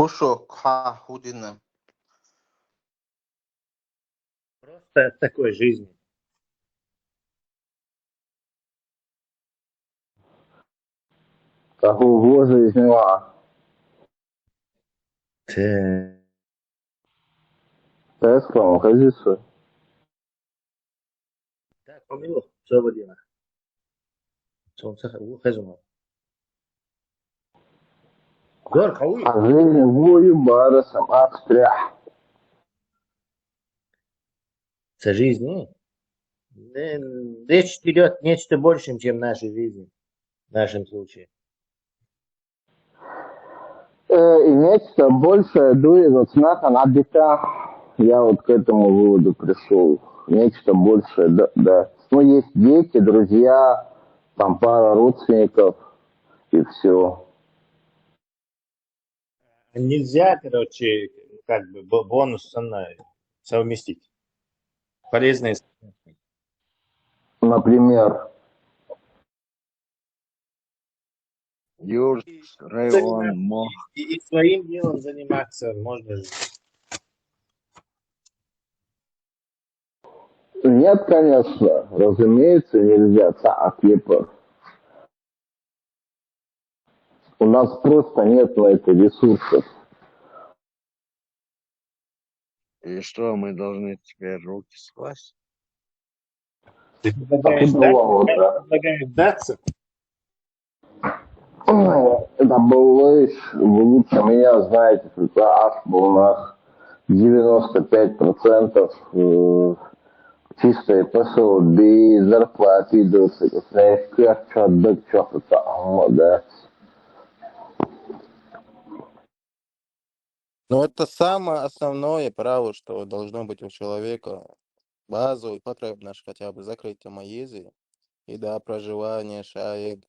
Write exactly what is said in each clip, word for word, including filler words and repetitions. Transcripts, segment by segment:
хорошо, кхьа хӀу дина. Просто от такой жизни. Каху вожа из него. Тэ. Тесла, он хазису. Так, помило, всё, Владимир. Солнце ха-, у, хазума. Гор, хауи. Хазин вою барасам акстрях. Со жизни. Э, Речь идет нечто большем, чем нашей жизни. В нашем случае. Э, и нечто большее дует от знака на бета. Я вот к этому выводу пришел. Нечто большее, да, да. Ну, есть дети, друзья, там пара родственников, и все. Нельзя, короче, как бы бо-, бонус со мной совместить. Полезные. Например, Юрт, район, мох. И, и своим делом заниматься можно же. Нет, конечно, разумеется, нельзя. Ца аклипа. У нас просто нет на это ресурсов. И что, мы должны теперь руки скласть? Ты предлагаешь, Откуда да? вам это? Предлагаешь сдаться? Ну, это было, вы лучше меня знаете, когда аж у нас девяносто пять процентов э, чистой посылды, зарплаты идут, знаешь, как чё, да чё, это, а, да. Но это самое основное право, что должно быть у человека. Базовый потребность хотя бы закрыть маєзі. І да, проживание, шаек.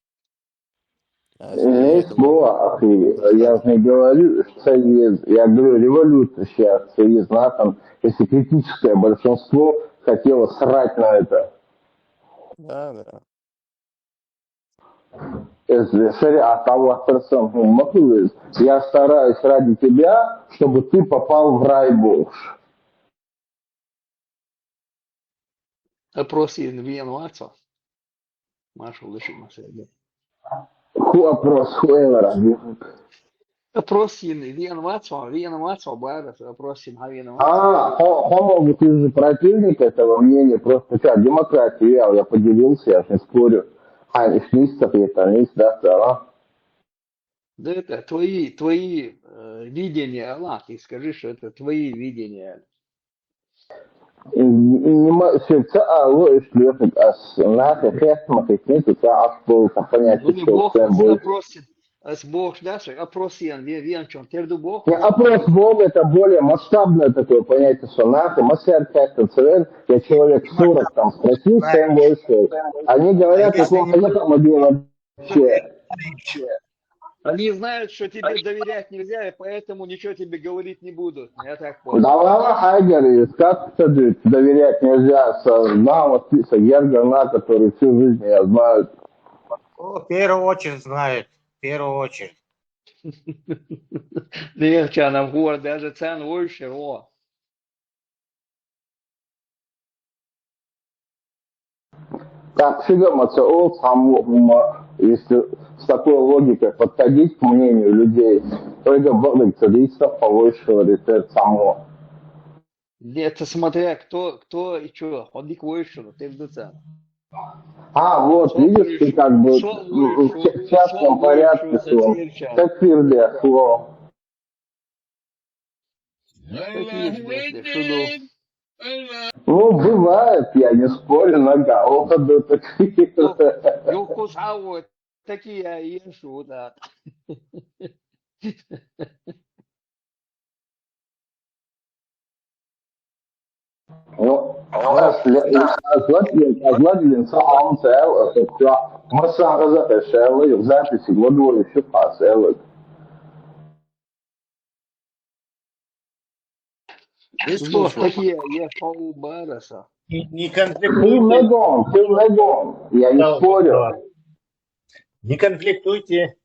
А если Не нет, слово, ахи, я же не говорю, что есть, я говорю, революция сейчас, что есть знаком, если критическое большинство хотело срать на это. Да, да. Если шариат Аллах персон, ну, махлук, я стараюсь ради тебя, чтобы ты попал в рай Божий. Опрос ин виен вацо. Машу лиши масеге. Ху опрос, ху эвара. Опрос ин виен вацо, виен вацо, барас, опрос ин ха виен вацо. А, хо-, хо, могут из противник этого мнения, просто что, демократия, я, я поделился, я же не спорю. А, их не стоит, они, да, да. Да это твои, твои э, видения, Аллах, и скажи, что это твои видения. Не ма-, сердца, а, ло, и шлёхик, а, с-, нахе, хест, махе, снизу, ца, а, что, там, понятие, Ну, не что, Бог прям нас больше. Опросит, а с Бог, да, что опрос ин, виен, виен чон, терду Бог. Не, опрос Бога — это более масштабное такое понятие, что нахе, масер, как целен, я человек сорок там спросил, чем вышел. Они говорят, Они что это могила вообще. Они знают, что тебе доверять нельзя, и поэтому ничего тебе говорить не будут. Я так понял. Да, ладно, Хайгер, и как это доверять нельзя, со, на, вот, со Гергер, на, который всю жизнь я знаю. О, в первую очередь знает. В первую очередь. Легче нам гор, даже цен больше, о. Так, всегда маца ол, саму, ума, если с такой логикой подходить к мнению людей, только Бог царица повыше рецепт саму. Это смотря кто, кто и что, ходик вышел, ты в дуца. А, вот, видишь, ты как бы Шо ну, в лучше, в частном шо порядке, лучше что совершать? как пердя слово. Какие смысле? Шуду. Ну, бывает, я не спорю, на гаоха до таких. Юкус а вот такие я и шуда. Ну, аз ле-, аз ле-, аз ле-, аз ле-, саам сел, масан газа сел, юзати сигодо ещё пасел. Что такие я шоу бараса? Не, не Ты конфликтуйте. Мегон, ты Мегон. Я не Да, спорю. да. Не конфликтуйте.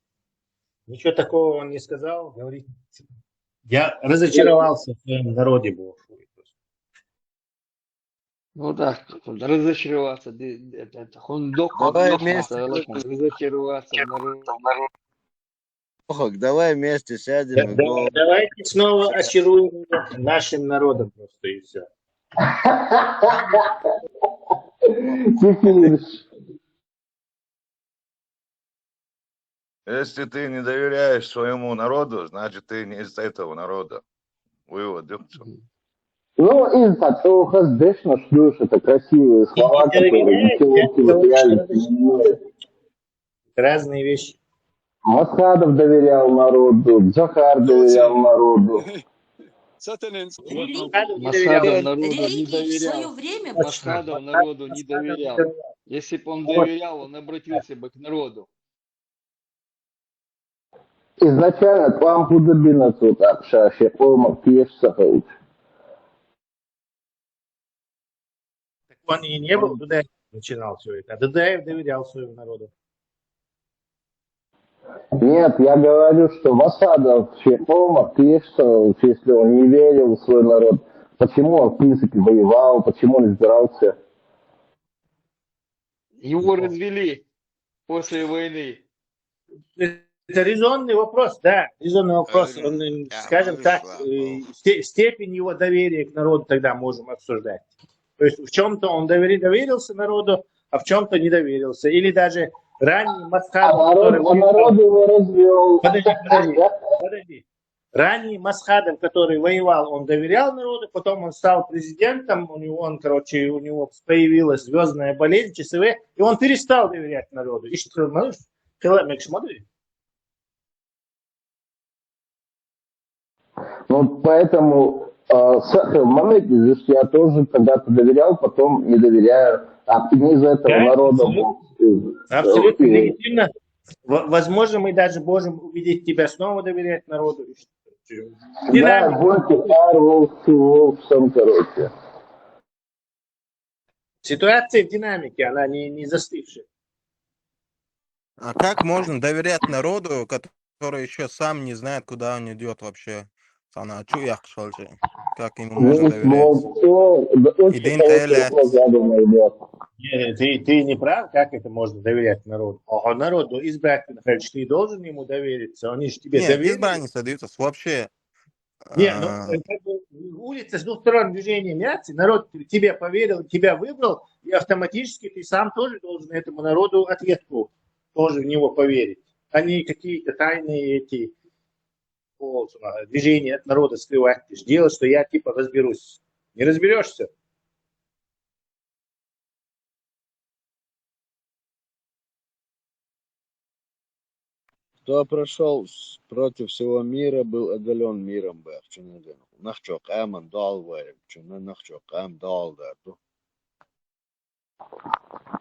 Ничего такого он не сказал. Говорит, Я разочаровался в своем народе, бог. Ну так, разочароваться. Ди- ди- это, это, хундок, Давай хундок, вместе махтала, будем. Разочароваться в народе. Ох, давай вместе сядем и Да- го- Давайте снова очаруем нашим народом просто и все. Кефир. Если ты не доверяешь своему народу, значит, ты не из этого народа. Вывод, да, всё. Ну, из-за того, что здесь, ну, что ж, это красивые слова, которые ничего в реальности не имеют. Разные вещи. Масхадов доверял народу, Джохар доверял народу. Сатанин. Масхадов народу не Религии в свое доверял. время Масхадов народу не доверял. Если бы он доверял, он обратился бы к народу. Изначально план Худобина тут Акша Шекома Кешсахович. Так он и не был, Дудаев начинал все это. А Дудаев доверял своему народу. Нет, я говорю, что Масхадов Шекома Кешсахович, если он не верил в свой народ, почему он, в принципе, воевал, почему он избирался? Его развели после войны. Это резонный вопрос, да, резонный вопрос. Правильно. Он, э, Да, скажем ну, так, слава э, богу. сте- степень его доверия к народу тогда можем обсуждать. То есть в чем-то он довери- доверился народу, а в чем-то не доверился. Или даже ранний А Масхадов, который народ, а народ его развел. Подожди, подожди, подожди. Ранний Масхадов, который воевал, он доверял народу, потом он стал президентом, у него, он, короче, у него появилась звездная болезнь, часовые, и он перестал доверять народу. Ишт хилмалыш, хила мекшмадри. Ну, поэтому э, с- момент, здесь я тоже когда-то доверял, потом не доверяю. А не из этого Да, народа абсолютно. был. Э, Абсолютно э, легитимно. В- Возможно, мы даже можем убедить тебя снова доверять народу. Да, Динамика. больше Карл всего в всем, короче. Ситуация в динамике, она не, не застывшая. А как можно доверять народу, который еще сам не знает, куда он идет вообще? Она чё я, что ли? Как ему можно Ну, доверять? ну, всё, да, очень Идин хороший Тейле. вопрос задал, мой брат. Не, ты, ты не прав, как это можно доверять народу? А народу избранник, ты должен ему довериться, они же тебе Нет, доверились. Избранница даются вообще. Не, ну, а, э, как бы, улица с двух сторон движения меняется, народ тебе поверил, тебя выбрал, и автоматически ты сам тоже должен этому народу ответку тоже в него поверить, а не какие-то тайные эти, вот, а, движения от народа скрывать. Ты же дело, что я типа разберусь. Не разберешься. Кто прошел с- против всего мира, был оголен миром, бах, чё надо. Нахчо кам дал варим, чё на нахчо кам дал да, ту.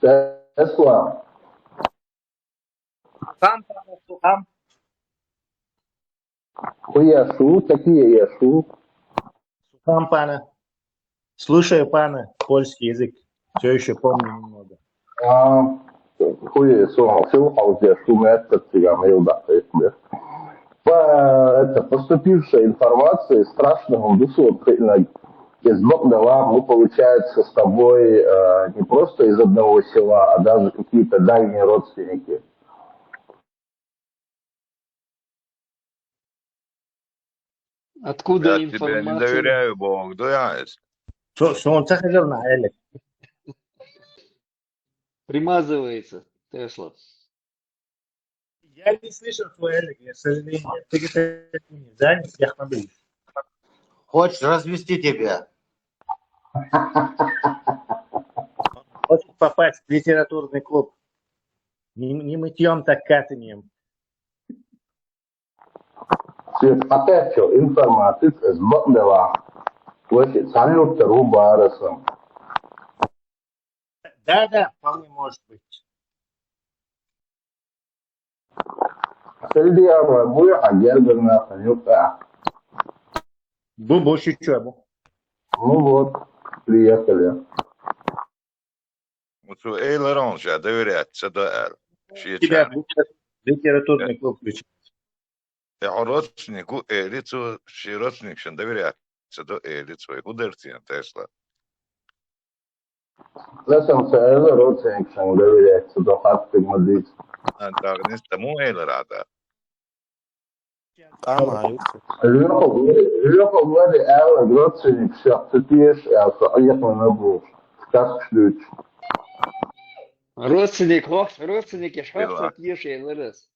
Тесла. Сам, сам, сам. Хуяшу, такие яшу. Сухам пана. Слушаю пана, польский язык. Все еще помню немного. А, хуя, слушал, слушал, где шум, это цыган, и да, это. По, это, поступившая информация из страшного душевного из Богдала, мы, получается, с тобой э, не просто из одного села, а даже какие-то дальние родственники. Откуда Я тебе не информация доверяю, бог, да я есть. Со- Солнце хозяина, Элек. Примазывается, Тесла? Я не слышал твой Элек, я, к сожалению. Ты где-то занят, я смотрю. Хочешь развести тебя? Хочет попасть в литературный клуб. Не, не мытьем, так катанием. Опять что, информация из Богдала. Слышит, салют Рубаресом. Да, да, вполне может быть. Сельдиан, мы, а Герберна, салют, а. Бу, бу, шучу, бу. Ну вот, приехали. Вот что, эй, Лорон, ща доверять, что да, эл. Ща Тебя чай. в литер- литературный клуб включить. Э, хьо родственник ву, элира цо, шен родственникашна доверять ца до, элира цо, хӀун дара цо, Тесла? Ласам ца аьлла, родственникашна доверять ца до, хаттарг ма дийца. А, дагнес таму элира Ӏа да? Къаман юкъе. Лоьху, лоьху вари аьлла, родственник шех ца теша аьлла, со Ӏехана бохуш, сказкаш дуьйцуш. Родственник хох, родственникаш хох ца теша, элира ас.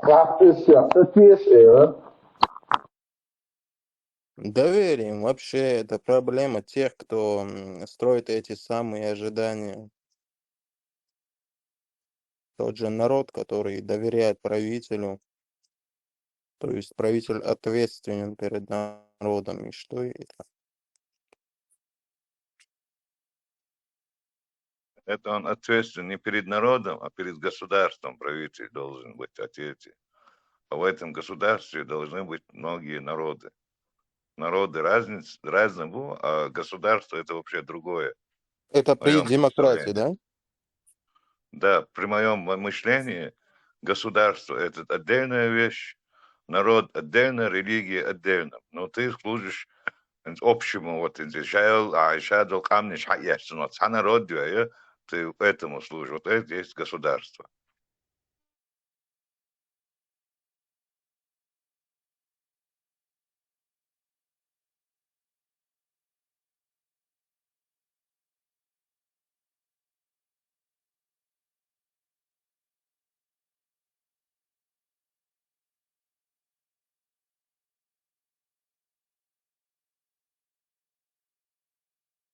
Хаттарш шех ца теша, элира. Доверием вообще это проблема тех, кто м, строит эти самые ожидания. Тот же народ, который доверяет правителю, то есть правитель ответственен перед народом, и что это? Это он ответственен не перед народом, а перед государством правитель должен быть ответственен. А в этом государстве должны быть многие народы. Народы разниц-, разные, бу, а государство — это вообще другое. Это В моём при демократии, представлении. Да? Да, при моем мышлении государство — это отдельная вещь, народ отдельно, религия отдельно. Но ты служишь общему, вот, интересу. Ша йолу, а, ша долу къаьмнаш хьаэцна, вот, цхьана род ю, ты этому служишь. Вот это есть государство.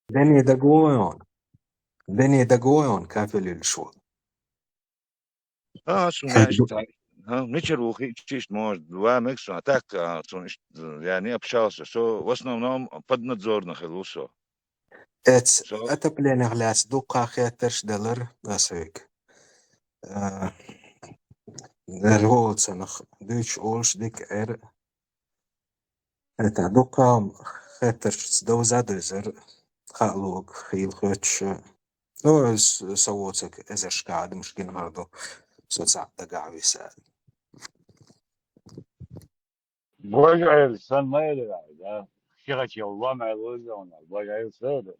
Дени дагоюн. Дени дагоюн, кафелил шо. А, сун, знаешь, так. А, мичара ву хи-, чисто, может, два мегсон, а так, а, сун иш-, я не общался. Со, в основном, поднадзорно хилла со. Эц Со, отоплениех лаьцна дуккха хеттарш делар ас вега. А, Дер волцанах дуьйцуш олуш дика эр. Это дуккха хеттаршца довза дезар, хаалуг, хийла хоьттуш. Ну, с-, со воцург эзаршка адамаш гина мара ду, со цхьаъ дагахь виса. Божаев сан ма элира, да? Шихачев лом аьлла веза ван, Божаев сан.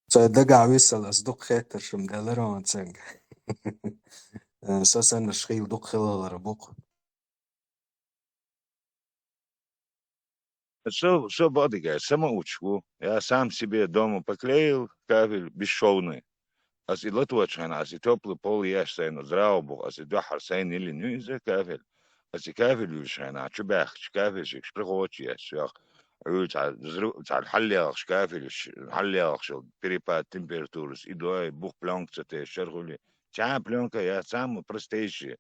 Со дагахь висал, ас дукха хеттарш-м делара ван цуьнга. Со саннарш хийла дукха хилалара бу-кх. Со, со бакъдерг аьлча, самоучка ву. Я сам себе дома поклеил кафель бесшовный. Ас и латочу хенахь, ас и тёплый пол еш сайна, здраво бу-кх, ас и дуьххьара сайна йиллина ю иза кафель. Ас и кафель юьллуш хенахь, чу баьхкича, кафельщикаш прихочу еш, йох, Ӏуьллу цхьа взрыв, цхьа хьаллелхаш кафель, хьаллелхаш йолу перепад температурас, и дой, бух плёнка ца тешаш, шархули. Цхьа плёнка яц, самые простейшие.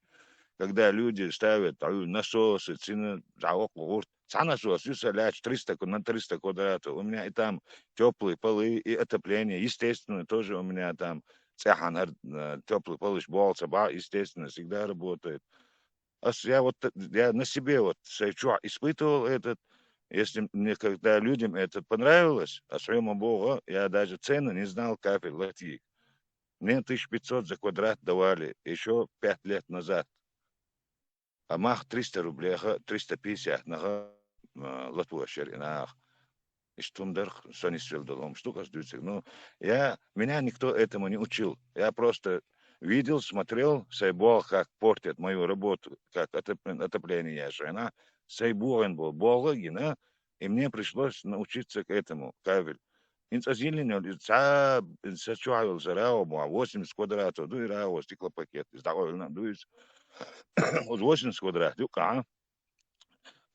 Когда люди ставят, Ӏуьллу насосы, цина, цхьа воккха гӀурт, цхьа насос ю сан лаьтташ триста ку-, на триста квадратов. У меня и там тёплые полы, и отопление, естественно, тоже у меня там цӀеххьана, э, тёплый полыш болу ца бахь, естественно, всегда работает. Ас, я вот, э, я на себе вот шайн чохь испытывал этот, если мне, когда людям это понравилось, ас хьоьма боху, я даже цены не знал кафель латийга. Мне тысяча пятьсот за квадрат давали ещё пять лет назад. А мах триста рублеха, триста пятьдесят наха, а, латош яра и наха. Иштта хӀума дара, со нисвелла долу хӀумаш ду-кх ас дуьйцург. Ну, я, меня никто этому не учил. Я просто видел, смотрел, сай болх как портят мою работу, как отоп-, отопление я шайна, сай богӀина болу болх а гина, и мне пришлось научиться к этому, кафель. ХӀинца ас йиллина йолу иза цхьа, иза сан чохь йолу сан рагӀу бохьа, восемьдесят квадратов ду и рагӀу стеклопакет, иза дӀакъевлина а ду иза. Оцу восемьдесят квадрат юккъехь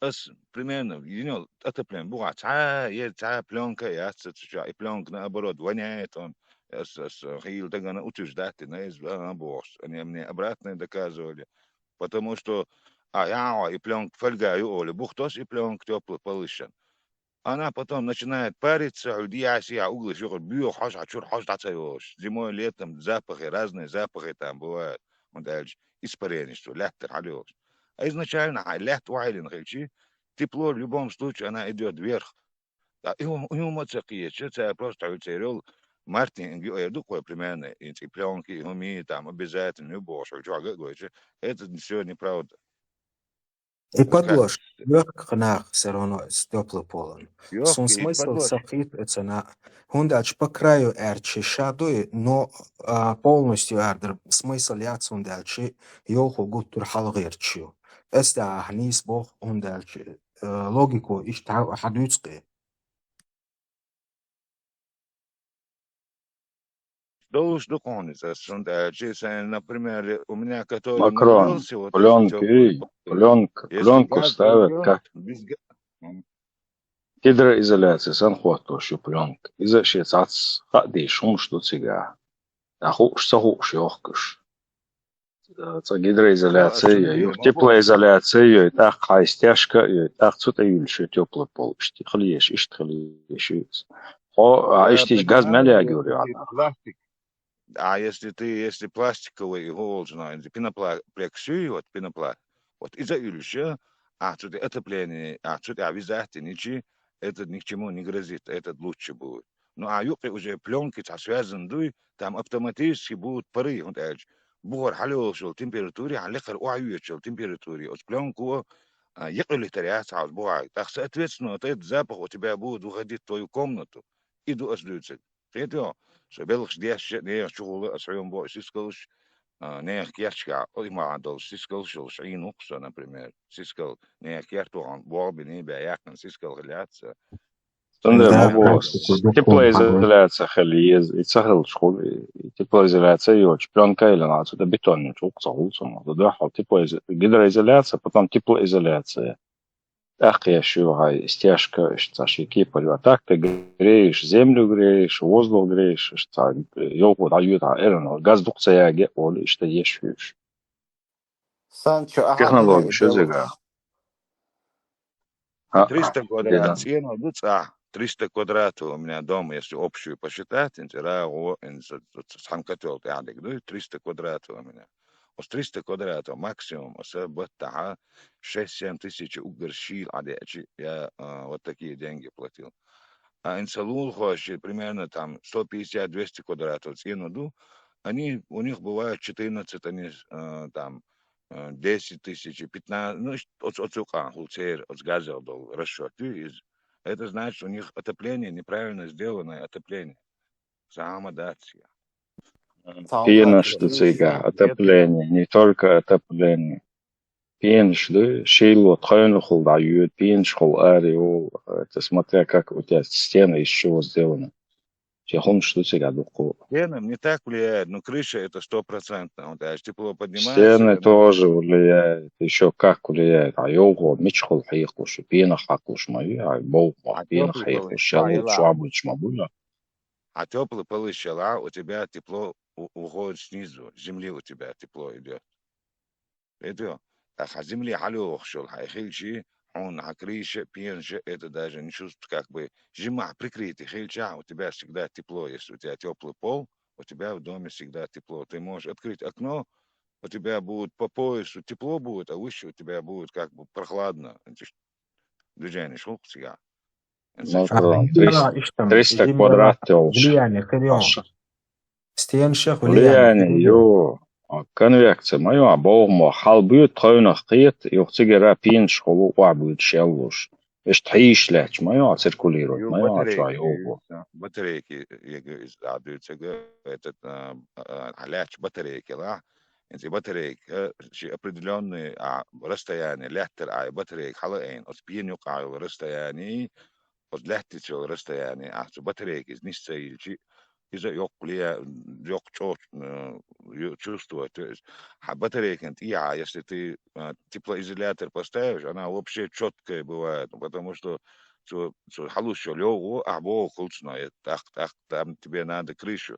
ас примерно йина йолу отопление бухахь цхьа, е цхьа плёнка а яц сан цу чохь, и плёнка, наоборот, воняет он. Ас, ас хийла дагана утуьждаттина иза, а, бохуш, они мне обратное доказывали. Потому что, а, я, и плёнка фольга ю олу, бух тосу и плёнка тёплый полыш. Она потом начинает париться, хьуьлла дехьа-сехьа углаш юкъара боьха хьожа, хьан чуьра хьожа дӀа ца йолуш. Зимой, летом запахи, разные запахи там бывают. ХӀунда аьлча испарениш цо лаьттара хьалайолуш. А изначально хьайн лаьтта охьайиллина хилчи, тепло в любом случае, она идёт вверх. Ткъа и хӀу-, и хӀума а ца кхеташ, цара просто хьуьлла церан йолу Мартин, ю эр ду кхой примерно, и ци плёнки, и хӀуми, там, обязательно, ю бохуш, хьо чохь гагойча, это всё неправда. И подложка, лёгких нах всё равно с тёплым полом. Сун смысл сахит эцана. ХӀунда аьлча по краю аьрчи ша дуй, но а, полностью ардер смысл яц, хӀунда аьлча йоху гуттар хьалгӀерчу. Эс да ахьа нийс бох, хӀунда аьлча э, логику иштта хьадуьйцу кхе. Долуш ду кхунна иза, сунда аьлча, сайн, например, у меня который Макрон, нагрелся, вот пленки, тёплый, пленка, если пленку газ ставят, идёт, как без га- м, гидроизоляция сан хӀоттош ю пленка. Иза шен цац хаа дийш хӀумаш ду цига. ТӀаккха хууш, ца хууш йохкуш. Цкъа гидроизоляция Аса йой, не юха могу. Теплоизоляция йой, тӀаккха хьайн стяжка йой, тӀаккха цу тӀе юьллуш ю тёплый пол. Иштта хила еш, иштта хила еш ю иза. Хьо а, Я иштта газ понимаю, мел я ягор ю говорю, хьан. Пластик. А если ты, если пластиковый и холодно, пенопластик, вот, вот иза юьллуш ю, а цу тӀе отопление, а цу тӀе визахтиничи, этот ни к чему не грозит, этот лучше будет. Ну а юкъе уже пленки цхьа связан дуй, там автоматически будут пары, хӀунда аьлча бухара хьалйолуш йолу температуре, хьан лекхара охьайоьдуш йолу температуре, оцу пленко а, екъуьллитар яц хьан оцу бухахь. ТӀаккха, соответственно, вот этот запах у тебя будет выходить в твою комнату. И ду ас дуьйцург. Кхетий хьо? Со белхаш деш, нехан чухула ас хьоьма бо сискалш, а, нехан керташкахь, оцу махьа долуш сискалш йолуш Ӏийна ву-кх со, например. Сискал, нехан керта вахана, болх бина, бен яьккхина сискал хила яц сан. Цундела Да, ма боху, практика духовная. Теплоизоляция хила еза, и ца хилча хуьлу, и теплоизоляция йоцуш, пленка йиллина, цу тӀе бетонный чу гӀуллакх ца хуьлу цунах. Ду дуьхьал теплоизо-, гидроизоляция, потом теплоизоляция. ТӀаккха еш ю хьайн стяжка, иштта цхьа шен кепара ю. А так ты греешь землю, греешь, воздух греешь, иштта цхьа йовхо дӀайоьду хьан, эрна, газ дукха ца яге а олу, иштта еш ю уьш. Санчо, ахьа Технология дина шу делахь. зига. А, Триста дина. квадрат стена ду цӀахь. Триста квадратов у меня дом, если общую посчитать, инца рагӀо, инца цхьана котел тӀехь дерг ду, триста квадратов у меня. Оцу триста квадратов максимум, аса баттахьа шесть-семь тысяч уггар шийла Ӏадеачи, я а, вот такие деньги платил. А инца лулахоши примерно там сто пятьдесят-двести квадратов стена ду, они, у них бывает четырнадцать, они а, там а, десять тысяч, пятнадцать, ну, иш-, оцу, оцу къан хӀул церан, оцу газел долу расчёт ю иза. Это значит, у них отопление, неправильно сделанное отопление. Сама дация. Пенаш ду цига, отопление, не только отопление. Пенаш ду, шийла тхойнахула дӀайоьду, пенашхула аре йолу, это смотря как у тебя стены из чего сделаны. Шен хӀумаш ду цига дуккха. Стенам не так влияет, но крыша это стопроцентно. Вот, а тепло поднимается, Стены когда тоже влияет, ещё как влияет. А йовхо мичахула хьекхалуш ю, пенах хьекхалуш ма ю, а бовхо, А пенах тёплый хьекхалуш, полы- шеллалц, шоабуьллуш ма бу. А теплый полы щела, у тебя тепло у- уходит снизу, с земли у тебя тепло идёт. Это, а хьан земли хьалйохуш йолу хьайн хилчи, хьуна хьан крыша, пенаша, это даже не чувствует, как бы, жимахь прикрытый хилчахь, у тебя всегда тепло, если у тебя теплый пол, у тебя в доме всегда тепло. Ты можешь открыть окно, у тебя будет по поясу тепло будет, а выше у тебя будет как бы прохладно. Это ж движение шел к тебе. Макрон, триста, триста квадрат йолуш. Влияние хир йолуш. Стенашах Влияние, ю. А, конвекция ма ю, а бовхо хьалабоьду тхойнах кхета, юха цигара пенашхула охьабоьду шеллалуш. Иштта хьийзаш лаьтташ ма ю, а циркулировать ма ю, а чохь йовхо. Батарейки, я говорю, а, дуьйцург, этот, а, а, а, лаьтташ батарейки ла, инца батарейка, ши определённый, а, расстояние, лаьттара, а, батарейка хьала айна, оцу пена юкъа йолу расстояние, оцу лаьттица йолу расстояние, а, цу батарейка иза нисса йилчи, иза йоккха ле-, йоккха чӀогӀа, э, ю-, чувствовать ю иза. Хьан батарейкан тӀехьа, если ты, э, теплоизолятор поставишь, она вообще чёткая бывает, ну, потому что цу, цу хьалуш йолу йовхо, ахь боху кхуьлцуна, э, тӀаккха, тӀаккха, там тебе надо крышу.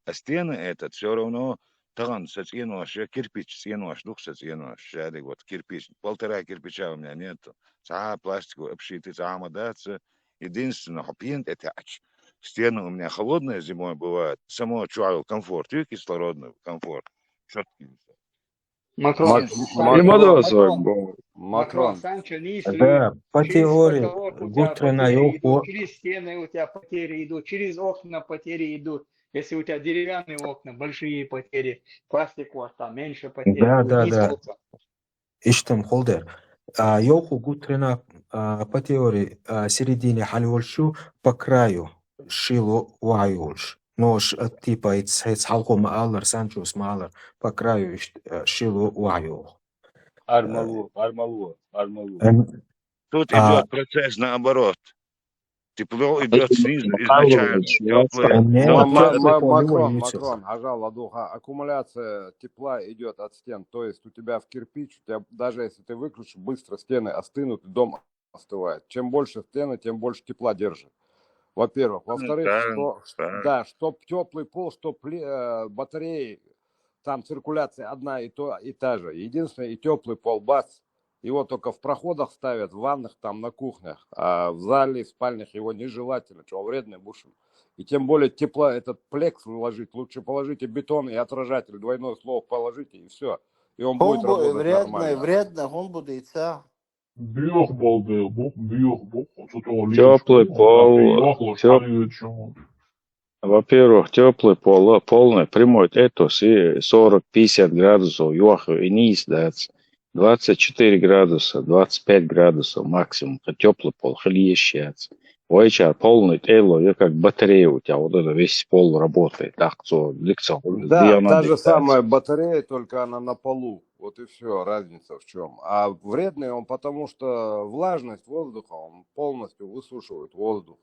А стены этот всё равно тахана сан цӀенош, кирпич цӀенош, ду-кх сан цӀенош, шадерг вот кирпич, полтора кирпича у меня нету. Цхьа а пластиковый обшитый цхьа а ма дац, единственное, хьо пена тӀе таьӀча, стены у меня холодные зимой бывают, само чохь йолу комфорт, ю кислородный комфорт, чёткий. Макрон, Ма доза Макрон, бу. Макрон, Санчо, не Да, по теории, гуттар а йовхо. Через стены у тебя потери идут, через окна потери идут. Если у тебя деревянные окна, большие потери, пластик у вас там меньше потерь. Да, Вот да, есть да. окна. Иштта-м хилда. А, йоах, гуттар а, а, по теории, а, середине хьалйолаш, по краю шийла охьайолаш. Но ш-, а, типа, иц-, хӀаьта хьалха ма аллара, Санчос ма аллара, по краю иштта, а, шийла охьайоах. Армало, армало, армало. Эм, Тут А. идет процесс наоборот. Тепло идет снизу изначально. Теплое. Нет, Ма-, теплый ма-, пол не Макрон, имеется. Макрон, хьажал, ладугӀа, аккумуляция тепла идет от стен. То есть у тебя в кирпич, у тебя, даже если ты выключишь, быстро стены остынут, и дом остывает. Чем больше стены, тем больше тепла держит. Во-первых. Во-вторых, Да, что, да. Да, чтоб теплый пол, чтоб пли- э, батареи, там циркуляция одна и, то, и та же. Единственное, и теплый пол, бац, его только в проходах ставят, в ванных, там на кухнях, а в зале, в спальнях его нежелательно, чего вредный бушим. И тем более тепла, этот плекс выложить, лучше положите бетон и отражатель, двойной слой положите, и все. И он будет ХӀун бу работать вредный, нормально. Вредный хӀун бу дийца? Буьйха болу дела бу, буьйха бу, цу тӀа лелаш Тёплый бу, пол, йохлуш тёп- хьалйоьдучун. Во-первых, тёплый пол, полный, прямой, это все сорок-пятьдесят градусов, йоху и низ дац. Двадцать четыре градуса, двадцать пять градусов максимум, тёплый пол, хила йиш яц. Вайчара полный тӀе а ло, я как батарея у тебя, вот это весь пол работает, так, цо, дикцо, Да, та же самая батарея, только она на полу. Вот и все, разница в чем. А вредный он, потому что влажность воздуха, он полностью высушивает воздух.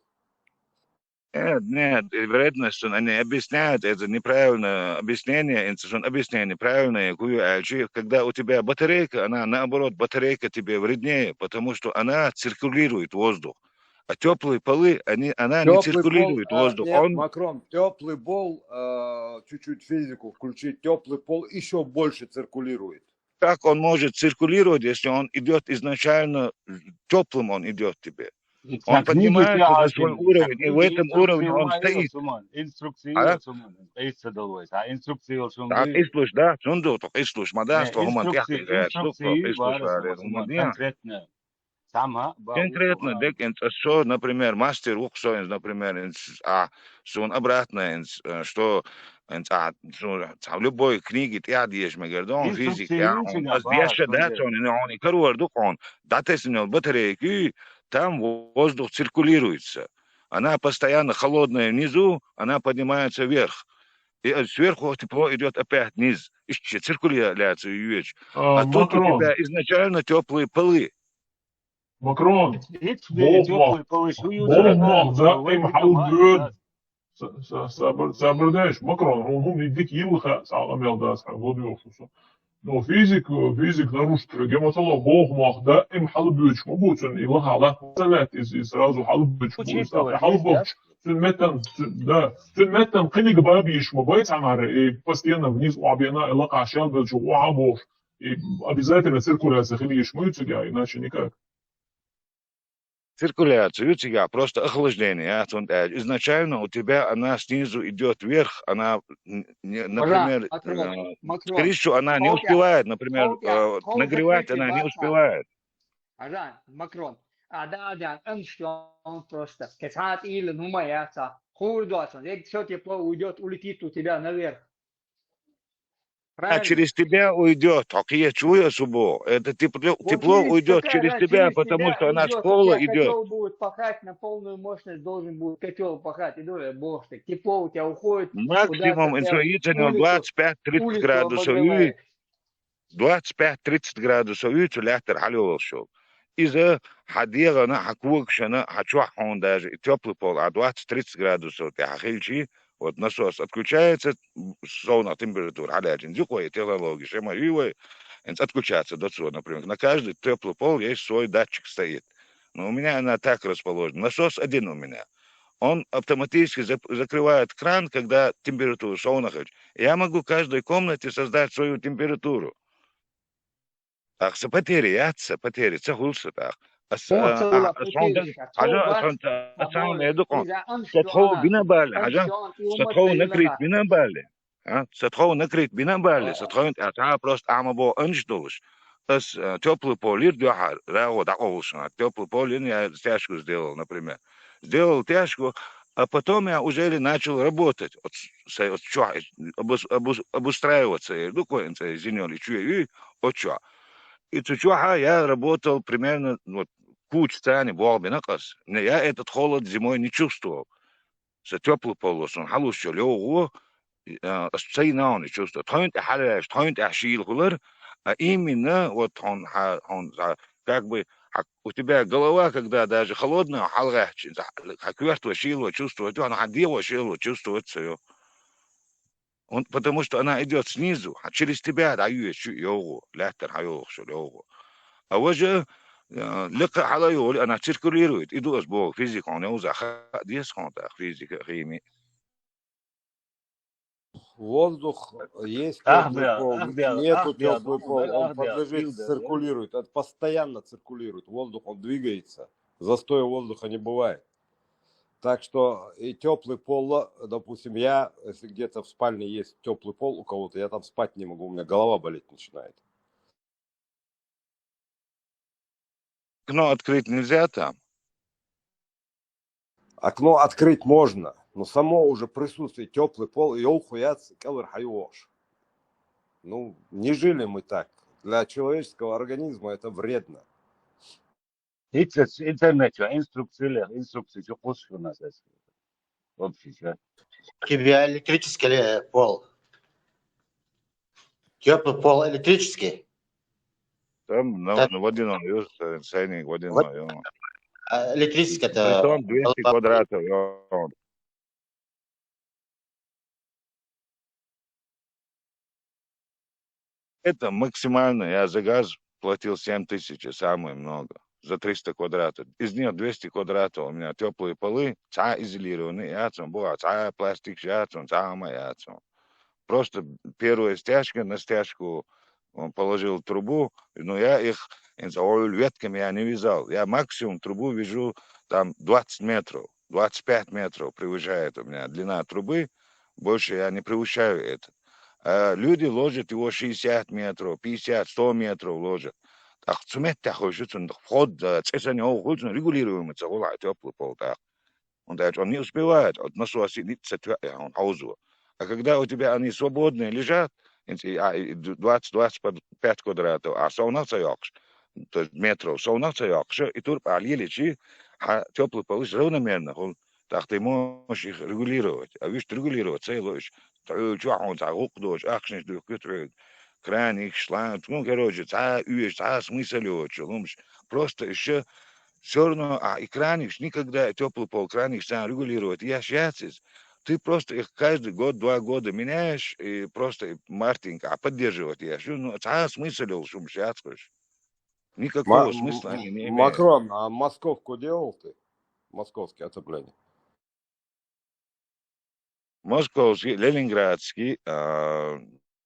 Нет, нет, и вредность, он, они объясняют, это неправильное объяснение, инцесун объяснение правильное, кую альчи, когда у тебя батарейка, она наоборот, батарейка тебе вреднее, потому что она циркулирует воздух. А теплые полы, они, она не Теплый пол, циркулирует а, воздух. Нет, Он Макрон, теплый пол, э, чуть-чуть физику включить, теплый пол еще больше циркулирует. Как он может циркулировать, если он идет изначально теплым, он идет тебе? Он поднимается на свой уровень, и в этом уровне он стоит. Инструкции А? Инструкции Так, ислуш, да, цунду, только ислуш, ма да, что хуман тяхтый, говорит, ислуш, говорит, хуман, да. Конкретно. Сама, ба, Конкретно, дек, инц, а со, например, мастер вуксо, инц, например, инц, а, сун обратно, инц, э, что, инц, а, сун, ца, любой книги тӀа деш, ма говорит, он физик, я, он, а, деш, да, он, он и корвар дук, он, да, ты с ним батарейки, там воздух циркулируется. Она постоянно холодная внизу, она поднимается вверх. И, э, сверху тепло идет опять вниз. Ищи циркуляцию вещь. А тут у тебя изначально теплые полы. Макрон, Ит бе тёплый полы шу ю да, болмах, да, им хьалбуьд. Сабр, сабр деш, Макрон, хӀун хӀун дик йилха, сагӀа мел дас, хьан год йохсуса. Но физик, физик нарушитель, гематолог, болмах, да, им хьалбуьдуш ма бу цун, и лаха лаха салат, и, и сразу хьалбуьдуш ма бу, и хьалбуьдуш. Цун меттан, цун, да, цун меттан книга бабиш ма бай цамара, и постоянно вниз обена, и лаха шал бел чу уа бош. И обязательно циркуляция хилиш ма ю цигахь, иначе никак. Циркуляция ю цигахь, просто охлаждение, а, цун, э, изначально у тебя она снизу идет вверх, она, н-, не, например, Макрон, э, Макрон, скорее всего, она не холкя, успевает, например, холкя, э, холкя нагревать, она не культиватор. Успевает. Ажан, Макрон, а, да, да, он что, он просто. Кесат или, ну, моя ца. Хурдуа, он, все тепло уйдет, улетит у тебя наверх. А через тебя уйдет, хоккей чуя субо. Это тепло, тепло уйдет через тебя, потому что она с пола идет. Котел будет пахать на полную мощность, должен будет котел пахать. И думаю, боже, так тепло у тебя уходит. Максимум инсоицанил двадцать пять тридцать градусов. Двадцать пять тридцать градусов ю цу лаьттара хьалйолуш йолу. Иза хьан дегӀана, хьан когашна, хьан чохь хьуна даже и тёплый пол, а двадцать тридцать градусов тӀехь хилчи, вот насос отключается, совнах температура хьалаьжина. Зукхо и технология, шема ю вай, инца отключаться до цо, например. На каждый тёплый пол есть свой датчик стоит. Но у меня она так расположена. Насос один у меня. Он автоматически зап-, закрывает кран, когда температура совнах хилча. Я могу в каждой комнате создать свою температуру. ТӀаккха сан потери яц, сан потери ца хуьлу сан тӀаккха. Ас, а, а, ас хьуна дан-, хьажа, ас хьуна ца, ас хьуна ме дукъон. Сан тхов бина балли, хьажа, сан тхов накрыть бина балли. А, сан тхов накрыть бина балли, сан тхов, а, ца просто ама бо анж долуш. Ас, а, тёплый пол йира дуьхьа, рагӀо дӀакъовлуш, а, тёплый пол йина, я стяжку сделал, например. Сделал стяжку, А потом я уже начал работать. От, с- от чё, обус- обус- обустраиваться, я такой, ин цӀе зинёл и чё, и от чё. И цу чё, я работал примерно, вот, куча цани болбина къас. Не, я этот холод зимой не чувствовал. Са тёплый пол сун хьалуш йолу йовхо, а, ас цай наун чувство. Тхойн тӀе хьалаьш, тхойн тӀе шийла хилар, а именно вот хьон, хьа- хьон, а, как бы, а, у тебя голова, когда даже холодная, хьалгӀаьчча, хьа коьрто шийла чувствовать, хьан дегӀо шийла чувствовать ца йо. Он, потому что она идёт снизу, а через тебя дӀайоьдуш ю йовхо, лаьттара хьайолуш йолу йовхо. А важа, а, лекха хьала йолу, она циркулирует. И ду ас боху, физика хьуна йовза хаа деза хьуна тӀаккха, физика, хими. Воздух есть, тёплый пол, нету тёплый пол, он подлежит, циркулирует, это постоянно циркулирует, воздух, он двигается, застоя воздуха не бывает. Так что и тёплый пол, допустим, я, если где-то в спальне есть тёплый пол у кого-то, я там спать не могу, у меня голова болеть начинает. Окно открыть нельзя там? Окно открыть можно, но само уже присутствие тёплый пол и йовхо яц кӀелхьара хьайогӀуш. Ну, не жили мы так. Для человеческого организма это вредно. Интернет, интернет, инструкция, инструкция, что кусок у нас есть. Общий, да? У тебя электрический ли пол? Тёплый пол электрический? Там, ну, так, ну, водяной, э, сай-, сайник водяной, вот, э. А электрический это... Притом двести квадратов, э. Это максимально, я за газ платил семь тысяч, самое много, за триста квадратов. Из них двести квадратов у меня тёплые полы, цхьа изолированный яц он, буха, цхьа пластик яц он, цхьа хӀума яц он. Просто первая стяжка, на стяжку он положил трубу, но я их, ин цӀе гӀолу ветками я не вязал. Я максимум трубу вяжу там двадцать метров, двадцать пять метров превышает у меня длина трубы, больше я не превышаю это. А люди ложат его шестьдесят метров, пятьдесят, сто метров ложат. Так цу меттехь хуьлуш ю цунна вход, а, цӀе санна йовхо хуьлу, цунна регулируемый ца хуьлу хьан тёплый пол тӀаккха. ХӀунда аьлча он не успевает, от насоса ницкъ ца тоьа хьуна хьовзо. А когда у тебя они свободные лежат, ин цӀе, а, и д-, двадцать, двадцать пять квадратов, а совнах ца йоккхуш, то есть метров совнах ца йоккхуш, и турба ахь лелийчи, хьан тёплый полыш равномерно хуьлу, так ты можешь их регулировать. А вуьшта регулировать ца йо уьш. Тхьуьлла чохь хьуна цхьа гӀуккха доцуш, ахчанаш дуьхкуьйту хьуьга. Краникаш, шланг, ну, короче, цхьа а оьшуш, цхьа а смысл йоцуш йолу хӀумаш. Просто ишша всё равно, а, и краникаш никогда, тёплый пол краникаш царна регулировать еш яц иза. Ты просто их каждый год, два года меняешь, и просто и мартинка, а, поддерживать еш. Ну, цхьа а смысл йолуш хӀумаш яц хӀуш. Никакого смысла они не имеют. Макрон, а московку делал ты? Московское отопление. Московский, ленинградский, а,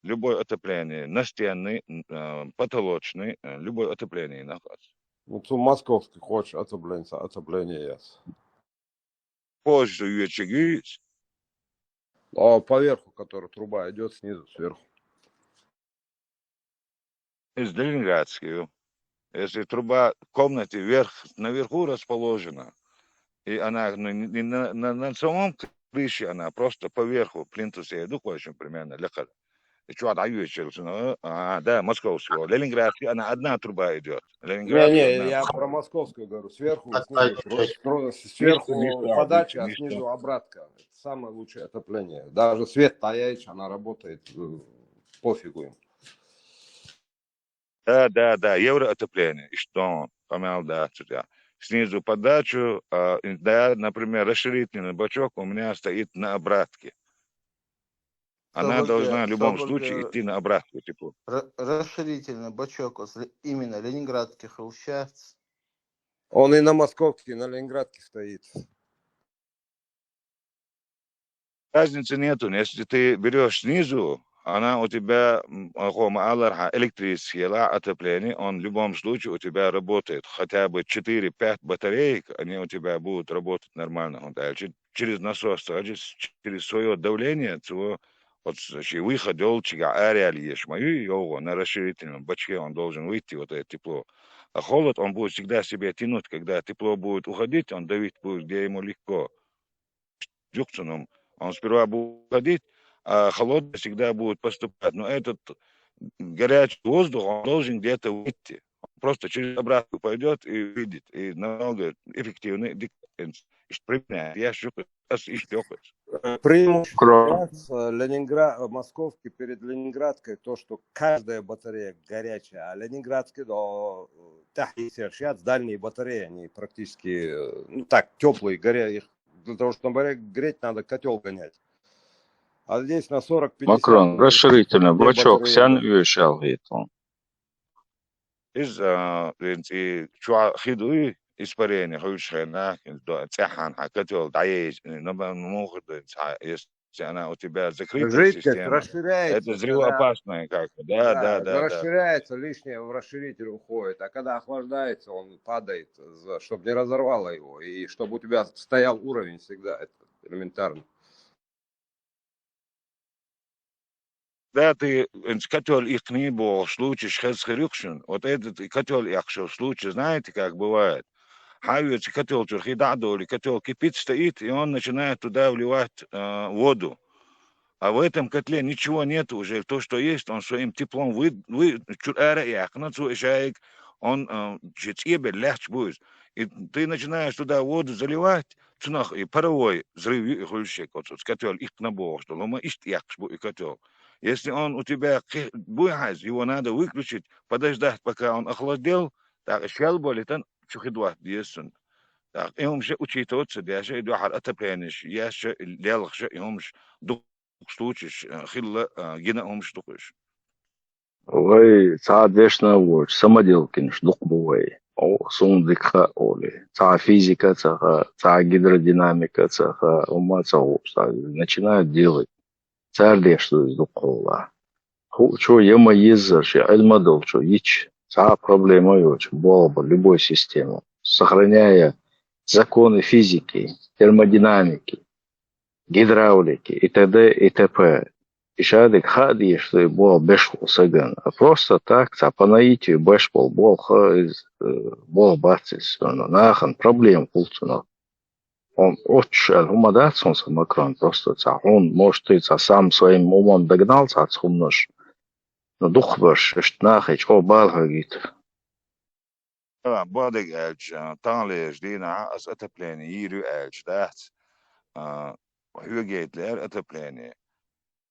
любой отопление, настенный, м, а, потолочный, э, любой отопление нах ас. Ну, цу московский хочешь отопление, отопление яц. Позже вечер. А поверху, которая труба идёт снизу, сверху. Из ленинградский, ю. Если труба в комнате вверх, наверху расположена, и она, ну, не, не на, на, на самом крыше, она просто поверху плинтуса, я думаю, очень примерно, лекхар. И чё, да, вечер, ну, а, да, московского. Ленинградский, она одна труба идёт. Не, Ленинградский не, одна я труба. Про московскую говорю. Сверху и снизу. Сверху подача, а снизу обратка. Это самое лучшее отопление. Даже свет стоять, она работает, э, пофигу им. Да, да, да, евроотопление, иштта, помял, да, цу тӀехь. Снизу подачу, а, и, да, например, расширительный бачок у меня стоит на обратке. Она должна в любом случае идти на обратку, тепло. Расширительный бачок, именно ленинградский хилла яц. Он и на московский, и на ленинградский стоит. Разницы нету. Если ты берёшь снизу, она у тебя, м, а, хо ма аллара хьан электрический елахь, отопление, он в любом случае у тебя работает. Хотя бы четыре-пять батареек, они у тебя будут работать нормально. Вот, а че-, через насос, а, через, через своё давление, цо, вот, с-, ши выход йолчу чигахь араяьлла еш ма ю, йовхо, на расширительном бачке он должен выйти, вот это тепло. А холод он будет всегда себе тянуть, когда тепло будет уходить, он давить будет, где ему легко. юкъцунум. Он сперва будет ходить, а холодный всегда будет поступать. Но этот горячий воздух, он должен где-то выйти. Он просто через обратку пойдет и выйдет. И намного эффективнее. Ишт пример, я шу-, ас ишт ёкъ. Э, преимущество Кро- сейчас, э, Ленинград, э, московский перед Ленинградкой то, что каждая батарея горячая, а Ленинградский, да, э, тахи сейчас дальние батареи, они практически, э, ну так, теплые, горя-, их для того, чтобы греть, надо котел гонять. А здесь на сорок-пятьдесят Макрон, минут расширительный две бачок, батареи. Сян уешал гитон. Из, а, инц и чуа хидуй испарение, хуйш хена, инц до, цехан, ха, котел, да, есть, но, но, мухур, инц, ха, если она у тебя закрытая система, расширяется, это взрывоопасная как бы, да, да, да, да, да. Расширяется, лишнее в расширитель уходит, а когда охлаждается, он падает, чтобы не разорвало его, и чтобы у тебя стоял уровень всегда, это элементарно. Да, ты, э, котёл икни бо случай, хез хырюкшин. Вот этот и котёл якшо случай, знаете, как бывает? Хавец котёл чурхи да доли, котёл кипит, стоит, и он начинает туда вливать, э, воду. А в этом котле ничего нет уже. То, что есть, он своим теплом вы, вы, чур ара якна, цу ишаек, он, э, чуть ебе легче будет. И ты начинаешь туда воду заливать, цунах и паровой взрыв и хульше, вот, вот, котёл, их на бог, что лома ишт якш бу и котёл. Если он у тебя ки-, буйхайз, его надо выключить, подождать, пока он охладел, так, щел болит, он чухидват десун. Так, и он же учитываться, даже и духар отопление, я же лелх же, и он же дух случаеш, э, хилла, э, гина умш духуш. Вай, ца дешна воч, самоделкинш дух бу вай. О, сун дикха оли. Ца физика цаха, ца гидродинамика цаха, ума ца, ца начинают делать. Цар деш дух хола. Ху, чо ема еззар, ши, эльма дол, чо, ич. Ца проблема йоч, болба, любой система. Сохраняя законы физики, термодинамики, гидравлики и т.д. и т.п. Ишадик хадиш ты бол беш саган. А просто так, ца по наитию беш бол, бол ха из, э, бол бацис, но нахан проблем хулцуна. Он оч, а, хума дац, он са Макрон, просто ца, он, может, ты ца сам своим умом догнал, ца, цхумнаш. Но дух баш, что нахич, о, бал хагит. Ва, бадыг аьлча, а, таханлерча дийнахьа ас отопление йийр ю аьлча дац. А, хьоьга яйтлаьр отопление.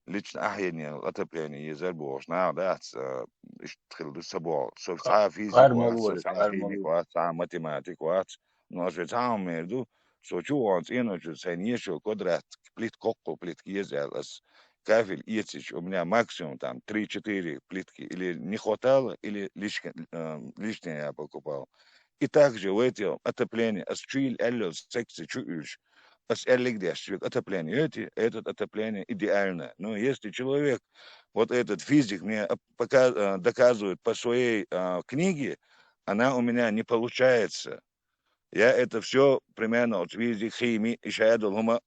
Лично ахьенел отопление езар бохуш нах дац, а, иштта хила ду са боху. Со цхьа а физик вац, со цхьа а химик вац, цхьа а математик вац. Но ас ве цхьа а хӀума мер ду, со чу вон цӀено чу сайн ешо квадрат плитка, кхоккхо плитка еза аьлла ас кафель эцича, у меня максимум там три-четыре плитки или не хватало, или лишка-, э, лишнее я покупал. И также в эти отопления, ас чу йил аьлло секция чу уьш, ас аьллиг деш, отопление, эти, этот отопление идеальное. Но если человек, вот этот физик мне об-, пока-, э, доказывает по своей, э, книге, она у меня не получается. Я это всё примерно от физик, хими, ишаядул хума,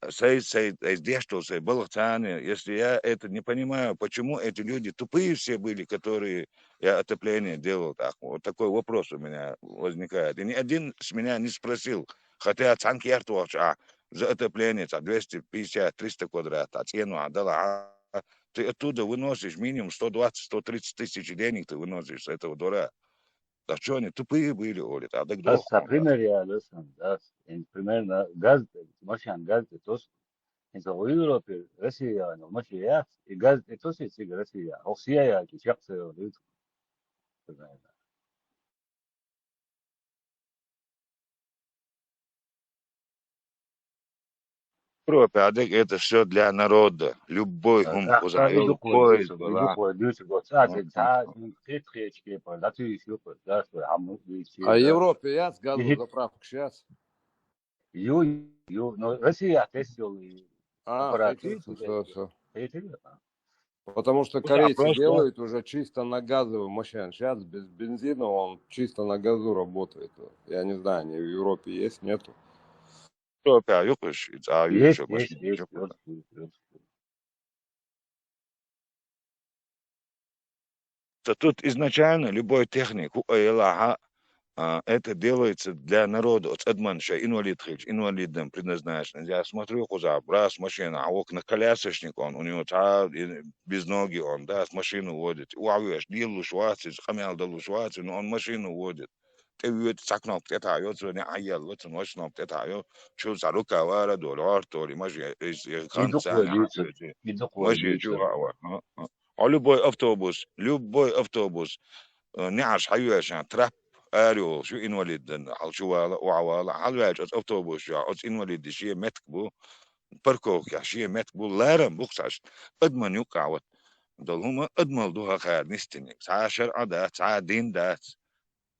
сай, сай, сай, деш тол сай балах цани, если я это не понимаю, почему эти люди тупые все были, которые я отопление делал так? Вот такой вопрос у меня возникает. И ни один с меня не спросил, хотя цхьан керта вахча, а, за отопление, ца, двести пятьдесят, триста квадрат, а, цену, а, дала, а, ты оттуда выносишь минимум сто двадцать, сто тридцать тысяч денег ты выносишь с этого двора. Да чё они тупые были, Оля, а так Ас ца дохуна, да? Пример я, да, сан, да, ин примерно газ, машан газ тос, ин ца Европе, Россия, ну, маши я, и газ тос, и цига Россия, ох, сия я, ки чак ца, примерно. Европе, а так это всё для народа. Любой хум куза, любой была. А Европе яц газовый заправка сейчас? Ю, ю, но Россия тестил. А, аппарат, всё, всё. Потому что корейцы делают уже чисто на газовый машин. Сейчас без бензина он чисто на газу работает. Я не знаю, они в Европе есть, нету. Европе юкъуш, а, есть, есть, есть, есть. То тут изначально любой техник, у, э, лаха, А, это делается для народа, оцу адаман шайн инвалид хилча, инвалидам предназначено. Я смотрю, кхузахь братс машина, а вок на колясочник он, у него цхьа, и, без ноги он, да, машину водит. Охьавоьжуш, лелалуш вац иза, къамел далуш вац, но он машину водит. ТӀевоьду, цхьа кнопка тӀетаӀайо, цо неӀ хьаелла, цунна ваьш кнопка тӀетаӀайо, чу цхьа рука вара а долу, гӀорта долу, маже, иза, и хан И дукха царна вай, хьан дуьйцу. Хьоьжу. И дукха вай, маже дуьйцу. Чу а вара, а, а. Хьо любой автобус, любой автобус, э, неӀарш хьайоьшан, трап ара йолуш ю инвалидана, хьал чу вала, охьа вала, хьалваьлча оцу автобус чохь, оцу инвалиде шен меттиг бу, парковкехь шен меттиг бу, ларам бу кхузахь, адаман юккъехь вот. Долу хӀума адамал ду хӀокхара нисдиниг. Цхьа а шарӀа дац, цхьа а дин дац.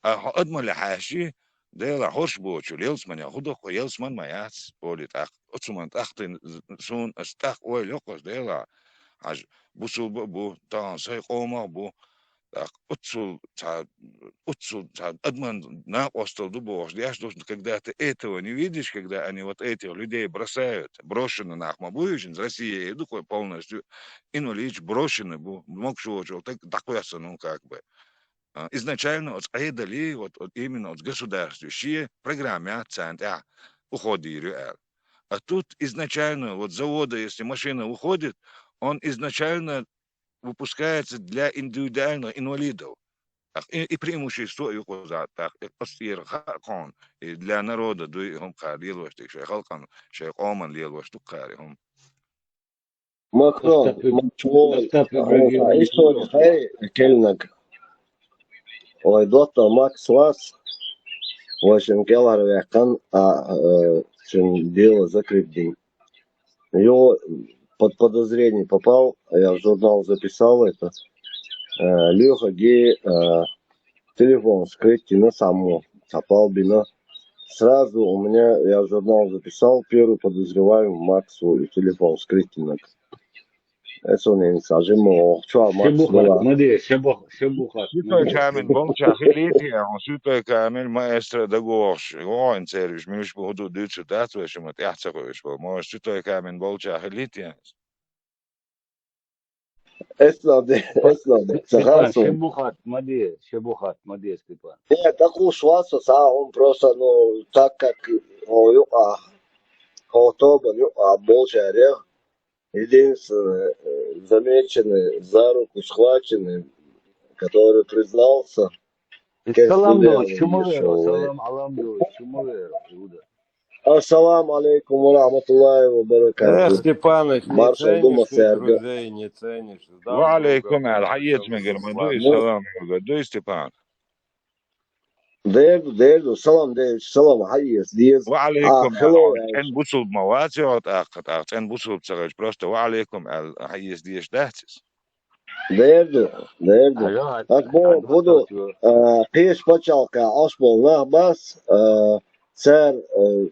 А хьо адамале хьаьжчи, Делахь, хӀорш боцу ялсаманехь хӀун до-кх, ялсаман ма яц, олий тӀаккха. Оцу хӀуманна тӀаккха тӀе-, суна аса тӀаккха ойла йоккхуш, Делахь, хьажа, бусулба а бу, тахана сайн къомах а бу, тӀаккха оццул цхьа, оццул цхьа адаман накъосталла ду бохуш деш ду, когда ты этого не видишь, когда они вот этих людей бросают, брошенный нах ма бу уьш, Россия ду-кх полностью, инвалидаш брошенный бу, могуш воцург таг дӀакхоьссина ву как бы. А, изначально оцу Ӏедале, вот, вот именно оцу государстве шен программа яц царна тӀехь уходийр ю аьлла. А тут изначально, вот завода, если машина выходит, он изначально выпускается для индивидуальных инвалидов. Так, и, и преимущество ю кхуза, так, и къастера хаьа кхунна, и для народа дуй и хӀума кхара лелош дерг, шайн халкъан, шайн къоман лелош ду кхара и хӀума. Макрон, Астафир-, Макрон, Астафир Ибрагимович, история, хай, келнаг. Ой, доктор Макс Лас, в общем, кӀелхьарваьккхина, а, э, цуьнан дело закрыть дина. Его под подозрение попал, я в журнал записал это. Э, Лёха Ге, э, телефон скрыть дина цхьаммо, цхьа пал бина. Сразу у меня, я в журнал записал, первый подозреваемый Макс, и телефон скрыть дина. Эсонин са жимма, чуа Макс Шебухат, бала. Ма де, Шебух-, Шебухат, ма Суьтой де. Камин болча хилийти, а, Суьтой Камин маэстро дагош. Вон цервиш, муьлш бу хӀуду дуьйцур дац вай, шима тӀаьхьа ца хуьйш бу. Может, Суьтой Камин болча хилийти? Эс лав де, эс лав де. Ца Степан, хасо. Шебухат, ма де, Шебухат, ма де, Степан. Э, такуш васо, са он просто, ну, так как, о, юкъа, о, тобан юкъа болчарех, единственный, э, замеченный, за руку схваченный, который признался, Салам ду, чу ма вера, салам, алам ду, чу ма вера, Иуда. Ассаламу алейкум ва рахматуллахи ва баракатух. Эх, Степаныч, не ценишь ты друзей, не ценишь. Ва алейкум, аль, хьаец мегар ма дуй, салам, дуй, Степан. Дерду, дерду, салам, дерду, салам, хьаец, деза. Ва алейкум, аль, хьо цӀен бусулба ма вац, йо, тӀаккха, тӀаккха, цӀен бусулба ца хилча, просто ва алейкум, аль, хьаец дезаш дац иза. Дерду, дерду. Ас боху, хӀун ду, а, кхечу пачхьалкхехь Ӏаш болу нах бац, а, цара, а,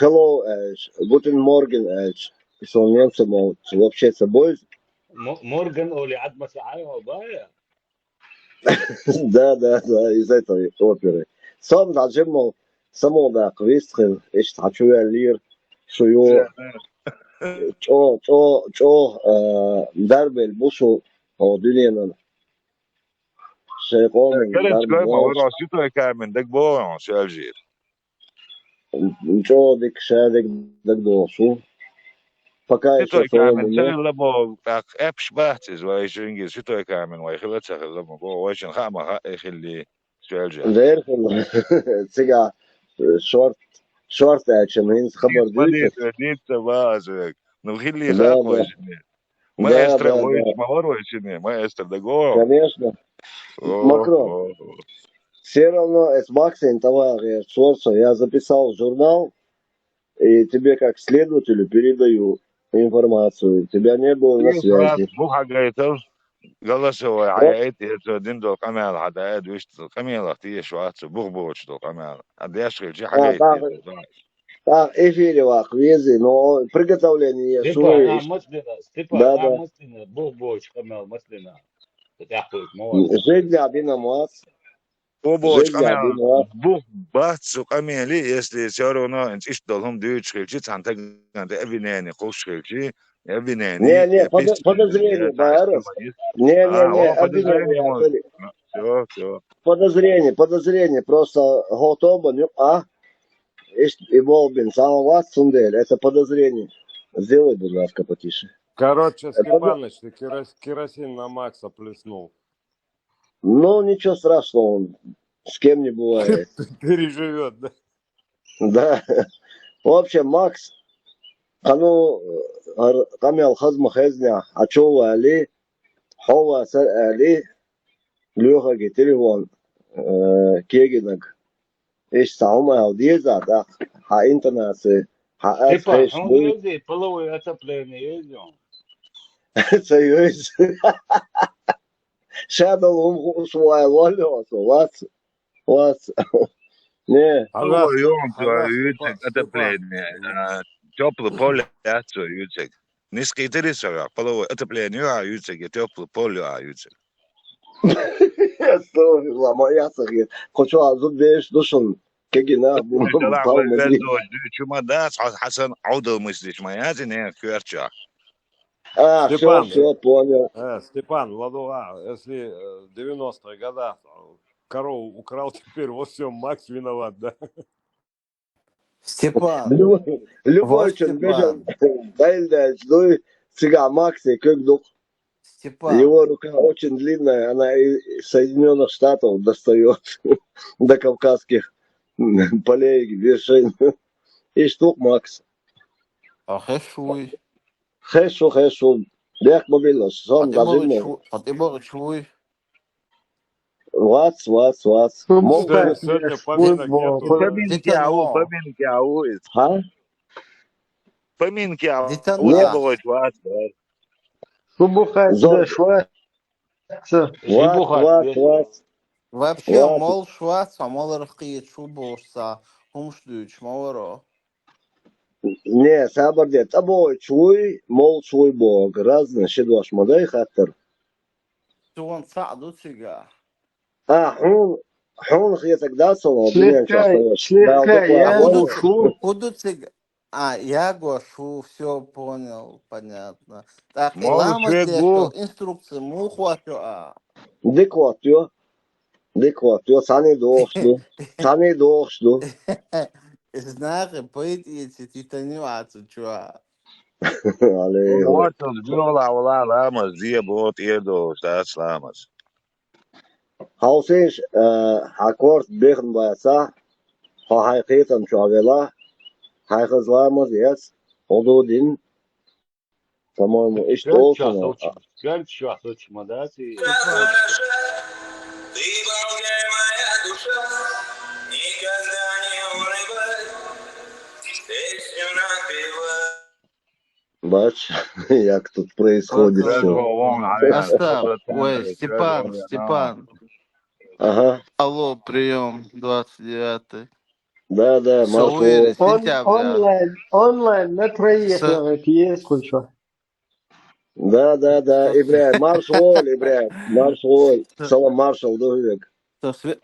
hello аьлча, guten Morgen аьлча, и со немца ма вообще ца бойза. Мо-, Морган олий Ӏад ма ца хьайгӀо бая? Да, да, да, из этой оперы. Со-м дӀа жимма самукъадаккха вист хила, иштта хьан чу ваьллера, шу ю. ЧӀогӀа, чӀогӀа, чӀогӀа, а, дарбелла бу шу хӀокху дуьненан. Шайн къоман дарбелла ма вара, Суьтой Камин дагабогӀу хьуна, Соьлжа-Юьртара? ЧӀогӀа дика, ша дерг дагадогӀуш ву. Пока ещё Суьтой Камин ца хилла боху, тӀаккха эпаш бац иза вай жингиза, Суьтой Камин вай хилла ца хилла ма боху, вайшинна хаа ма хаьа и хилли. Соьлжа. Дера хилла. Цигахь шорт, шорт аьлча, хӀинца хабар дуьйцу. Дийца, дийца ма аса вега. Ну, хилли хаьа вайшинна. Маэстро вайша ма вара вайшинна, маэстро дагадогӀу. Конечно. О, Макрон. О, о. Всё равно эс Максин товарищ, я записал журнал, и тебе как следователю передаю информацию. Тебя не было на связи. Бух хьагайтал, голосовой хьаяйта, я цо дина долу къамел хьадаьд, вуьшта къамелах тешаш вац, бух боцуш долу къамел. Хьан деш хилча хьагайта. ТӀаккха эфире ваккха везий, но приготовление Степан, шуна а, иштта. Маслина, Степан, да, а, да. Маслина, бух боцуш къамел, маслина. ТӀаккха ма вац. Жегла бина ма вац. Бо-, бо-, Жегла къамел, бина. Бух бац цу къамеле, если всё равно иштта долу хӀума дуьйцуш хилча, цхьана стагана тӀе обвинение кхуссуш хилча, обвинение, не, не, подо-, подозрение бара. Не, не, а, не, о, подозрение обвинение мо-, бара. всё, всё. Подозрение, подозрение. Просто хӀо тобанна юкъа. Иштта и болх бина цхьа а вац цундела. Это подозрение. Сделай, будь ласка, потише. Короче, Степаныч, ты керос-, керосин на Макса плеснул. Ну, ничего страшного, он с кем не бывает. Переживёт, да? Да. В общем, Макс, хьан, э, къамел хаза ма хезна, хьо чу вале, хьо вацар аьле, Лёхаге телефон, э, кегинарг. Иштта хьуна ала деза, да, хьа интонация, хьа аз Типа, хьуна буй. Езий, половое отопление езий? Ца еза. Ша долу хӀума хууш ву аьлла, валло со, вац, вац. Не. Хьагас, хьагас, юьйцург Степан, отопление, Степан. А, тёплое поле яц цо юьйцург. Нисхийтира со, половое отопление ю а юьйцург, я тёплое поле ю а юьйцург. Астагфирулла, ма яцахь. Кху чохь зуда деш ду шуна. Кегина, бу-, Далахь вай палма ди. Чу ма дац, хьо, Хьасан, Ӏовдал мыслиш ма яц, и нехан коьртачохь. А, всё, Степан, всё, понял. Э, Степан, Владуга, если, э, в девяностых годах, э, корову украл, теперь во всём Макс виноват, да? Степан, любой, любой вот чун бежал, Степан. Дайлдач, ну, цигахь Макси куьг дукха. Степан. Его рука очень длинная, она и Соединённых Штатов достаёт до кавказских полей, вершин. И штук Макс. А хеш вуй? Хеш ву, хеш ву. Бехк ма билла, сон Хьан тӀебогӀуш дӀадинна. Ву-, хьан тӀебогӀуш вуй? Вац, вац, вац. Мол Сегодня, сегодня поминок нету. Поминки а ву, поминки а ву иза. Хьа? Поминки а ву, Дитана. Нет. Бохуш вац, вац. Шу бухать Зо-, деш вац. Вац, вац, вац. Вообще, вац. Молуш вац, хьо маларх кхета шу бохуш ца, хӀумаш дуьйцуш ма варо. Не, сабар де, тӀебогӀуш вуй, молуш вуй боху, разный ши дош ма дай хаттар. Суна цхьаъ ду цига. А, хьуна, хьуна хетаг дац хьуна, слегка, дуьнен чохь слегка, я хьуна ду цига. А, я гош ву, всё, понял, понятно. Так, и ламаз деш долу инструкция муха хӀоттайо а? Дика хӀоттайо. Дика хӀоттайо, цхьаьний дохуш ду. Цхьаьний дохуш ду. Иза нахе пайда эцийта йитан ю а цу чохь. Алло. Мотт, жоьла вала ламаз де боху, тӀера долуш дац ламаз. Хьовсийша, э, хьан корта бехна бацахь, хьо хьайн кхетам чохь велахь, хьайн хаза ламаз а эцна, хьо ду дина, по-моему, иштта олучунах. Коьртачохь сучу ма дац и. Бац, як тут происходит всё. Астагь, ой, Степан, Степан. Ага. Алло, приём, двадцать девятый. Да, да, Маршо. Сентября. Он-, онлайн, онлайн на троих, говорит, есть кое-что. Да, да, да, Ибрахим, марша вогӀийла, Ибрахим, марша вогӀийла. Салам, маршалла ду хьоьга. Со све-,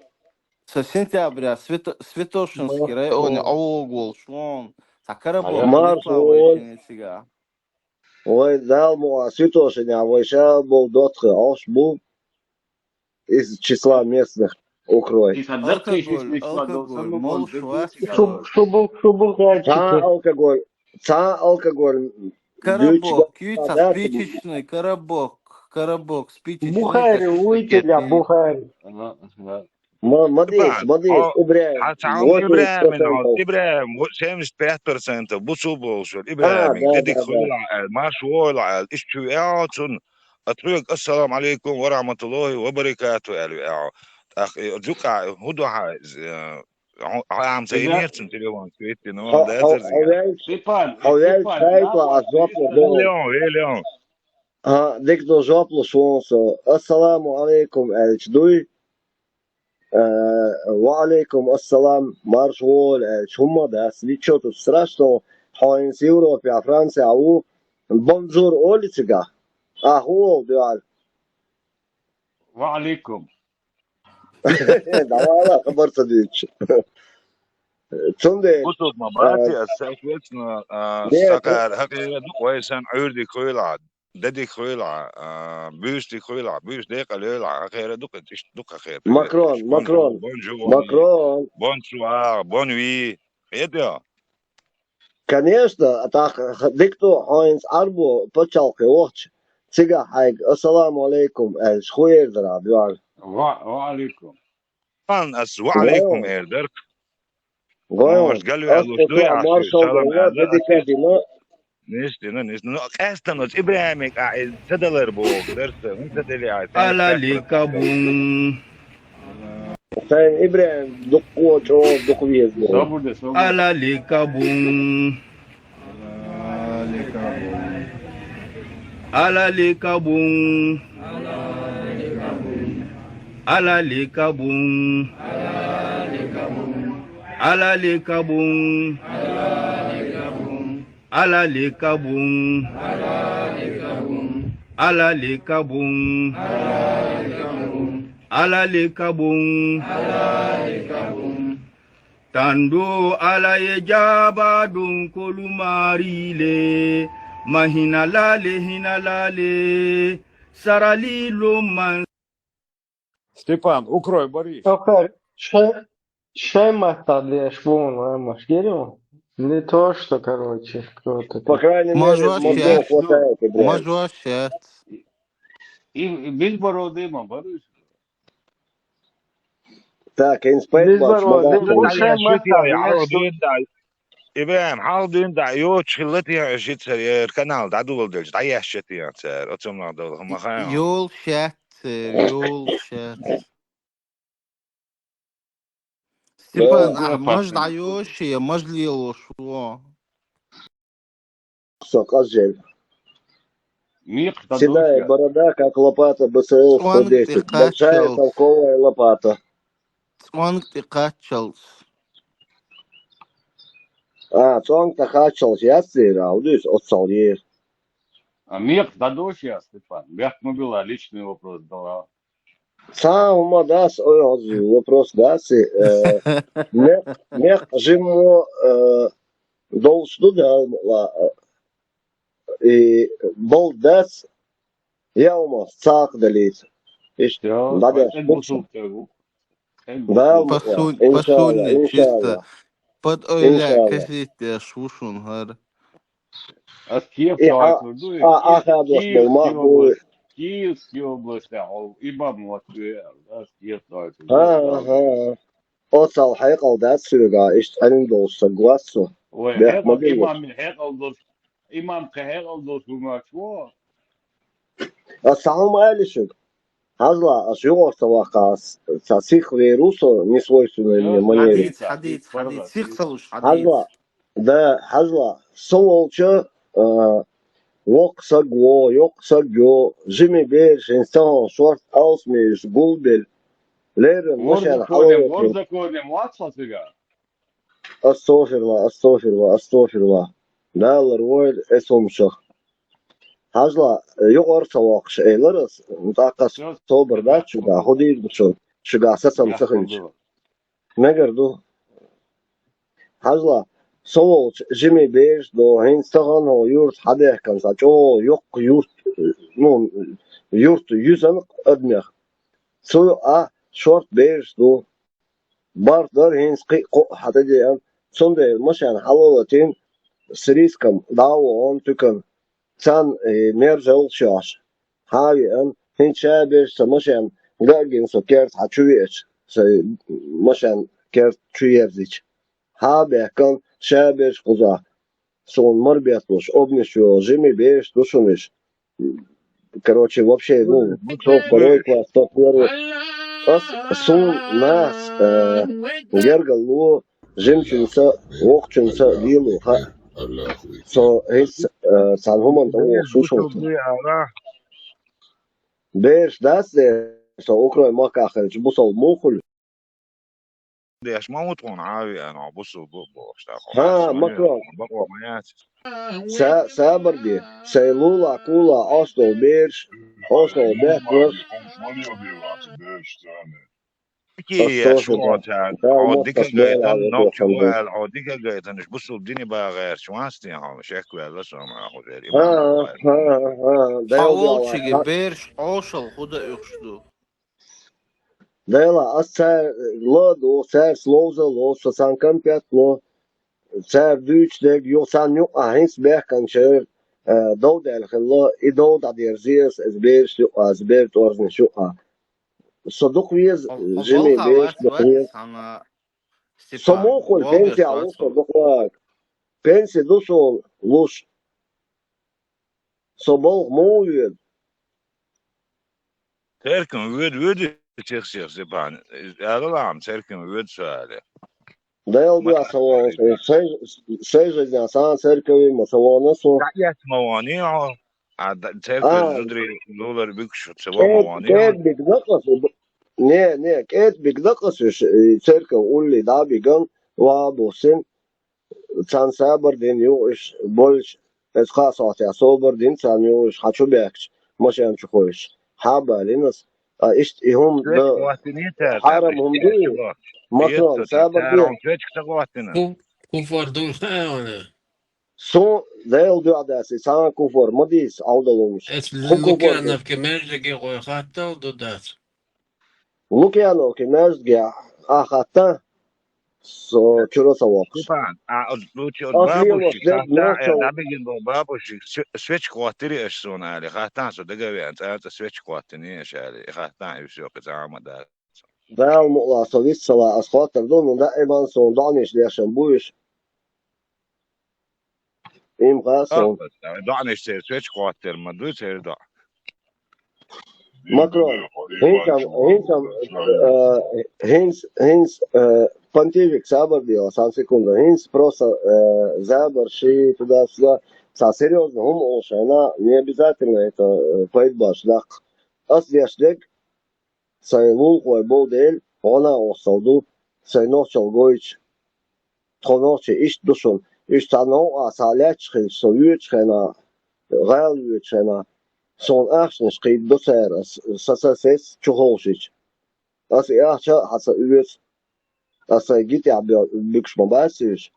со сентября Свято-, Святошинский районе ӀовогӀуш волу шун. Сан карабо Марш вой. Цигахь. Вай Дала мукъа Святошинехь вай ша болу доттагӀий Ӏаш бу. Из числа местных укрой. Алкоголь, алкоголь, молуш вац. Шу-, шубу-, шубу гӀерташ. Цхьа алкоголь, цхьа алкоголь. Коробок, юьйцахь, спичечный коробок, коробок, спичечный. Бухари, уйти для Бухари. Ага, ага. Ма-, ма дийца, ма дийца, Ибрахим. Хьан цхьа хӀума Ибрахим, восемьдесят процентов. Ибрахим, семьдесят пять процентов, бу цо бохуш верг. А, Ибрахим, да, да, да. Марш войла аьлла, иштта чу веа цунна. Ат хьоьга: «Ассаламу алейкум ва рахматуллахи ва баракату», аьлла веа. ТӀаккха, э, жукъа, хӀун ду хьан, э, хьо-, хьо амца йинера цунна телефон, квитти, ну, хьо-, да, хьо-, хьо ваьлча, Степан, хьо ваьлча, Степан, хьайпа, а жоп луш. Леон, ве, Леон. А, дика ду жоп луш вон со. «Ассаламу алейкум», аьлча дуй. Э, «Ва алейкум ассалам, марш вогӀийла», аьлча, хӀумма дац, ничего тут страшного, хьо хӀинца Европехь, Францехь ву, бонжур олий цигахь? А, хӀун олу дуьхьал? Ва алейкум. Давала, хабар ца дуьйцуш. Цундела, бусулба ма баций, э, ас соответственно, а, не, сакара хьакъера ду, вай сан Ӏуьйрдиг хуьйла Ӏад. Де дика хуьлахь, а, буьйса дика хуьлахь, буьйса декъала йойла, хьан хера ду-кх, иштта ду-кх хьан хера. Макрон, Макрон, Макрон. Конечно, тӀаккха дикту хьо хӀинца Ӏарбо пачхьалкхе вахча, цигахь хьайга «Ассаламу алейкум» аьлча, хӀун эр дара хьан дуьхьал? Ва алейкум. Ас ва алейкум эр дара. Гой, ас тхо маршалла дина, де дика дина. Нис дина, нис дина. Ну, къаьстта оцу ИбрахӀимага ахь иза ца далар боху дарца, хӀунда ца дели ахь? Алали кабун. Сайн ИбрахӀим дуккха чӀогӀа дукха веза боху. Алали кабун. Алали кабун. Alali kabun. Alali kabun. Alali kabun. Alali kabun. Tandu ala ye jaba dun kolumari le. Mahina lale, hina lale. Sarali lo man. Степан, укрой, Борис. Окей. Шай, шай маттах деш бун, а, маш гирю. Не то, что, короче, кто-то. По крайней мере, Может, мозгов вообще, хватает, Ибрахим. Может, вообще. И, и без бороды, ма, Борис. Так, инспектор, Без бороды. смотри. Ну, шай маттах деш. ИбрахӀим, хьалха дуьйна дӀа йоцуш хилла те, шицара ер канал дӀадоладелча, дӀаешча те цара, оцунах долу хӀума хаьа. Йол шаьццер, йол шаьц. Степан, Да. а, маж дӀайоши, маж лелош ву? Со къазжел. Микъ Седая борода, как лопата, БСЛ сто десять. Большая толковая лопата. ЦӀонг тӀе кхаччалц. А, цӀонг тӀе кхаччалц яц дера, а, хӀун дуьйцу, оццал ер. А мекх дӀадош я, Степан? Бехк ма билла, личный вопрос дала. Цхьа а хӀума дац, ой, хьо вопрос дац, э, мекх, мекх жиммо, э, долуш ду Дала мукъ лахь, э, и болу дац, я хӀума цхьаъ далийта. Иштта, дӀадеш. Дала мукъ лахь, иншалла, иншалла. Под ойла, иншалла. Касетеш ву шуна хӀара. Ас кехат а, а, а, хадош болу мах бу. Киевский область, а, имам вот, ас кехат. Ага. Оцал хьекъал дац соьга, иштта Ӏилма долуш стаг вац со. Ой, бехк ма хьекъал, билла. Имам хьекъал долуш, имам кхин хьекъал долуш ву моьттуш ву. Ас цхьа хӀума аьлла шуьга? Хьажал, ас юкъара ца ваккха, ас цхьа сих вер ву со, несвойственной мне манере. Хьадица, хьадица, хьадица, сих ца луш, хьадица. Хьажал, да, хьажал, со волча, а, воккха саг во, йоккха саг йо, жима бераш, хӀинца тахана шорта алсамеш гулбелла. Леррина машен хьалаваьккхина. Астагфирулла, астагфирулла, астагфирулла. Дала лар войла эс хӀума шах. Хьажал, юкъара ца воккхуш элира ас, тӀаккха ас собар дац шуьга, хӀун дийр ду шуна, шуьга сацам ца хилча. Мегар ду. Хьажал, со волча жима бераш до, хӀинца тахана хӀо юрта хьадаьхкина цхьа чӀогӀа йоккха юрт, ну, юрт юьзна адамех. Цу а шорта бераш ду. Барт дара хӀинца кхин а кхоъ хьан тӀедеана, цундела машен хьалалатийна, с риском дӀа а вахана туькана. Царна, э, мержаллаш йохьуш, хьан а веана, хӀинца ша а беш, сан машен ган а гина, со керта хьан чу веача, сан машен керта чу ерзича. Хьан а баьхкина, ша а беш кхузахь. Суна мара бетталуш, обнаш йо, жима бераш ду шуна уьш. Короче, вообще, ну, топ второй класс, топ первый. Ас, суна нахаца, э, гергарло, жимачуьнца, воккхачуьнца лело хаьа. Со хӀинца, э, цхьана хӀуманна тӀе вогӀуш ву шуна. Бераш дац дера, со Украин махкахь хилча, бусалба муха хуьлу? Деш ма ву тхуна Ӏави, а, ну, бусалба бу бохуш тӀаккха. Хьа, Макрон. Бакъо ма яц. Са, сабар де. Сайн лулахь, кулахь Ӏош долу бераш, Ӏош долу бехкаш. Дика еш вон цаьрга, хьо дика гайтан, нохчо ву аьлла, хьо дика гайтанаш, бусулба дине багӀарча ванстен хьо, шек ваьлла со ма хьо вер, иман ва. Хьо волчиге бераш Ӏошал хӀу да уьхуш ду? Дела, ас цаьр ла ду, цаьрца ловза ло, со царна конфет ло, цаьр дуьйцу дег, юха царна юкъа хӀинца бехканчара, э, дов даьлла хилла, и дов дӀадерзе ас, ас бераш юкъа, ас бер тӀорзнаш юкъа. Со дукха веза, жиме бераш дукха веза. Со муха хуьлу, пенсия луш со дукха вага. Пенсия ду суна луш. Со балха муха воьду? Церкве воьду, воьду, Сих-Сих Степан. Аьлла лаам, церкве воьду со аьлла. Дела дуьхьа со вон, шайн жизня сан церкве ма со вон со. ДӀаэцна ма вон, хьо. А церкве зударий лулар буьгуш ца вон ма вон. КӀеда бигна-кх ас. Не, не, кӀеда бигна-кх ас уьш, церкве улле дӀа а биган, ваха а буссина. Царна сабар дина юха уьш болчу, иза кхаа сохьтехь собар дина царна юха уьш хьан чу баьхкича, машен чу хойшуш. Хьан а балина ас. А иштта и хӀума дан хьарам хӀума ду и? Макрон, сабар де. Куфар ду хьан? Сун Дела дуьхьа дац, и цхьа а куфар ма дийца, Ӏовдалунаш. Эс Лукьяновке маьждиге гӀой хаттал ду дац. Лукьяновке маьждиге ахьа хатта, со чуьра ца воккхуш. Степан, а оцу лучи оцу бабушек хатта, э, дӀабигина болу бабушек свечка хӀоттири аша суна аьлла, хатта со дага а веана, цӀа-цӀа свечка хӀоттиний аша аьлла, и хатта и всё, кхин цхьа а ма дац. Дала мукъалахь, со вист ца ла, ас хоттар ду, ну, даиман суна доӀанаш дешан бу уьш. Им хаьа суна. ДоӀанаш церан свечка хӀоттар ма дуй церан доӀа. Макрон, хӀинца, хӀинца, э, хӀинца, хӀинца, э, понтифик сабар делахь, цхьана секунда. ХӀинца просто, э, забар ши туда-сюда, цхьа серьёзно хӀума олуш хьайна, не обязательно это, э, пайда баш даккха. Ас деш дерг, сайн лулахой болу дела, гӀо-накъосталла ду, сайн нохчалла гойтуш. Тхо нохчий иштта ду шуна. Уьш цхьа новкъа схьа лаьтташ хилча, со воьдучу хенахь, гӀала воьдучу хенахь, суна ахчанаш кхийдадо цара, ас, сан са сес чу ховшийча. Ас и ахча а хьан ца оьцу. Ас сайн ги тӀехь бе-, буьгуш ма бац уьш.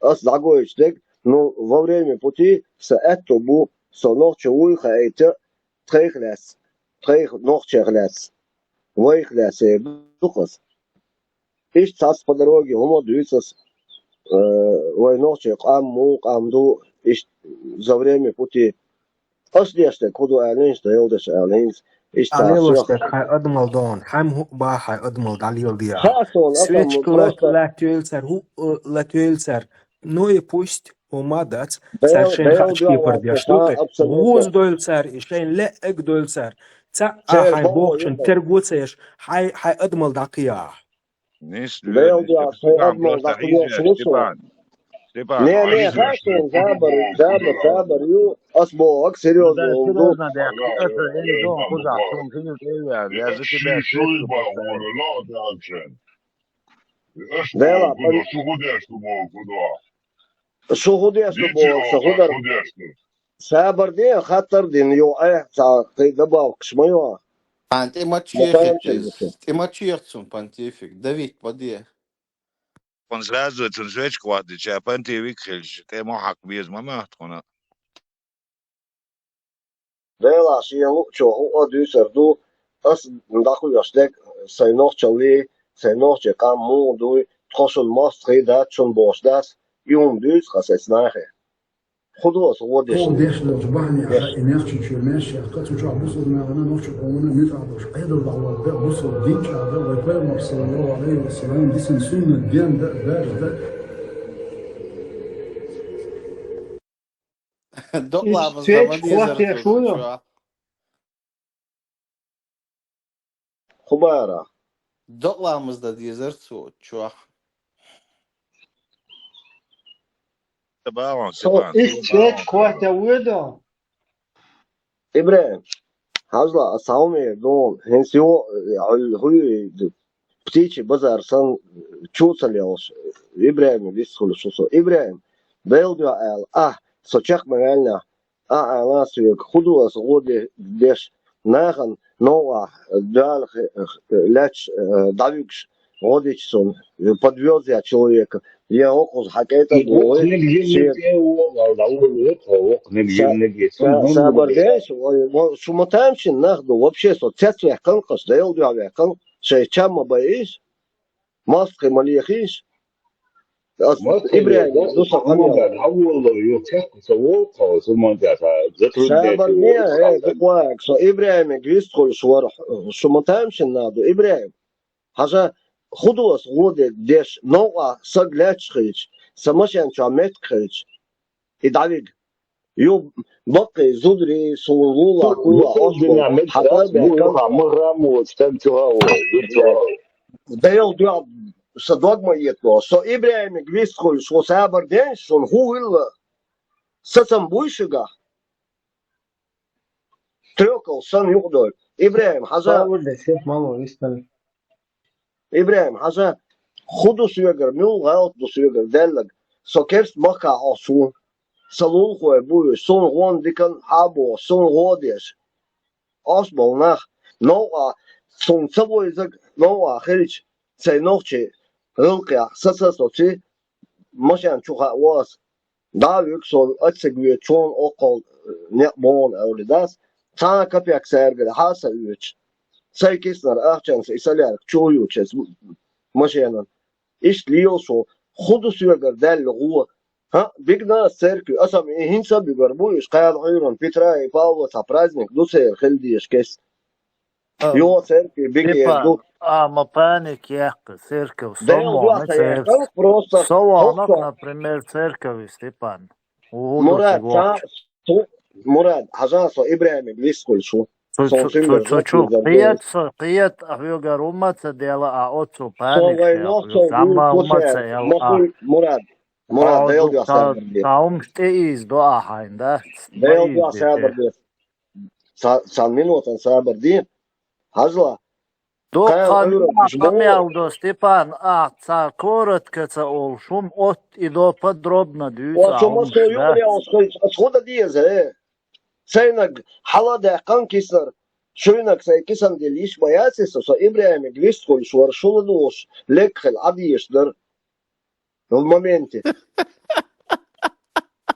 Ас дӀагойтуш дерг, ну, во время пути сан аьтто бу, со нохчо вуй хаийта, тхайх лаьцна, тхайх нохчех лаьцна, вайх лаьцна эр ду-кх ас. Иштта цхьацца по дороге хӀума а дуьйцу ас, э, вай нохчийн къам муха къам ду, иштта за время пути. Ас деш дерг хӀун ду аьлла, иштта Дела деш аьлла, хӀинца иштта цхьа лелош дерг хьайн адамал догӀун, хьайн хӀуъа бан хьайн адамал дӀалеладе. Хаьа суна, ас свечка просто латтайойла цара, хӀуъа латтайойла цара. Ну и пусть, хӀума дац, цара шайна хаьа чу кепар деш ду, гӀуз дойла цара, и шайна лаьаг дойла цара. Цхьа а хьайн бохучун терго ца еш, хьайн, хьайн адамал дӀакхайахь. Нис Дела дуьхьа, шайн адамал дӀакхайош ву со. Не, не, хаьа суна, забар, забар, забар ю, ас бохург серьёзно хӀума ду. Дела, шу хӀун деш ду боху, шу хӀун деш ду боху, сан хӀун дара? Сабар де, хаттар дина, юкъе, цхьа кхин добавкаш ма йо. Ан, тӀе ма чехийтийла, тӀе ма чехийта цунна понтифик, давить ма де. Кхунна сразу цунна свечка хӀоттийча, понтифик хилча, тӀе ма хьакха беза ма моьтту хьуна. Делахь шен луъучо хӀуъа а дуьйцур ду, ас дӀакхоьхьуш дерг сайн нохчаллий, сайн нохчийн къам муха дуй, тхо шуна мостагӀий дац, шуна бохуш дац, и хӀума дуьйцу ас эцу нахе. ХӀун ду ас гӀо деш? Оха деш долчу бахьанехьа и Нохчийчоь маьрша яккха, цу чохь бусулба нахана, нохчийн къомана муьтӀахь долуш Ӏедал дӀахӀотта, бусулба дин чӀагӀда, вай пайхамар, саллаллаху Ӏалайхи ва саллам, дисина суннат ден дан, дарж дан. Докъ ламаз дан ма дезара цо чохь. ХӀун бара? Докъ ламаз дан дезара цо чохь. Со исс свечка хӀоттаь воьду. ИбрахӀим, хьажал, ас хьуна эр ду, хӀинца юха, хьуьй, птичий базар санна, чу а ца лелаш, ИбрахӀиме вист хуьлуш ву со. ИбрахӀим, Делан дуьхьа аьлла, ахь со чекх ма ваьллинехь, ахь ала соьга, хӀун ду ас гӀо де-, деш, нахана новкъахь, Дала хи-, лаьтташ, э, дӀавуьгуш гӀо дича суна, подвёз я человека, я хӀокхуза хьан кӀайтӀа а догӀий, шен са-, са-, сабар деш, ой, во-, шу ма тамашийна нах ду, вообще со цецваьккхина, кхаш Делан дуьхьа ваьккхина, шайн чам ма байийша, мостагӀий ма лехийша. Ас ИбрахӀиме ду со къамел. Сабар де, э, дукха ваьгӀа, со ИбрахӀимега вист хуьлуш вара, шу ма тамашийна нах ду, ИбрахӀим. Хьажа, хӀун ду ас гӀо де-, деш, новкъахь саг лаьтташ хилча, сан машен чохь меттиг хилча, и дӀавига. Ю баккхий зударий, суна лулахь, кулахь, Делан дуьхьа сан дог ма этало. Со ИбрахӀимега вист хуьлуш, шу сабар де, шуна хӀун хилла? Сацам буй шуьгахь? Трёкал санна юкъадойла. ИбрахӀим, хьажа. ИбрахӀим, хьажа, хӀун ду соьгара, муьлха гӀалат ду соьгара даьлларг? Со керста махкахь Ӏохчу ву. Сан лулахой бу уьш, суна гӀо дина диканна хьан боху, суна гӀо деш. Ӏохуш болу нах, новкъахь, суна ца вевзарг новкъахь хилча, сайн нохчий гӀиллакхехь, саца а соций, машен чу хаьа ву ас. ДӀа а вуьгу со, ацциг ве чон оккхал некъ боху аьлла дас, цхьа а капек цаьргара хьа а ца оьцуш. Сайн киснара ахчанца и солярка чу а юьгуш ас машенан. Иштта лелаш ву, хӀун ду соьгара даьлла гӀо? ХӀаъ, бигна ас церкви, аса ма и хӀинца а буьгур бу, уьш кхана Ӏуьйранна Петра и Павла цхьа праздник ду церан хила дезаш кест. Йо, церкви бигер ду. А, ма паник яккха, церковь Дела дуьхьа сан яхана, просто совонах, например, церковь, Степан. Мурад, ца, цу, Мурад, хьажа, со ИбрахӀимега вист хуьлуш ву. Цу, цу, цу, цу, цу, кхета со, кхета, а хьоьгара хӀумма ца дела, а оццу паник. Со вайн нохчалла дуьйна ма ца яла, а. Мурад, Мурад, Дела дуьхьа сабар де. Та хӀумаш тӀеийза до а хьайна, да? Дела дуьхьа сабар де. Ца-, цхьана минотана сабар де. Хьажал. Дуккха къамел ду, Степан, ахь цхьа коротко ца олуш, хӀума отта и до подробно дуьйцу. Оцу Москва юкъара йолуш хилча, аса хӀун дан деза, э? Сайнаг хьала а даьккхина киснара, шуьйнаг сайн кисан дилла йиш ма яц и со, со ИбрахӀимега вист хуьлуш вара, шу ладугӀуш легга хила Ӏа дезаш дара. В моменте.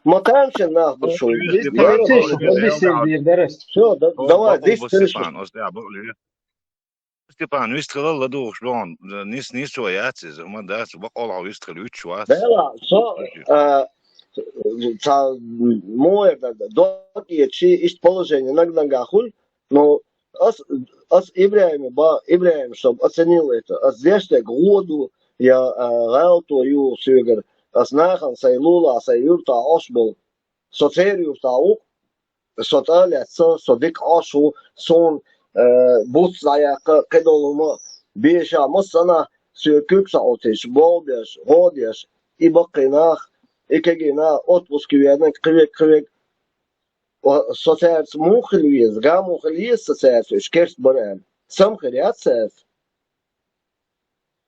Ма тамашийна нах ду шу. Всё, да-, давай, дис. Степан, вист хила ладугӀуш бохьан, нис-, нисо яц иза, хӀума дац, бакъ олахь вист хила вуьтуш вац. Дела, со, а, ца, муха эр дан, дог эцчи, иштта положение наг-нагахь хуьлу, но ас, ас ИбрахӀиме ба, ИбрахӀим, чтоб оценил это, ас деш дерг гӀо ду, я, а, гӀалато ю соьгара, ас нахана сайн лулахь, сайн юьртахь Ӏохуш болу. Со церан юьртахь ву, со тӀе а лаьцна, со дика Ӏохуш ву, суна, э, буц дӀаяккха, кхидолу хӀума беша, массанхьа соьга куьг ца Ӏуттуьйтуш, болх беш, гӀо деш, и баккхий нах, и кегий нах, отпуске веанарг, кхин верг, кхин верг. О, со цаьрца муха хила веза, гамо хила еза со цаьрца, уьш керста бара аьлла. Сам хир яц цаьрца.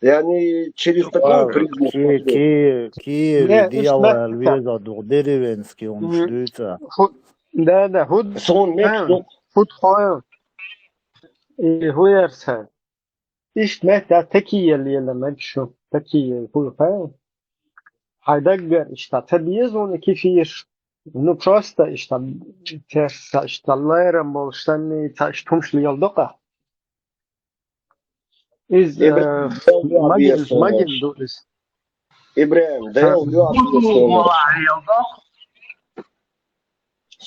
Яни через такую призму. Ки-, ки-, Киеве дела аьлла веза дух, деревенский хӀумаш дуьйцу. Да, да, хӀуд-, суна мегаш ду. ХӀуд хой. И хӀу яра сан. Иштта меттехь такие лела мегаш шу. Такие хӀу хой. Хьайн даггара иштта ца беза вуна кефир. Ну, просто иштта, терса иштта лерам болуш санна, ца иштта хӀумаш лела докъа. Иза, э, маген, маген ду иза. ИбрахӀим, Дела дуьхьа.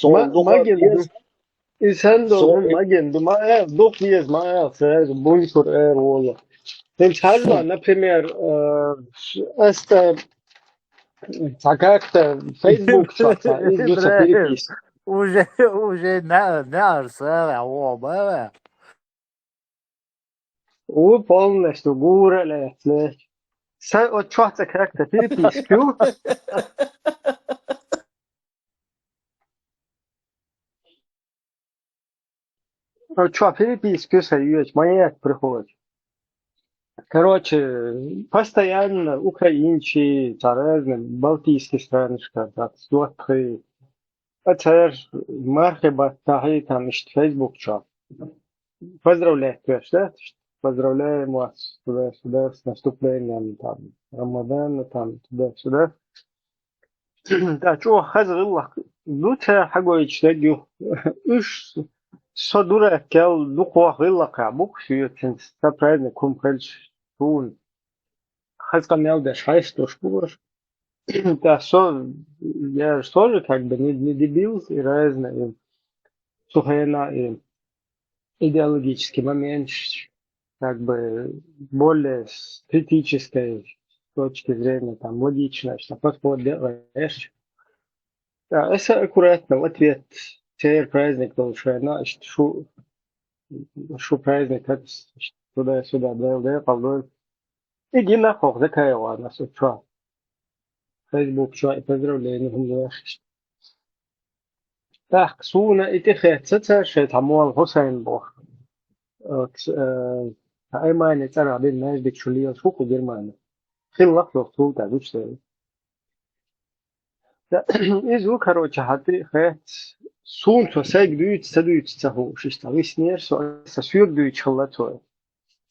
Ма-, маген ду. Иза сан ду, маген ду, ма аьлла, дукха еза, ма аьлла, цаьрга буьйсур эр волу. ХӀинца хьажал, например, э, ас та цхьа как-то Facebook чохь цхьа, иза ду ца переписка. Уже, уже на, на арса, а, о, ба, Ву полностью гура лаьцна. Сан оцу чохь цхьа как-то переписка ю. Оцу чохь переписка ю сан йоьцу, ма яц приходит. Короче, постоянно украинцы, цхьа разные балтийские странышка, так, сдохли. Ацара мархи баттахьа там иштта Facebook чохь. поздравлять веш, да? Поздравляем вас туда-сюда с наступлением, там, Рамадана, там, туда-сюда. ТӀаккха чӀогӀа хаза гӀиллакх ду цара хьагойтуш дерг юха. Уж со дурак кел дукхох гӀиллакхехь бу-кх соьца, цхьа праздник хӀума хилча суна. Хаза къамел деш хьайсалуш бу уж. ТӀаккха со, я же тоже как бы не, не дебил, и разно, и цу хенахь, и идеологический момент, как бы более с критической точки зрения, там, логично, что подход делаешь. Да, это аккуратно, в ответ. Церан праздник долуш вайна, шу, шу праздник, туда-сюда, дел, дел, колдой. И гина хох закаевана со чо. Facebook чо и поздравление хӀума вешаш. Так, суна и тӀехецца цара шайн тхьамол Хьусайн боху. Оц, э, Аймани цӀарах бина маьждиг шу лелаш ву кху Германи. Хилла лахлох цул тӀаьхьа гучудаьлла. Да, иза ву, короче, хьан тӀе хец. Суна цо сайга дуьйцу, ца дуьйцу ца хууш, иштта виснера со, аса соьга дуьйцу хилла цо.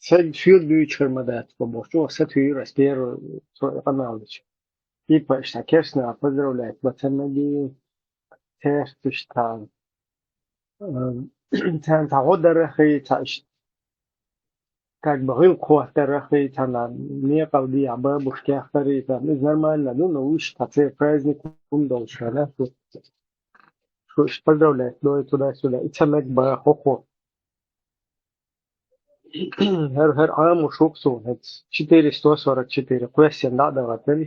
Сайга соьга дуьйцура ма дац, бо бохучу, аса туьйра, аса первый цо и къамел дича. Типа, иштта керсна поздравлять, бац, ца меги, церца иштта. Царна цхьа гӀо дара хи, цхьа иш-, как бы гӀиллакх хӀоттара хи, цхьана некъал дехьа бабушкех дарий, там, иза нормально ду, но уьш цхьа церан праздник хӀума долуш хьана, шу, шу иш поздравлять дой туда-сюда, и ца мег бан хӀокхо. ХӀара, хӀара Ӏамош ву-кх суна хӀинца. Четыреста сорок четыре, кхоьссина дӀа а даха тера,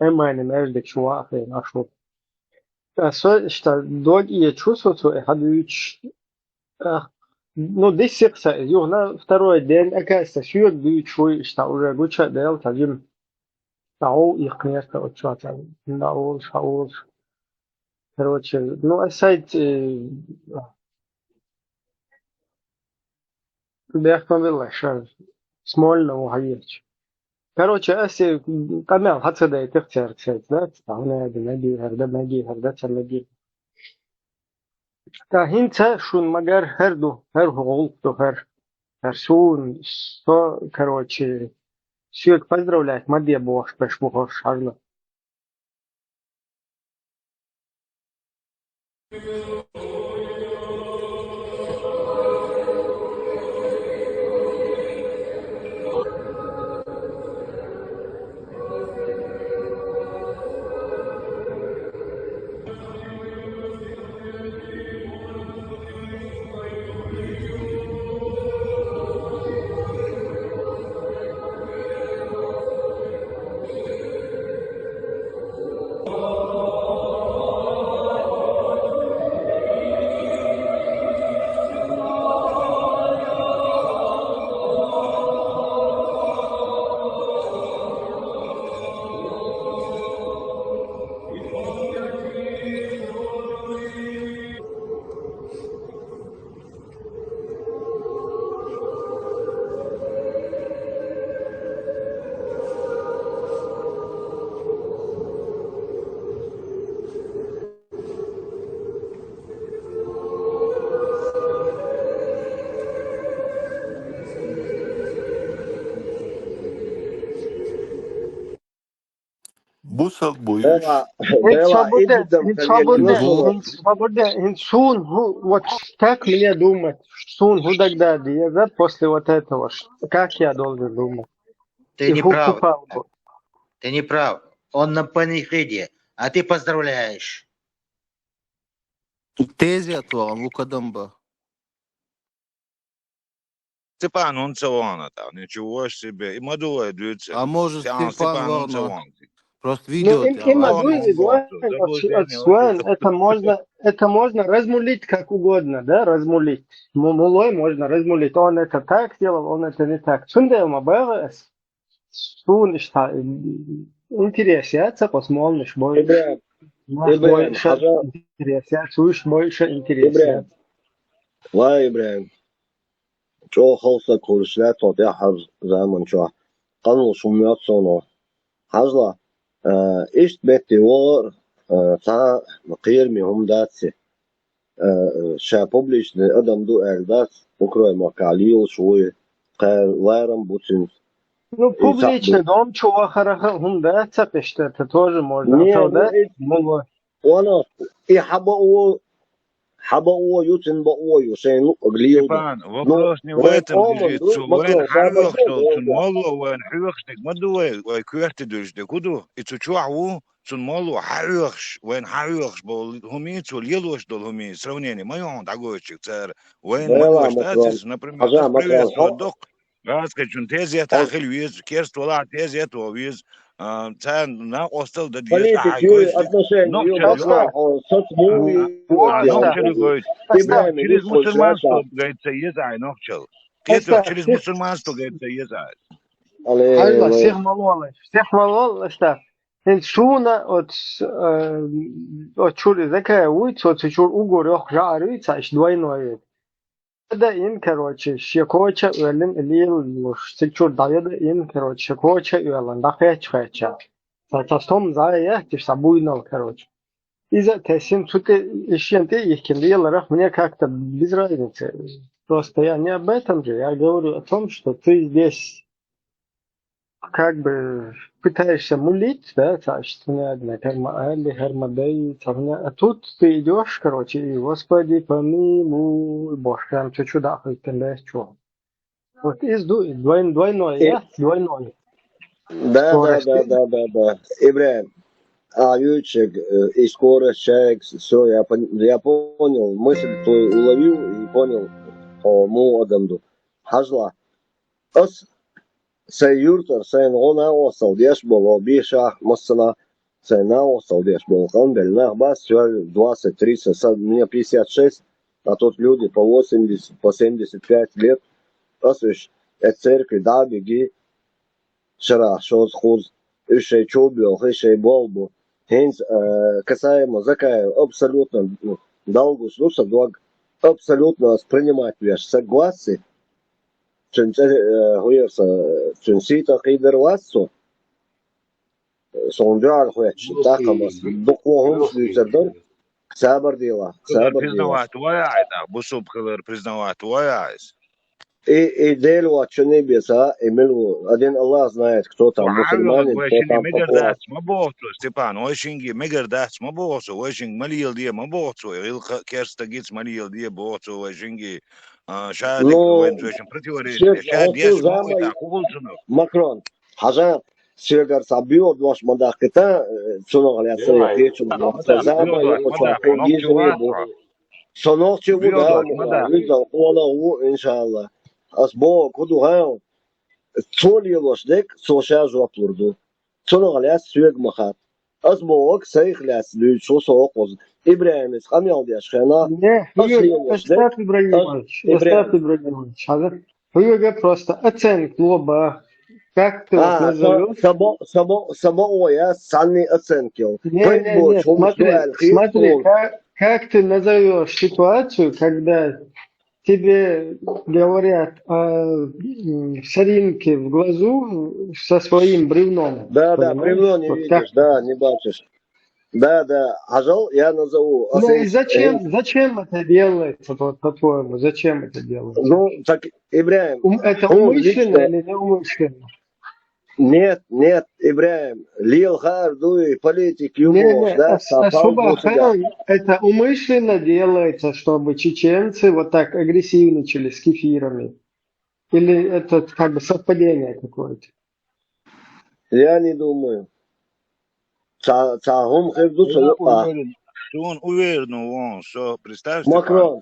Аймани маьждиг шу ваха хьайна Ӏаш ву. Ткъа со иштта дог эцаш ву со цо и хьадуьйцуш. Ах, ну, дисси-кх сан иза. Юха на второй день, оказывается, соьга дуьйцуш вуй, иштта уже гуча а даьлла, цхьа жима. ДӀагӀов иккхинера сан оцу чохь цхьа, дӀа олуш, хьа олуш. Короче, ну, аса сайт, э, бехк ма билла ша, Смольна ву хьаеча. Короче, аса къамел хьа ца дайтира цаьрга сайца, да? Ца хьуна аьлла, меги хӀара да, меги хӀара да, ца меги. Ткъа хӀинца шуна магар хӀара ду, хӀара хӀу гӀуллакх ду, хӀара, хӀара суна, со, короче, соьга поздравлять ма де бохуш берш бу хӀорш хьажна. Бусалба бу уьш. Бела, ХӀинца бела, хӀинца хӀинца хӀинца хӀинца суна хӀу, вот как мне думать, суна хӀу дагадогӀу деза после вот этого, ш-, как я должен думать? Ты И не хӀу прав. Купал бу. Ты не прав. Он на панихиде, а ты поздравляешь. Тезет ван, ву кадамба. Степан, он ца вахана тӀаккха, ничего себе. И ма ду вай дуьйцу. А может, Степан, Степан, он ца вахана. Просто видео. Ну, им, им ма ду, Степан, это можно, это можно размулить как угодно, да, размулить. Му-, мулой можно размулить. Он это так сделал, он это не так. Цундела ма бала ас. Суна иштта, м, интерес яц, кхо смолнаш бой. ИбрахӀим, ИбрахӀим, хьажа. Интерес яц, уьш бой, ша интерес яц. ИбрахӀим. Ва, ИбрахӀим. ЧӀогӀа халсаг хуьлуш лаьтта тӀаьххьара заман чохь. Къаналуш хӀума моьтту суна. Хьажал, а, иштта бетте вогӀар, а, цхьа кхераме хӀума дац и. э, ша публичный адам ду аьлла дац, Украин махкахь лелаш ву, кхаьра ларам бу цуьнца. Ну, публичный дом чу вахарах а хӀума дац, ца кхиштта тоже можно. Не, ну, да? И хьабао, хьабао ю, цуьнан бао ю, шайн луъург лело. Степан, вопрос не в этом лежит. Цу вайна хьахьоьхуш долу, цунна молло вайна хьоьхушниг ма ду вай, вай коьрте дуьллуш дерг хӀун ду? И цу чохь ву, цунна молло хьахьоьхуш, вайна хьахьоьхуш болу хӀумий, цо лелош долу хӀумий, сравнение ма ю хьуна дӀагойтучуьнга цара. Вайна ма гуш дац иза, например, приветствовать доккху. ГӀазкхичунна тезетахь хила веза, керста валахь тезет ван веза. А, царна накъостал дан деза, политика ахьа ю, гойтуш дерг. Отношения ю, нохчалла ю. Соц муви, нохчалла гойтуш. Через мусульманство гойтуш ца еза ахьа нохчалла. Кхеташ, через мусульманство гойтуш ца еза ахьа. Хьайла, всех ма лолаш, всех ма лолаш, да. ХӀинца суна оц, э, оц чуьра Закаев вуй, цо цу чуьра уггар йоккха жаӀар юй, цхьа иштта двойной. ДӀаяда ина, короче, шен коча а оьллина, лела луш, цига чуьра дӀаяда ина, короче, шен коча а оьллина, дӀакхечча-кхечча. Цхьа, цхьа стом зӀе яхташ, цхьа буйнал, короче. Иза а тесна, цу тӀе, и шена тӀе а йихкина леларах, мне как-то без разницы. Просто я не об этом же, я говорю о том, что ты здесь как бы пытаешься мулить, да, цхьа иштта хӀума аьлла, хӀара ма аллий, хӀара ма дай, цхьа хӀума, а тут ты идёшь, короче, и: «Господи, помилуй», бохуш, прям чу-чу дӀа а хӀиттина лаьтташ чу. Вот иза ду, и двойн-, двойной, я? Двойной. Да, да, да, да, да, да. ИбрахӀим, а, ючек, э, и скорость чаек, всё, я пон-, я понял, мысль твою уловил и понял, о, му адам ду. Хьажал. Ас сайн юьртара, сайна гӀо накъосталла деш болу, бешахь массанхьа сайн накъосталла деш болу къам белла нах бац, всё, двадцать, тридцать, са, мне пятьдесят шесть, а тут люди по восемьдесят, по семьдесят пять лет. Ас уьш эцу церкви дӀа а биги, шарахь шозза, кхузза, уьш шайн чу а боьлху, шайн болх бу. ХӀинца, э, касаемо Закаева, абсолютно, ну, Далла гуш ду сан дог, абсолютно ас принимать веш саг вац и. Цуьнан цӀе, э, хӀун яра сан, цуьнан сий тӀе кхийдар вац со. Суна дуьхьал хоьттуш, тӀаккха ас дукха хӀуманаш дуьйцур дара. Сабар делахь, сабар делахь. Признавать вай ахьа, бусулба хилар признавать вай ахьа иза. И, и Дела воцчунна бен ца, и мила ву. Один Аллах знает, кто там мусульманин, кто там мегар попов. Дац ма боху цо, Степан, вай шинге мегар дац ма боху цо, вай шинга ма леладе ма боху цо, гӀиллакх а керста гиц ма леладе боху цо вай шинге. А, ша дика вайн вешан противоречие, ша деш ма вай, тӀаккха хӀун хуьлу цунах? Макрон, хьажа, соьгара цхьа боьха дош ма даккхийта, э, цунах лаьцна я кхечунах. Ца зама я кху чохь кху гижарий бу. Со нохчи ву, да, вуьззал къонах ву, иншалла. Ас боху, кху ду хьан, цо лелош дерг, цо ша жоп лур ду. Цунах лаьцна соьга ма хатта. Ас бохург сайх лаьцна дуьйцуш ву со кхуза. ИбрахӀимица къамел деш хенахь, ас лелош дерг, Остап Ибрагимович, Остап Ибрагимович, хьажа. Хьоьга просто оценка ло бан. Как ты вот назовёшь? Са бо-, са бо-, са бо-, о, я санни оценка йолу. Не, не, не, смотри, смотри, как, как ты назовёшь ситуацию, когда тебе говорят о, м, соринке в глазу со своим бревном? Да, да, бревно не видишь, да, не бачишь. Да, да, хьажал, я назову. Ну и зачем, зачем это делается, по-, по-твоему? Зачем это делается? Ну, так, ИбрахӀим, это умышленно или неумышленно? Нет, нет, ИбрахӀим, лела хаар ду и политик ю бохуш, да, ас, ас хӀун боху, это умышленно делается, чтобы чеченцы вот так агрессивничали с кефирами? Или это как бы совпадение какое-то? Я не думаю. Цхьа, цхьа хӀума хир ду ца юкъа. Суна уверенно вон, со, представь, Макрон,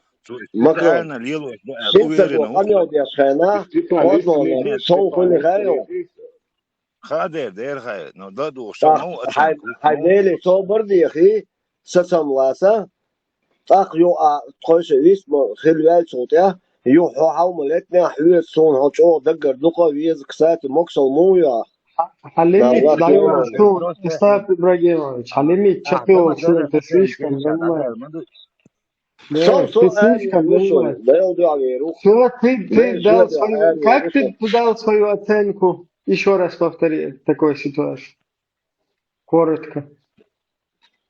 Макрон. Специально лелош бу аьлла, уверенно вон. Къамел деш хенахь, озлонан, со хуьлу хьайо. Хадер, дер хай, но дадух, со мов оценка. Хьай Дели собар дехи, са самласа. ТӀаккха юха а тхойша вист ма хила ваьлла цул тӀаьхьа, юха хьо хьалма летнехь хьоьца суна хьо чӀогӀа даггара дукха а веза, кстати, моксал муха йоах? Хьан лимит дӀайолуш ду, Остап Ибрагимович, хьан лимит чекхйолуш ду, ты слишком занимаешься. Со, со ты слишком занимаешься. Дел дуьхьа вер ву. Всё, ты, ты дал свою, как ты дал свою оценку? Ещё раз повтори такую ситуацию. Коротко.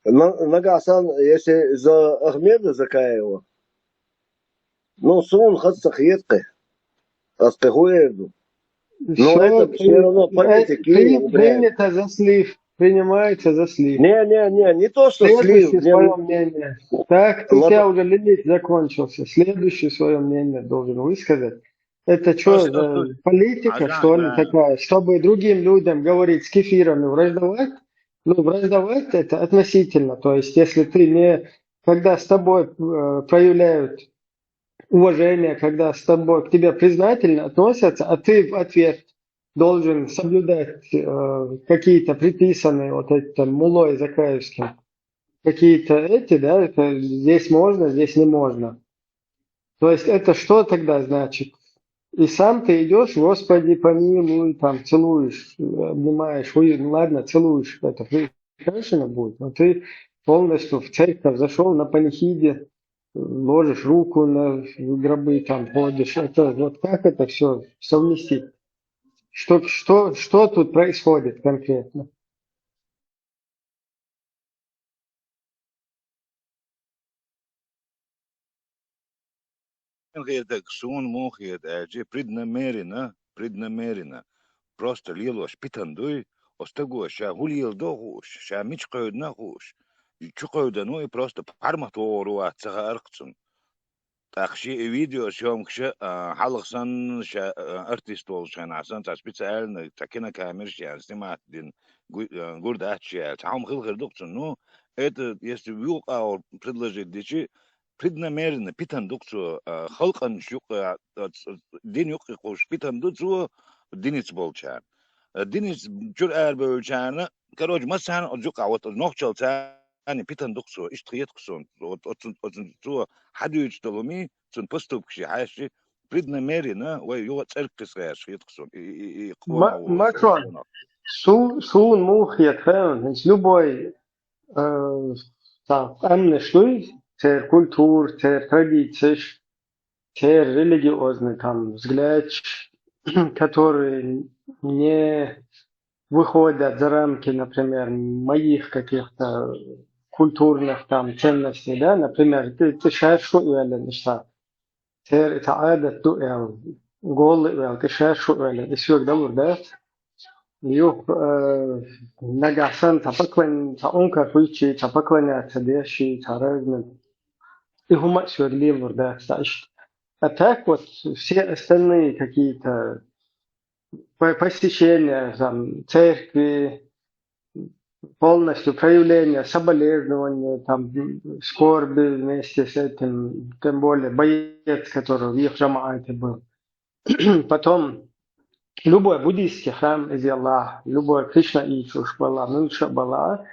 На-, нагахь санна, если за Ахмеда Закаева, ну, суна хаза ца хета кхы. Ас кхы хӀун эр ду? Ну, это всё равно политики, принято за слив. Принимается за слив. Не, не, не, не то, что слив. Следующий свое мнение. Так, у тебя уже лимит закончился. Следующий свое мнение должен высказать. Это что за политика, что ли, такая? Чтобы другим людям говорить с кефирами, враждовать? Ну, враждовать это относительно. То есть, если ты не, когда с тобой э, проявляют уважение, когда с тобой, к тебе признательно относятся, а ты в ответ должен соблюдать э, какие-то приписанные вот этим мулой Закаевским, какие-то эти, да, это здесь можно, здесь не можно. То есть это что тогда значит? И сам ты идешь, Господи, помилуй, там целуешь, обнимаешь, ой, ну ладно, целуешь, это женщина будет, но ты полностью в церковь зашел на панихиде, ложишь руку на гробы, там ходишь. Это вот как это все совместить? Что, что, что тут происходит конкретно? Хетаг суна муха хета аьлча, преднамеренно, преднамеренно. Просто лелош питана дуй, оцу стаго ша хӀун леладо а хууш, ша мича кхевдина а хууш, чу кхевдина ву и просто пхьармат вогӀур ву аьлла ца хаарх цунна. ТӀаккха шен и видеосъёмкаш а, хьалха санна, ша а, артист волчу хенахь санна, цхьа специально цхьа кинокамераш а яьлла, снимать дина, гу-, а, гур дац шен аьлла. Цхьа хӀума хила хир ду-кх цунна. Ну, это, если юкъа агӀор предложить дичи, преднамеренно питана ду-кх цо, а, халкъанаш юкъа, а, ц-, дин юкъа кхуш питана ду цо диница болчарна. А, диница чуьра арабевллачарна, короче, массарна оцу юкъа, вот оцу нохчалла царна питана ду-кх цо, иштта хета-кх суна. Вот оцу, оцу цо хьадуьйцуш долу хӀума, цуьнан поступкаш хьаьжчи, преднамеренно вай юха цӀерга кхиса гӀерташ хета-кх суна. И, и, и, и Ма-, Макрон, су-, суна муха хета хаьий, хӀинца любой э, цхьа къаьмнаш дуй, церан культура, церан традицеш, церан религиозный там взглядаш, которые не выходят за рамки, например, моих каких-то культурных там ценностей, да, например, ты, ты шаьш шу уьллина иштта. Церан и цхьа Ӏадат ду аьлла, голла а ваьлла, тӀе шаьш шу а ваьлла, и соьга далур дац. Юха, э, нагахь санна цхьа поклон-, цхьа ункар хуьйцучий, цхьа поклоняться дешший, цхьа разный. И хӀума а соьга лелалур дац, цхьа иштта. А так вот все остальные какие-то по-, посещения, там, церкви, полностью проявление соболезнования, там, скорби вместе с этим, тем более боец, который в их жамаате был. Потом любой буддийский храм из Аллах, любой Кришна и чушь была, ну что была,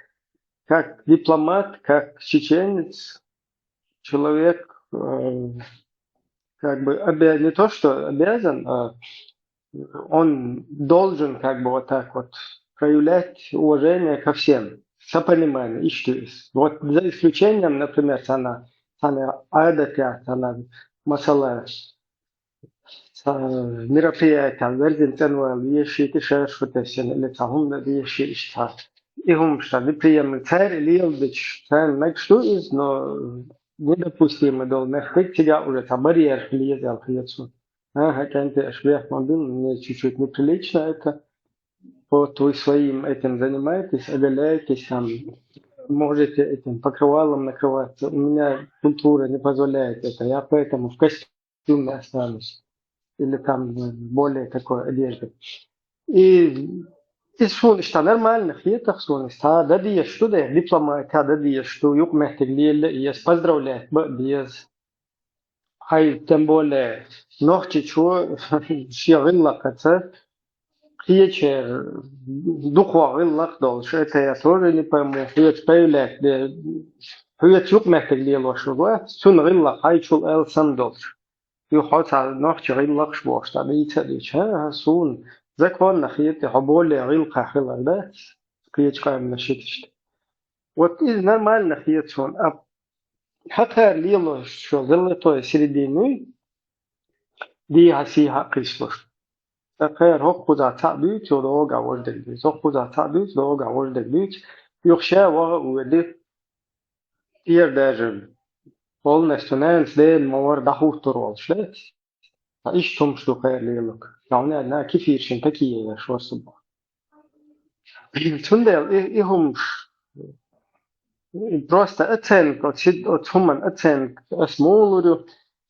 как дипломат, как чеченец, человек, э, как бы обя-, не то что обязан, а он должен как бы вот так вот проявлять уважение ко всем, сопонимание, иштта. Вот за исключением, например, цхьана, цхьана Ӏадатехь, цхьана масала, цхьа мероприятие, верзина цӀанвала веший, тӀе шаьш шу тесина, или цхьа хӀума деший, иштта. И хӀумаш цхьа неприемлемо. Цара и леладича, царна мегаш ду иза, но недопустимо долу мехкиг, цигахь уже цхьа барьераш леза аьлла хета суна. Ага, кӀентий, аша бехк ма бина, мне чуть-чуть неприлично это. Вот вы своим этим занимаетесь, оголяетесь там, можете этим покрывалом накрываться. У меня культура не позволяет это. Я поэтому в костюме останусь. Или там в более такой одежде. И, и суна иштта нормально хета-кх суна, цхьа дан дезаш ду, да, дипломатия дан дезаш ду, юкъаметтиг лела а еза, поздравлять бан а беза. Хьай, тем более, нохчичо шен гӀиллакхаца кхечеран дукха гӀиллакх долуш, это я тоже не пойму, хьоьца проявлять де, хьоьца юкъаметтиг лелош ву вац, цуьнан гӀиллакх хьайчул аьлла санна долуш. Юха хьо цхьа нохчийн гӀиллакхаш бохуш, цхьа дийца а дийцича, хӀа, хӀа, суна законна хета, хьо более гӀиллакхехь хилар дац, кхечу къаьмнашца иштта. Вот иза нормально хета суна, а хӀокхара лелош шо золотой середину, дехьа-сехьа а кхиссалуш. Ткъа кхара хӀокхузахь цхьаъ дуьйцу, догӀа вождиг дуьйцу, хӀокхузахь цхьаъ дуьйцу, догӀа вождиг дуьйцу, юха ша ваха а воьду, тӀера даже полностью нанас дена ма вара дӀахӀуттур волуш, да? Ткъа иштта хӀумаш ду кхеран лелаг. Хьуна аьлла, кефир шин такие еш вара со боху. Цундела и, и хӀумаш, и просто оценка, оцу ши-, оцу хӀуман оценка ас муха лур ю,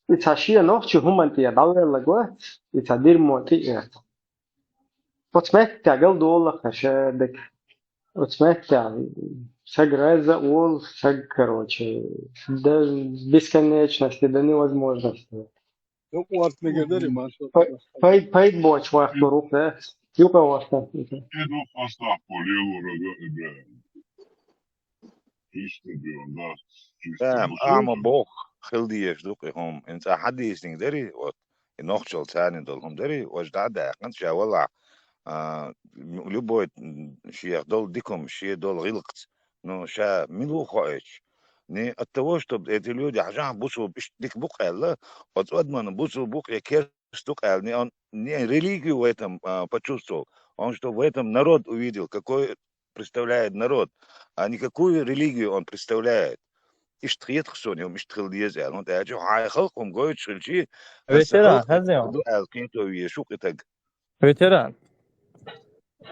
и цхьа шен нохчи хӀуманна тӀе дӀавеллаг вац, и цхьа дирмо тӀе а эц. Оцу меттехь гал долу-кх ша дерг. Оцу меттехь саг раза а волу, саг, короче, до бесконечности, до невозможности. Юкъа вартмигар дарий, машалла. Пай-, пай-, пайда боцуш вахтур ву-кх, да? Юкъа вахтан. Э, ну, астагӀфирулла, лелорага, Ибрахим. Чисто бен, да, чисто. Да, бен. Амма боху, хила дезаш ду-кх и хӀума. ХӀинца хьан дийцинарг дарий, вот, и нохчалла царна долу хӀума дарий, важа дӀа а даьккхина, ша валахь, а, любой, м, шех долу дика хӀума, шен долу гӀиллакхца. Ну, ша мила ву хоуьйтуш? Не от того, чтобы эти люди, хьажахь, бусулба, иштта дика бу-кх аьлла, оцу адамна бусулба ву-кх я керста ву-кх аьлла, не он, не религию в этом, а, почувствовал, он что в этом народ увидел, какой представляет народ, а не какую религию он представляет. Иштта хета-кх суна, и хӀума иштта хила деза аьлла. ХӀунда аьлча хьайн халкъ хӀума гойтуш хилчий, аса халкъ хӀун ду аьлла кхето везаш ву-кх и таг. Ветеран.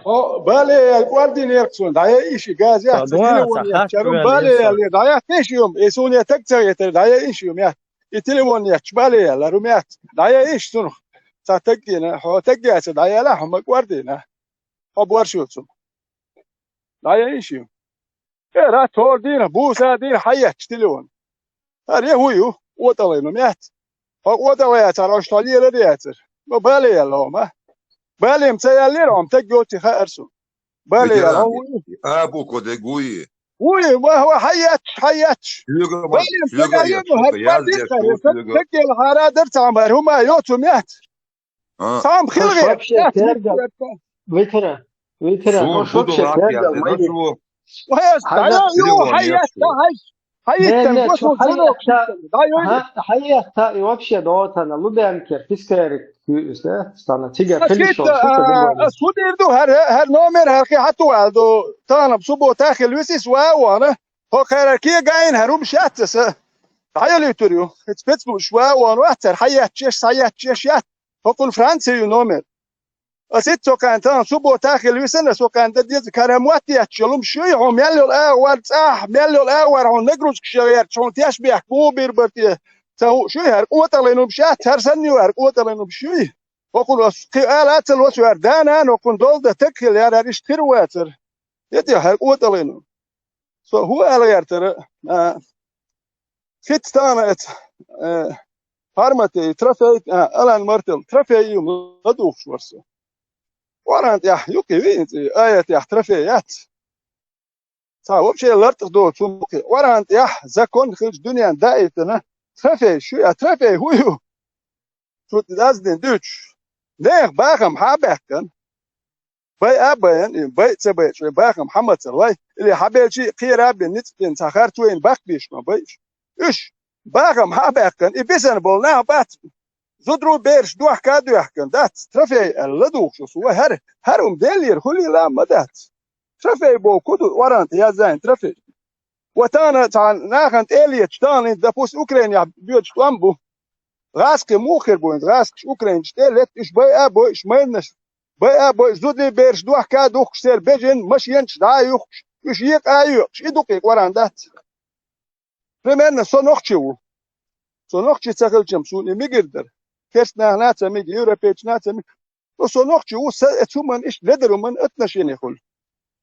О, бале ял кӀордийна ял суна, дӀаяйа и ши газе, ца телефон яц, чарум бале ял, дӀаяйа и ши юм, и суна я таг ца гӀетара, дӀаяйа и ши юм яц. И телефон яц, бале ял, ларум яц, дӀаяйа и ши сунах. Ца таг дина, хьо таг яца, дӀаяла хьо ма кӀордийна. Хьо борш ю цунах. ДӀаяйа и ши юм. Э, ра тор дийна, буса дийна, хьаетташ телефон. ХӀара я хӀу ю, къотӀалайна ма яц. Хьо къотӀалаяцара, ош тхо лелар яцара. Ма бале ял хьо ма. Бале ма ца ял лера, хьо ма таг йоций хаьара суна. Бале ял хьо хӀу ю. А буква де гуй. ХӀу ю, ма хьо хьаетташ, хьаетташ. Бале ма ца ял лера, хьо хьаетташ. Таг ял хьара дар цхьа ма, хӀума йоцу ма яц. А. Сам хилгӀе. Вообще кергал. Витара. Витара, ош вообще кергал ма ю. Хьайна, ю, хьайна, хьайна. Хьайна, хьайна, и вообще доцана, лубенкер, пискарик, да? Стана, цигар, а, худир ду, хӀар, хӀар номер, хӀар хи хьату вал ду. Танам, суббота хил висис ва вана. Хо кхайрар ке гайна хӀар хӀумаш яц аса. Хьайна луьйтур ю. Хиц пецлуш ва вана, вацар, хьаятчеш, схьаятчеш яц. ХӀокхун Франция ю номер. Ас итт со кхаьнтан, суббота хила висана, со кхаьнта деза, кара мотт етташ йолу хӀумаш юй, хьо мел йолу агӀор цӀахь, мел йолу агӀор хьо нагрузкаш ян гӀерташ, хьуна теш бехк муха бийр бара те? Ца хууш юй, хӀара къотӀаллин хӀумаш яц, хӀара санна ю хӀара къотӀаллин хӀумаш юй. ХӀокхун ас кхин ала а ца лоцу ваьр, да-нана хӀокхун долу дан таг хила яр, хӀара иштта хир вацара. Я те хӀара къотӀаллин хӀума? Со хӀун ала гӀертара? А, хитта тахана эца, э, хьармате, трофей, а, Алан Мартел, трофей ю ладугӀуш вара со. Къуръан тӀехь юкъе виъна цӀе, аятехь трофей яц. Цхьа вообще лартӀах доцу хӀума бу кхин. Къуръан тӀехь закон хилча дуьнен даийтина, трофей шу я, трофей хӀун ю? Шу дӀаздина дуьйцуш. Нехан бахам хьан а баьккхина? Байа а байина, и байа а ца байча, вай бахам хьан ма ца лай? Или хьан белчи а кхера а бен, ницкъ бен, цхьа харц вайна баккхийш ма байш. Уьш, бахам хьан а баьккхина, и бисана болу нах бац. Зудару бераш дохка а доьхкина, дац, трофей аьлла ладугӀуш аса вай хӀара, хӀара хӀума Делера хӀуллийла а ма дац. Трофей боху ку ду, Къуръан тӀе яззайн трофей. Ва тахана цхьа нахана тӀе а леташ, тахана, допустим, Украинехь боьдуш тӀом бу. ГӀаскхи муха хир бу хӀинца? ГӀаскхаш украинчу тӀе а летта, уьш байа а бойуш, майрнаш байа а бойуш, зударий бераш дохка а духкуш, церан бежен машенаш дӀа а юхкуш, уьш екъа а йоькъуш, и дукха Къуръан дац. Примерно, со нохчи ву. Со нохчи ца хилчам, суна и мигир дара. Керст нахана а ца миги, европейчу нахана а ца миги. Но со нохчи ву, са э цу хӀуманна иштта ледар хӀуманна отношение хуьлу.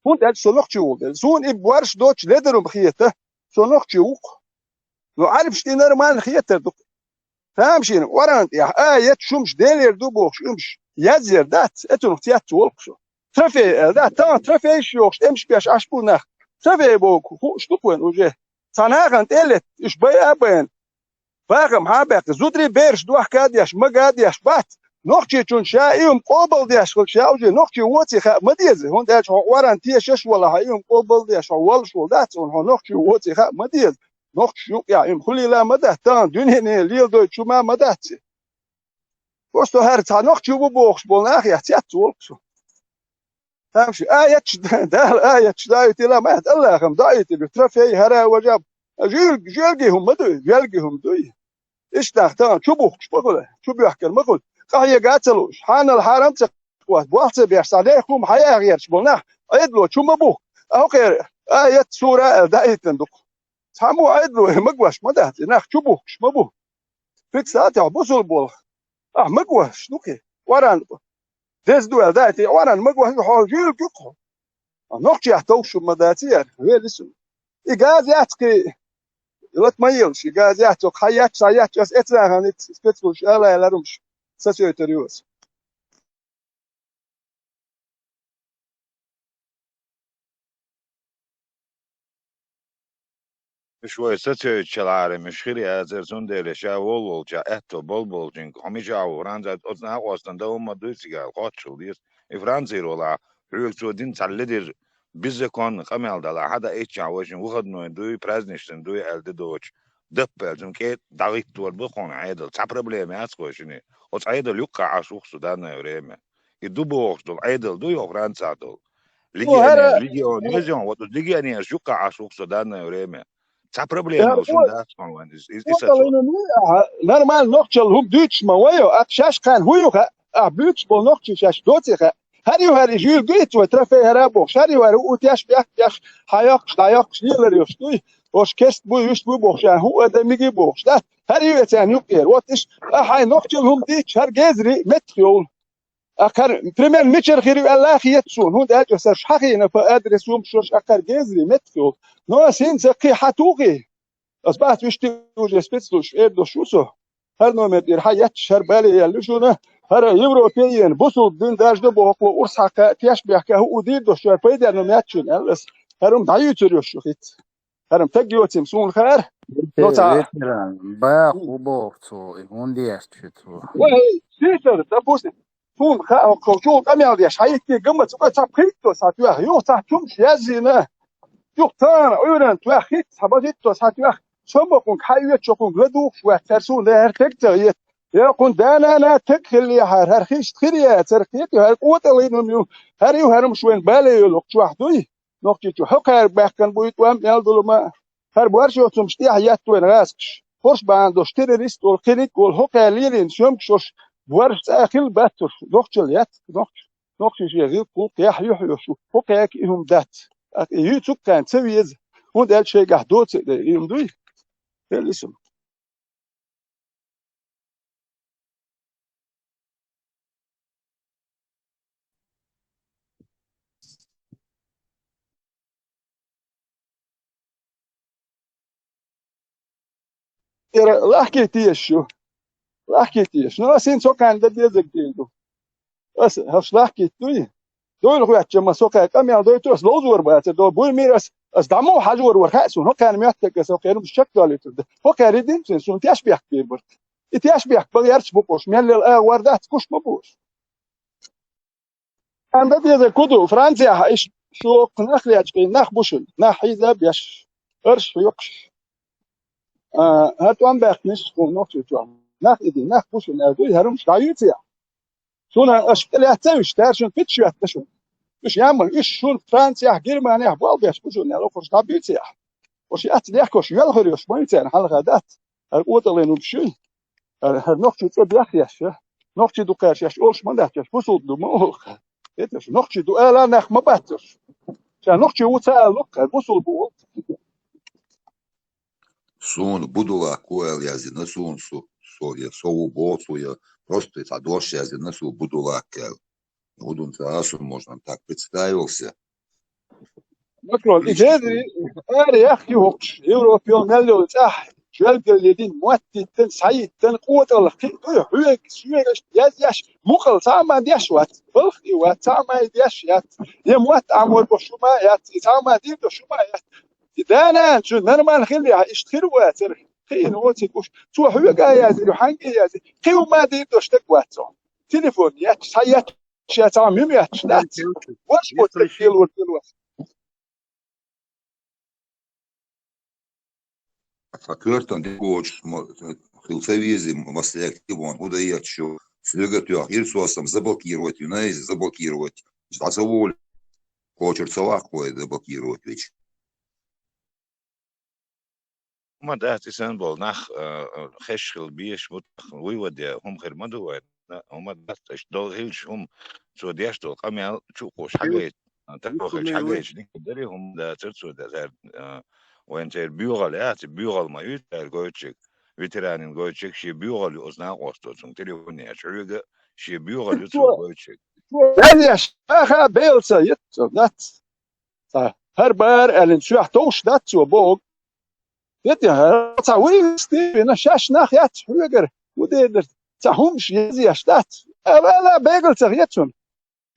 ХӀунда аьлча со нохчи ву дела. Суна и борш доцуш ледар хӀума хета, со нохчи ву-кх. Но Ӏарбаш тӀе нормально хетар ду-кх. Тамашийна, Къуръан тӀехь, а, етташ хӀумаш Делера ду бохуш, хӀумаш язъяр дац, э цунах цец волу-кх со. Трофей аьлла, да, тахана трофейш йохуш, тӀемаш беш Ӏаш бу нах. Трофей боху, хууш ду-кх вайн уже. Цхьа нахана тӀе а летта, уьш байа а байна. Бахам хьан а баьккхи, зударий бераш дохка а деш, мага а деш бац. Нохчичунна ша и хӀума къобалдеш хилча, ша уже нохчи воций хаа ма деза, хӀунда аьлча хьо Къуръан тешаш а валахь, и хӀума къобалдеш хьо воллуш волу дац, хьуна хьо нохчи воций хаа ма деза. Нохчаш юкъехь и хӀума хулийла а ма дац, тахана дуьнене леладойтуш хӀума а ма дац. Просто хӀара цхьа нохчи ву бохуш болу нах а яц, яц волу-кх со. Тамашийна, аяташ, Дала аяташ даийтина ма яц, Аллахьам даийтина, трофей, хӀара, важа, Жоьлг-, жоьлге хӀума ма дуй, жоьлге хӀума дуй. Иштта нах тахана чу бухкуш ма хуьлу, чу боьхкар ма хуьлу. Къахьега а ца лууш, хьанал хьарам а ца хӀотта, болх а ца беш, цхьа лехкахума хьаяха гӀерташ болу нах Ӏедало чу ма бухку. Ахьа кхера, аят, сура аьлла даийтина ду-кх. Цхьаммо Ӏедало магош ма дац, и нах чу бухкуш ма бу. Представьте, бусулба болх. Ахьа магош ду-кх и. Къуръан деза ду аьлла даийтина, Къуръан магош ду, хьо жоьлга ю-кх хьо. Нохчех товш ма дац яра, вели су. И газа яц кхин, лата ма елаш, и газа яц, хьан яц, сан яц, ас эцна хан ит спецлуш ала аьлла хӀумаш сацойтар ю ас. Уьш вай сацойтучу лаьрра, уьш хир яцара, цундела ша волволчохь аьтто болболчуьнга, хьо мичахь ву, Францехь, оцу накъостан дан хӀумма дуй цигахь, кхоччуш деза. И Францера валахь, хьоьга цо дина цхьа ледара беззаконно къамел далахь, хьан дан итчахь вайшин выходной дуй, праздничный дуй аьлла де доцуш, даппа аьлла, цунна кӀе дӀагӀиттор бу хьуна Ӏедал. Цхьа проблема яц вайшинна. Оцу Ӏедал юккъехь Ӏаш ву-кх со данное время. И ду бохуш долу Ӏедал ду йо Францехь долу? Легионер, хӀара легионер, вот легионераш юккъехь Ӏаш ву-кх со данное время. Цхьа проблема шуна дац хьуна вайн иза, иза, иза цо. Нормально нохчалла хӀума дуьйцуш ма вай йо, ахь шаьш кхарна хӀун ю хаьа, ахь буьйцуш болу нохчий шаьш доций хаьа. ХӀара ю хӀара и жоьлга ю, ит вай трофей хӀара а бохуш, хӀара ю хӀара у теш бехк беш, хьайоккхуш, дӀайоккхуш, лелар йолуш дуй. Ош кест буй, вуьшта буй бохуш, а хӀун а дан миги бохуш, да? ХӀара ю и царна юккъера. Вот иш, ахь хьайн нохчалла хӀума дийцча, хӀара гезри меттах йовлу. Акхар, пример, мичара хир ю аьлла а хета суна, хӀунда аьлча аса хьахийна по адресу хӀума шош акхар гезри меттах йолу. Но ас хӀинца кхин хьан тухий? Ас бац вуьшта уже спецлуш эр долуш ву со. ХӀара номер тӀера хьан етташ, хӀара бале яьлла ю шуна, хӀара Европе а еана, бусулба дин даржадо боху урс хьакха, теш бехка, хӀу у дийр долуш, хӀара пайденна ма яц шуна аьлла ас. ХӀара хӀума дӀаюьйцур йо шу хӀинца. ХӀара-м таг йоцийна суна хаьара. Но ца ветеран, баха хӀу боху цо, и хӀунда еш шу цо? Вай, сийсара, допустим, суна хаьа, хӀокху чул къамел деш, хьан йиттий гамма цу цхьа пхийтто схьа тоьхна, юха цхьа чумаш яздина. Юха царна Ӏуьйранна тоьхна, хӀитта схьа бан хӀитто схьа тоьхна, со ма кхунга хьан оьцу, кхунга ладугӀуш вац, цара суна дехьара таг ца гӀета. Я кхунна да-нана таг хиллехьара, хӀара хиста хир яцара, кхетий, хӀара кӀотӀаллин хӀума ю, хӀара ю хӀара-м шуна бале йолу чохь дуй. Нохчийчу хӀокхара баьккхина буй тӀом мел долу ма, хӀара борш йоцумаш тӀехь еттавайн гӀазкхаш. ХӀорш бахьана долуш террорист волу, кхериг волу, хӀокхара лелийна съёмкаш йолуш, борш цӀа а хилла батталуш, нохчалла яц, нохча, нохчий шен гӀиллакх-гӀуллакх яхь юьхь йолуш, хӀокхаьрга и хӀума дац. ТӀаккха и юьйцу кхарна ца веза, хӀунда аьлча шайгахь доций дай, и хӀума дуй? Хила и суна. Яра лахкий теша шу. Лахкий теша. Ну, ас хӀинца со кхарна дан дезарг дийр ду. Ас хӀорш лахкийта дуй? Дойла хӀоьттича ма со кхаьр къамел дойту, ас ловзор бацар до. Буй мира ас, ас дӀа муха хьажор вара хаьа суна. ХӀокхарна моьттарг ас хӀокхерумаш чекхдолуьйтур ду. ХӀокхаьр и дина суна, суна теш бехк бийр барт. И теш бехк бан гӀерташ бу кхуш, меллел агӀор дац, гуш ма бу аш. Анда деза куду, Францияхь иш шу кху нах лечкъий, нах бу шуна, нах хьийза а беш, арш хьоькхуш. А, хӀара тӀом баьккхинаш кху нохчийчохь. Нах иди, нах бу шуна, аьлла дуй, хӀара хӀумаш дӀаюьйций ахь? Суна аша тӀелаьцна уьш, тара шуна питаш йоьттина шуна. Уьш ямма, уьш шуна Францияхь, Германияхь болх беш бу шуна, аьлла, хӀорш дӀабуьйций ахь? ХӀорш яц лехкош, йоьлхур йолуш ма ю царна хьалха дац. ХӀара кӀотӀаллин хӀумаш ю. ХӀара, хӀара нохчий цӀа бехъеш, я? Нохчий ду кхаьршаш олуш ма дац, аш бусулба ду ма олу кхаьр. Эцаш, нохчий ду ала нах ма бац аш. Ша нохчий ву ца алу кхаьр, бусулба ву. Суна Будулак ву аьлла яздина, суна со, со я, со ву боху, со я, просто цхьа дош яздина, со Будулак аьлла. ХӀун ду ца а, со, может, так представился. Макрон, и деза, аре яхки хӀокхуш, Европа йолу мел йолу цӀахь, жоьлгалле дина, мотт диттина, схьайиттина, къотӀалла кхин а дуй, хьоьга, соьгаш, язъеш, мукъал цхьа а ма деш вац, балха и вац, цхьа а ма и деш яц, я мотт Ӏамор бо шу ма яц, и цхьа а ма дийр до шу ма яц. И да-нана цуьнан нормально хиллехьа, иштта хир вацара, кхиъна оциг уьш, цо хьоьга а язйо, хьанга а язйо, кхин хӀума а дийр до стаг вац цо. Телефон етташ, схьаетташ, ша цхьа муьм етташ дац. Ваш вот так дело дело. Сан коьртан де кочуш мо-, хила ца везий, массаьрга тӀе вон хӀу даьтташ ю. Соьга тоьхна, ирсосам заблокировать вина иза, заблокировать. ДӀа ца волу, кочур ца ваккха вай заблокировать веча. хӀума дац, и санна болу нах, а, а, хезаш хила безаш бу, вуй ваде, хӀума хир ма ду вайн, хӀума дац, аша долу хилча хӀума, цо деш долу къамел чу а кхуш хьагайта, а, тахо хилча хьагайта, дика дарий, хӀума дацара цо дезара, а, вайн церан боьгӀал яц, боьгӀал ма ю цара гойтучуьнга, ветеранийн гойтучуьнга шен боьгӀал ю оцу накъосто, цунна телефон еш, хьоьга шен боьгӀал ю цо гойтучуьнга. Цо, цо, аха, белца, ит, цо, дац. Цхьа хӀара бара аьллина, соьх товш дац цо боху. Де те хӀара, цхьа вуй стивина, шаьш нах яц хьоьгара, хӀун дийр дара, цхьа хӀумаш езъеш дац. Ала, ала, бегал ца хета цунна.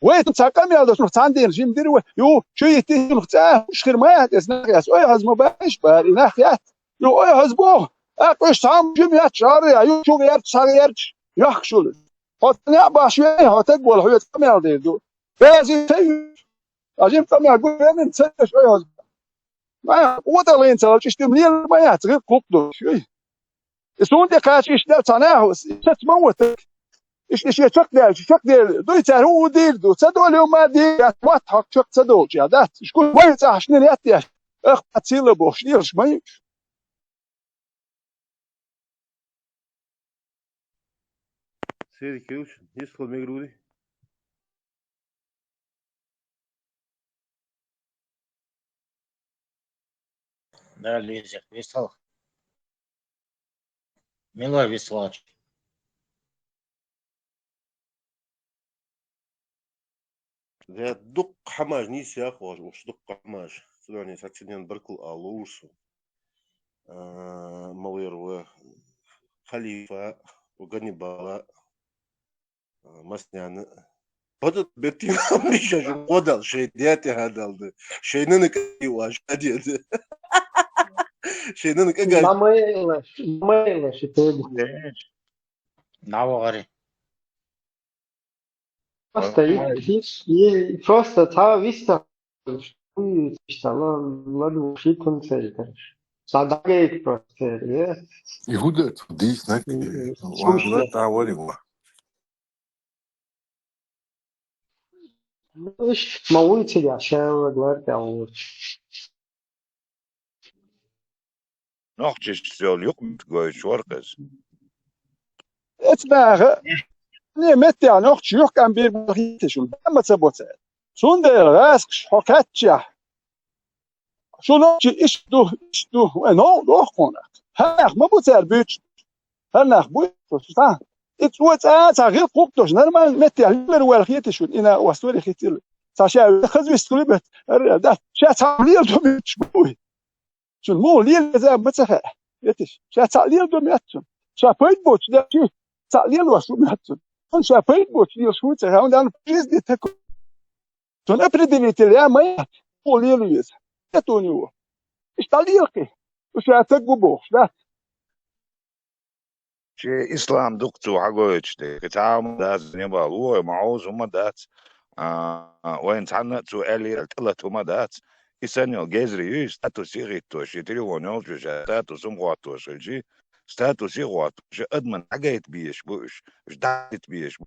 Вай цхьа къамел долчунах цхьана дийнахь жима дира вай. Ю, чу йитти цунах цӀа, уьш хир ма яц, эс нах яц. Ой, хьаза ма баьхьиш бара, и нах яц. Ю, ой, хьаза боху. А, къуьш цхьа хӀума жима яц, шарра я, ю, чу гӀерта, цхьа гӀерта, йохкуш хуьлу. Хьо цхьа неӀ баш вей, хьо таг волу, хьоьца къамел дийр ду. Баьзи ца ю. Ткъа жима къамел гу венна ца еш, ой, хьаза. Ма, оталлин ца лачиш тим лела ма яц, гӀир кхукх ду, шуй. И суна тӀе кхача иштта цхьа нахус, и сац ма вотаг. Иштта шен чакхдаьлча, чакхдели, дуй цара хӀун дийр ду, ца долу ма дийр, ят мотт хьокху чакх ца долчу, я дац. Ишкур вай цӀахьаш нир яттеш, ах, пацила бохуш, лелаш ма ю. Сергей Кириллович, есть слово мегрури? Да, Лиза, есть слово. Милой вислач. Де дуккха хӀамаш нийса яхош, уш дуккха хӀамаш. Цунарне сацинен баркал а луш су. А, малер ва Халифа, ва Ганнибала, а, Масняна. Бада бертина миша жу кодал, шей дяте хадал да. Шей нана каги ва, шадия да. Шей нана кага. Намайла, намайла, ши теби. Навагари. Просто и, и, и просто цхьа виста, ла, ладу шитун церкаш. Садагайт просто, э. И худа дийс нати, М, ла, слушай. Ла, та вари ва. Ну, иш, ма улица я, шайла, гвард я, улица. Нохчаш цол юкъ гойтуш вара кхеза. Эцбаха, не меттехь нохча юхкам бир бахийта шун, ма ца боцаьр. Цундела гӀаскаш хьо кхаччехь. Шу нохча иш ду, иш ду, вай новкъа дохконах. Хьанах ма бу цара буьйцуш. ХӀара нах буй, цхьа, и цо цӀа цхьа гӀилкх хӀуттуш, нормально меттехь лелар ваьлла хетий шуна, и накъост вари хетийла. Цхьа ша хаза вистхули бет, хӀара дац, ша цхьа лела ду муьтуш буй. Цуьнан муха лела веза ма ца хаьа. Хетиш, ша цхьа лела ду меттуш. Ша пайда боцуш деш, цхьа лелош ву меттуш. Цуьнан ша пайда боцуш лелаш ву ца хаьа, хӀунда аьлча жизни тако. Цуьнан определитель я ма яц, муха лела веза. Нет у него. Иштта лела кхин. Шу ша таг ву бохуш, да? Шен ислам дукха цо хьагойтуш дерг. Цхьа хӀума дац, небал, вой, ма хьовза хӀума дац. А, вайна цхьанна а цо аьллера, тӀелата хӀума дац. И санна йолу гезри юй, статус а хӀитто, шен телефон йолчу ша статус хӀума хӀоттош хилчий, статус а хӀоттош, адаман хьагайта безаш бу уьш, уьш дӀадита безаш бу.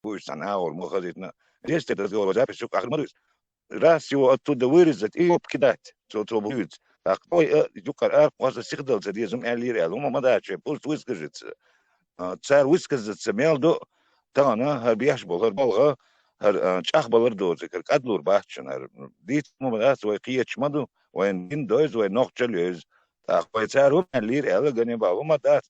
Бу уьш цхьана агӀор ма хазийтина. Если разговор запись чу ахир ма дуьйцу. Раз его оттуда вырезать и его покидать, цо, цо буьйцу. ТӀаккха ой, а, юкъара арахь кхоза сихдала ца деза, хӀума аьллера аьлла, хӀума ма дац шайн, пусть выскажется. А, цара высказаться мел ду, тахана хӀара беш болу, хӀара балха, хӀара, а, чӀагӀбалар доцург, хӀара кӀадлур бац шуна, хӀара дийца хӀума дац, вай кхеташ ма ду, вайн дин дойза, вайн нохчалла йойза. ТӀаккха вай цара хӀума аьллера аьлла, ганебал хӀума дац.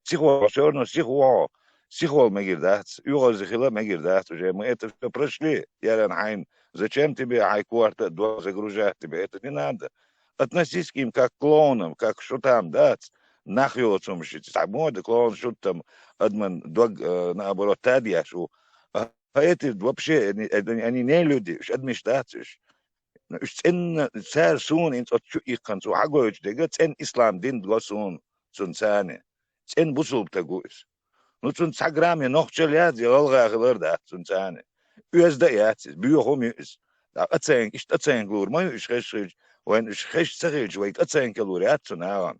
Сиха вахьа, всё равно сиха вахьа. Сиха вала мегар дац, оьгӀазе хила мегар дац уже. Мы это всё прошли, Яран Хьайн. Зачем тебе хьайн корта а догӀа загружать тебе? Это не надо. Относись к ним как к клоунам, как к шутам, дац. Нах йоцу хӀума шица. Цхьа мода, клоун, шут там, адаман дог, э, наоборот, тадеш ву. А эти вообще, они, они, они не люди, уьш адамаш дац уьш. Уьш цӀенна, цара суна и цӀа чу иккхана, цо хьагойтуш дерг, цӀена ислам дин го суна, цунна царна. ЦӀена бусулба стаг ву иза. Ну, цунна цхьа грамм я нохчалла яц, я гӀалгӀа хилар дац цунна царна. Оьзда а яц иза, боьха хӀума ю иза. ТӀаккха оценка, иштта оценка лур ма ю уьш хезаш хилча, вайн уьш хезаш ца хилча, вайга оценка лур яц цу нахана.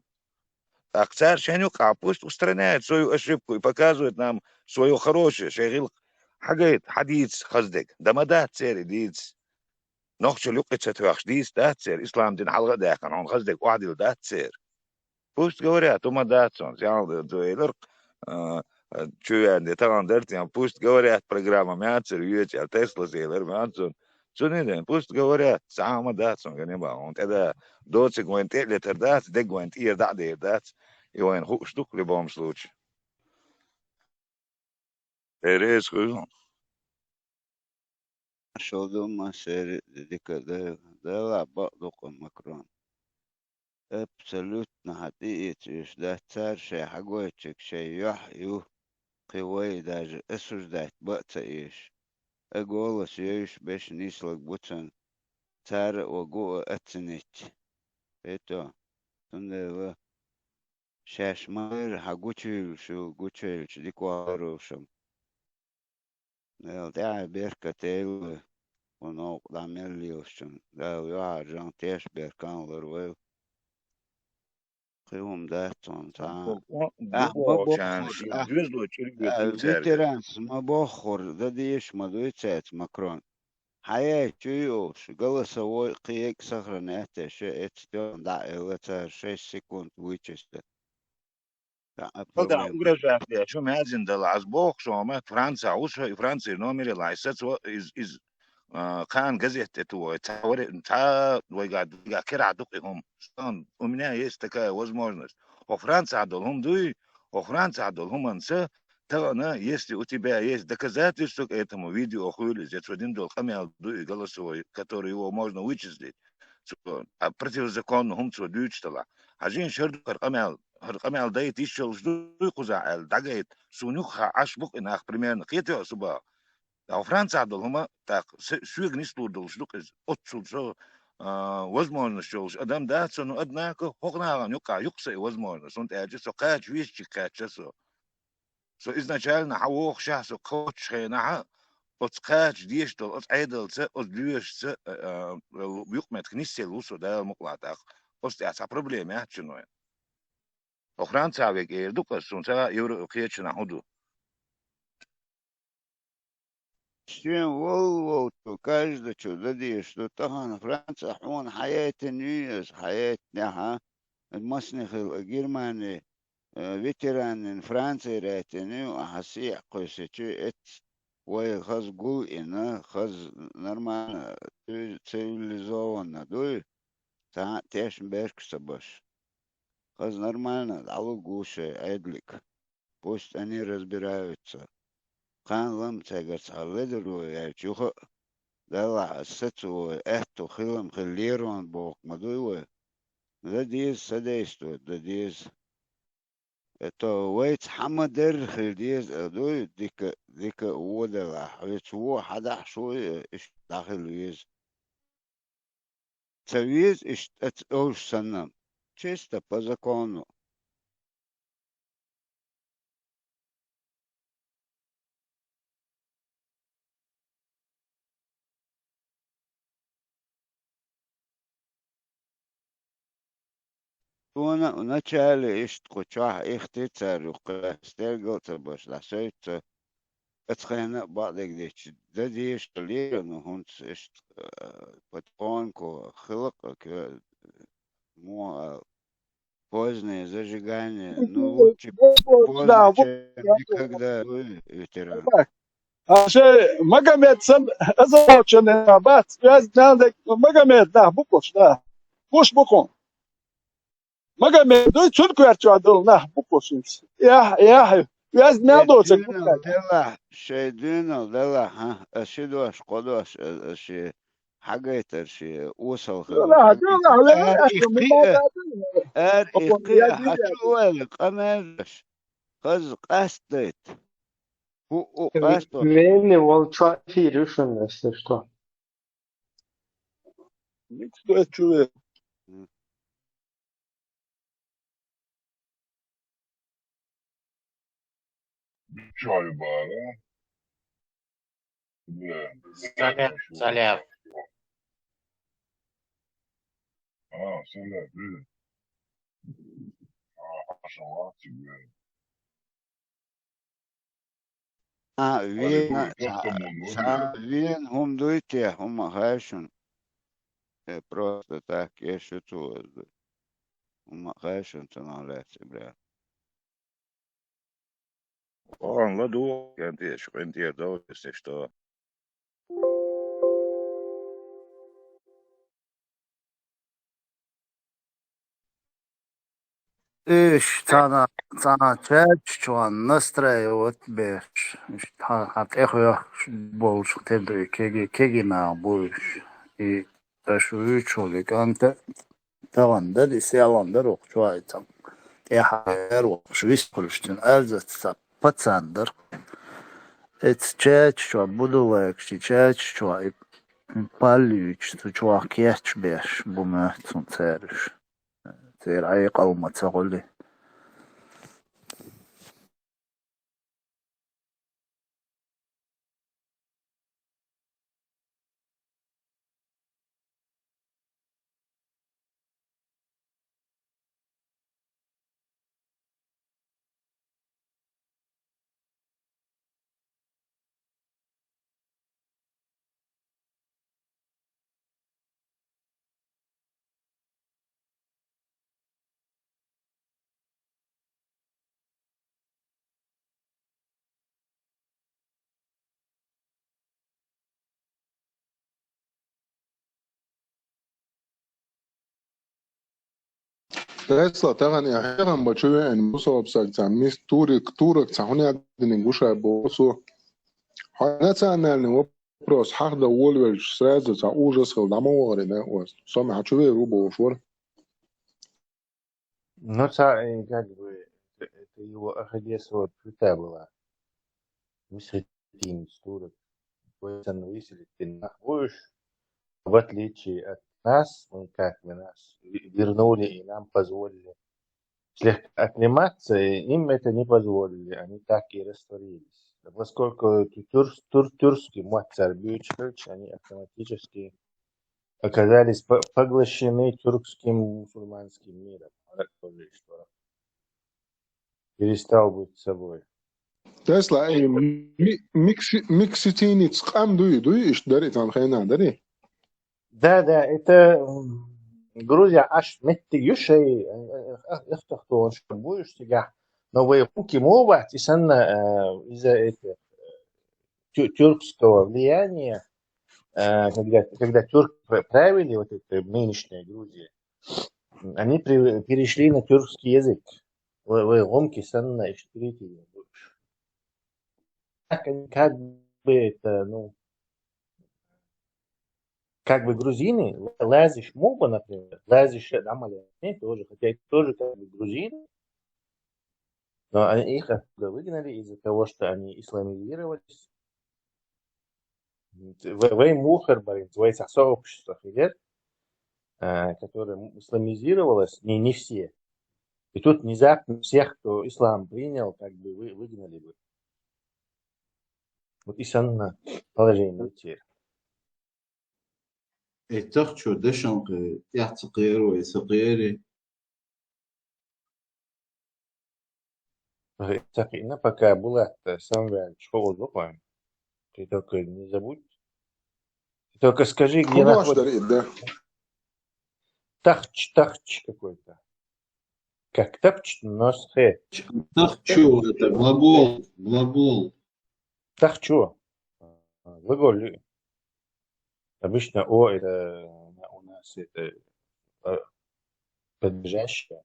ТӀаккха цара шайн юкъахь пусть устраняют свою ошибку и показывают нам своё хорошее, шайн гӀиллакх хьагайта, хьадийца хаза дерг. Да ма дац церан дийца. Нохчалла юкъе ца тоьхча дийца дац церан, ислам дин хьалха а даьккхина, хьуна хаза дерг охьадилла дац церан. Пусть говорят, хӀума дац цунца, яхь ду элира, а, а, чу веанде, тахана дара цхьа, пусть говорят программа ма яц церан, йоьца аьлла, Теслас элира ма яц цунна. Цунна ден, пусть говорят, цхьа хӀума дац цунна, ганим бахьа, хӀунда тӀе да, доцург вайна тӀе а летар дац, дерг вайна тӀера дӀа а дер дац, и вайна хууш ду-кх, в любом случае. Э, реза хуьлу. Шо ду ма сери дика да, Дала бакъ ду-кх Макрон. Абсолютно хьан тӀеэца уьш дац цара шайн хьагойтчиг шайн юьхь ю, кхин вай даже осуждать ба а ца эш. А голос йойуш беш нислаг бу цун, цара а вагу а оценить. Хето, цундела шаьш ма-, хьан гучуйилла шу, гучуйиллачу дика вахаро шун. Дала тӀаьхье беркат йойла вай, хӀун новкъа дӀа мел лелаш чун. Дала юьхьӀаьржа теш беркан лар вай. Кхин хӀума дац цунна цхьа. Бу-, бу-, Ахь ма бохучарна боххур, шен ахь, доьзало чӀир а, вуьту цаьрга. Ветеранс ма боххур, дан дезаш ма дуй цаьрца Макрон. Хьаяйта чу йолуш, голосовой кхин а сохранять а еш, эцу тӀе дӀа а элла цара шесть секунд вычистить. Ха, а, Хьал да проблема. Угрожать деш, шу маьзина дала, аз боху шуна, Францехь ву со, и Францин номере лайса цо, из, из, а, кхана газет тӀе туху, цхьа варе-, цхьа вайга, вайга керахь ду-кх и хӀума. Сон, у меня есть такая возможность. Хьо Францехь долу хӀума дуй, хьо Францехь долу хӀуманца, тахана, если у тебя есть доказательства к этому, видео хуьлу иза, я цо дина долу къамел ду и голосовой, который его можно вычислить. Цо, а, противозаконно хӀума цо дуьйцуш делахь. Хьажийна шар ду хӀара къамел, хӀара къамел дайта йиш йолуш дуй кхузахь аьлла, дӀагайта, суна юххехь Ӏаш бу-кх и нах примерно, кхетий хьо, Субаха? Ткъа Францехь долу хӀума, тӀаккха с-, соьга нислур долуш ду-кх иза. Оццул со, а, возможность йолуш адам дац со, ну, однако, хӀокху нахана юккъехь ю-кх сан и возможность, хӀунда аьлча со кхача везачуьнга кхаьчна со. Со изначально хьан вохушехь, со кхоччуш хенахь, оцу кхача дезаш долу оцу Ӏедалца, оцу доьшуца, а, а, юкъаметтиг нисъелла ву со, Дала мукъалахь тӀаккха. Оцу тӀехь цхьа проблема яц шуна вайн. Хьо Францехь верг эр ду-кх аса, суна ца хаьа, Евро-, кхечанахь хӀун ду. Шен волу-волчу, каждачу дан дезаш ду. Тахана Францехь хьуна хьаяйтина юй аса, хьаяйтинехь а, массанхьа хилла Германи, э, ветеранийн Францера яйтина ю, ахьа сехьа кхуьйсичи, эццу вай хаза гул а йина, хаза нормально, цивилизованно дуй, цхьа а тешнаберг а ца беш. Хаза нормально дӀалур ву шайн Ӏедалиг. Пусть они разбираются. Кхана лам цаьргара цхьа ледарло яьлча юха а, Далла а, саца вай аьтту хилам хила лерон боху ма дуй вай. Дан деза содействовать, дан деза. Это вайца хьан ма-дарра хила деза а дуй, дика, дика а вон делахь, вайца вон хьан дахьаш ву, иштта дӀахила веза. Ца веза иштта тӀе ца олуш санна, чисто по закону. Суна а вначале иштта кху чохь ихти цара юккъе, стергал а ца беш, дӀасоьцу ца. Оцу хенна а бакъдерг дечу, дан дезаш лера, ну, хӀунца иштта, э, потихоньку хила-кх, муха ала, позднее зажигание, ну, лучше поздно, чем никогда, ветеран. А шен Магомед сан азалчун бац, оьзда мел дерг Магомед нах бу-кх уьш, да. Уьш бу-кх хьуна. Магомед дуй, цуьнан коьртачохь долу нах бу-кх уьш. Яхь, яхь, оьзда мел доцург бу-кх. Делахь, шайн дуьйна делахь, хьан, аса ши дош, кхо дош, аса шен хьагайтар шен осал хилла. Делахь, делахь, ара иккхи а, ара иккхи а, хьан чу ойла, къамел деш. Хаза къастадайта. ХӀуъу къасто. Венне волчу эфир ю шуна, если что. Никто чует. Чой бара. Салам, салам. А, салам, привет. А, а, вен, а, вен хӀума дуй те, хӀума хаьшун. Э, просто так, я шучу. Ма хайшан цунах лаьцна, бля. Оан ладу, кӀентий, кӀентий, довзийташ то. Уьш цхьана, цхьана чаччон настраивать беш, уьш хьан, хьан тӀехвоьхкуш болчу тедуй кеги, кегий нах бу уьш. И аша вуьйцуш волу кӀанта тахана дара, и селхана дара вокху чохь, и цхьа тӀаьхьара вокхуш вистхуьлуш цуьнан арзаца цхьа пацан дара. Эца чаччо, будулайкаш и чаччо, и паллуьйчу цу чохь кечбеш бу моьтту суна цераш. Церан Ӏекъал ма ца хуьлий. Тесла, тахана я хьехам бан чу веана бусалба саг цхьа мис-, турик, турак цхьа хӀунда диниг гуш а боху со. Хьан национальный вопрос хьахдан волавелча, сразу цхьа ужас хила дӀа ма вахара, да, оцу. Со ма хьан чу вер ву бохуш вара. Ну, ца-, э, как бы, это, это его Ахиллесова пята была. Мисхитин стурок. Вай санна висилиттина нах бу уьш, в отличие от нас, ну, как бы нас ви-, вернули и нам позволили слегка оклематься, и им это не позволили, они так и растворились. Поскольку тю-, тюрк-, тюр-, тюркский муаццар буьйцуш хилча, они автоматически оказались по-, поглощены тюркским мусульманским миром. Ара тоже история. Перестал быть собой. Тесла, э, ми-, микси-, микситиница къам дуй, дуй, иштта дари, цхьана хенахь дари? Да, да, это, м, Грузия аш меттиг ю шай, э, э, э, автохтон ш-, буюш цигахь. Но вай хӀуки мо вац, и санна, э, из-за этих, э, тю-, тюркского влияния, э, когда, когда тюрки пра-, правили вот это нынешнее Грузия, они при-, перешли на тюркский язык. Вай, вай гӀумки санна иштта третий. Так они как бы это, ну, как бы грузины, Лазиш Муба, например, Лазиш Амалия, они тоже, хотя это тоже как бы грузины, но они, их оттуда выгнали из-за того, что они исламизировались. В-, вай мухар барин, вай цхьа сообщество хилира, а, которое м-, исламизировалось, не, не все. И тут внезапно всех, кто ислам принял, как бы вы-, выгнали бы. Вот и санна положение теперь. Эй, тахчо, дашан кхе, тӀаьхьа ца кхеро, и ца кхери. Ой, так, и на пока была, э, самвел, школу духаем. Ты только не забудь. Ты только скажи, где находится. Дари, да. Тахч, тахч какой-то. Как тапч, но с хэ. Тахчу, это глагол, глагол. Тахчу. Глагол. Обычно о, это у нас это, э, подлежащее.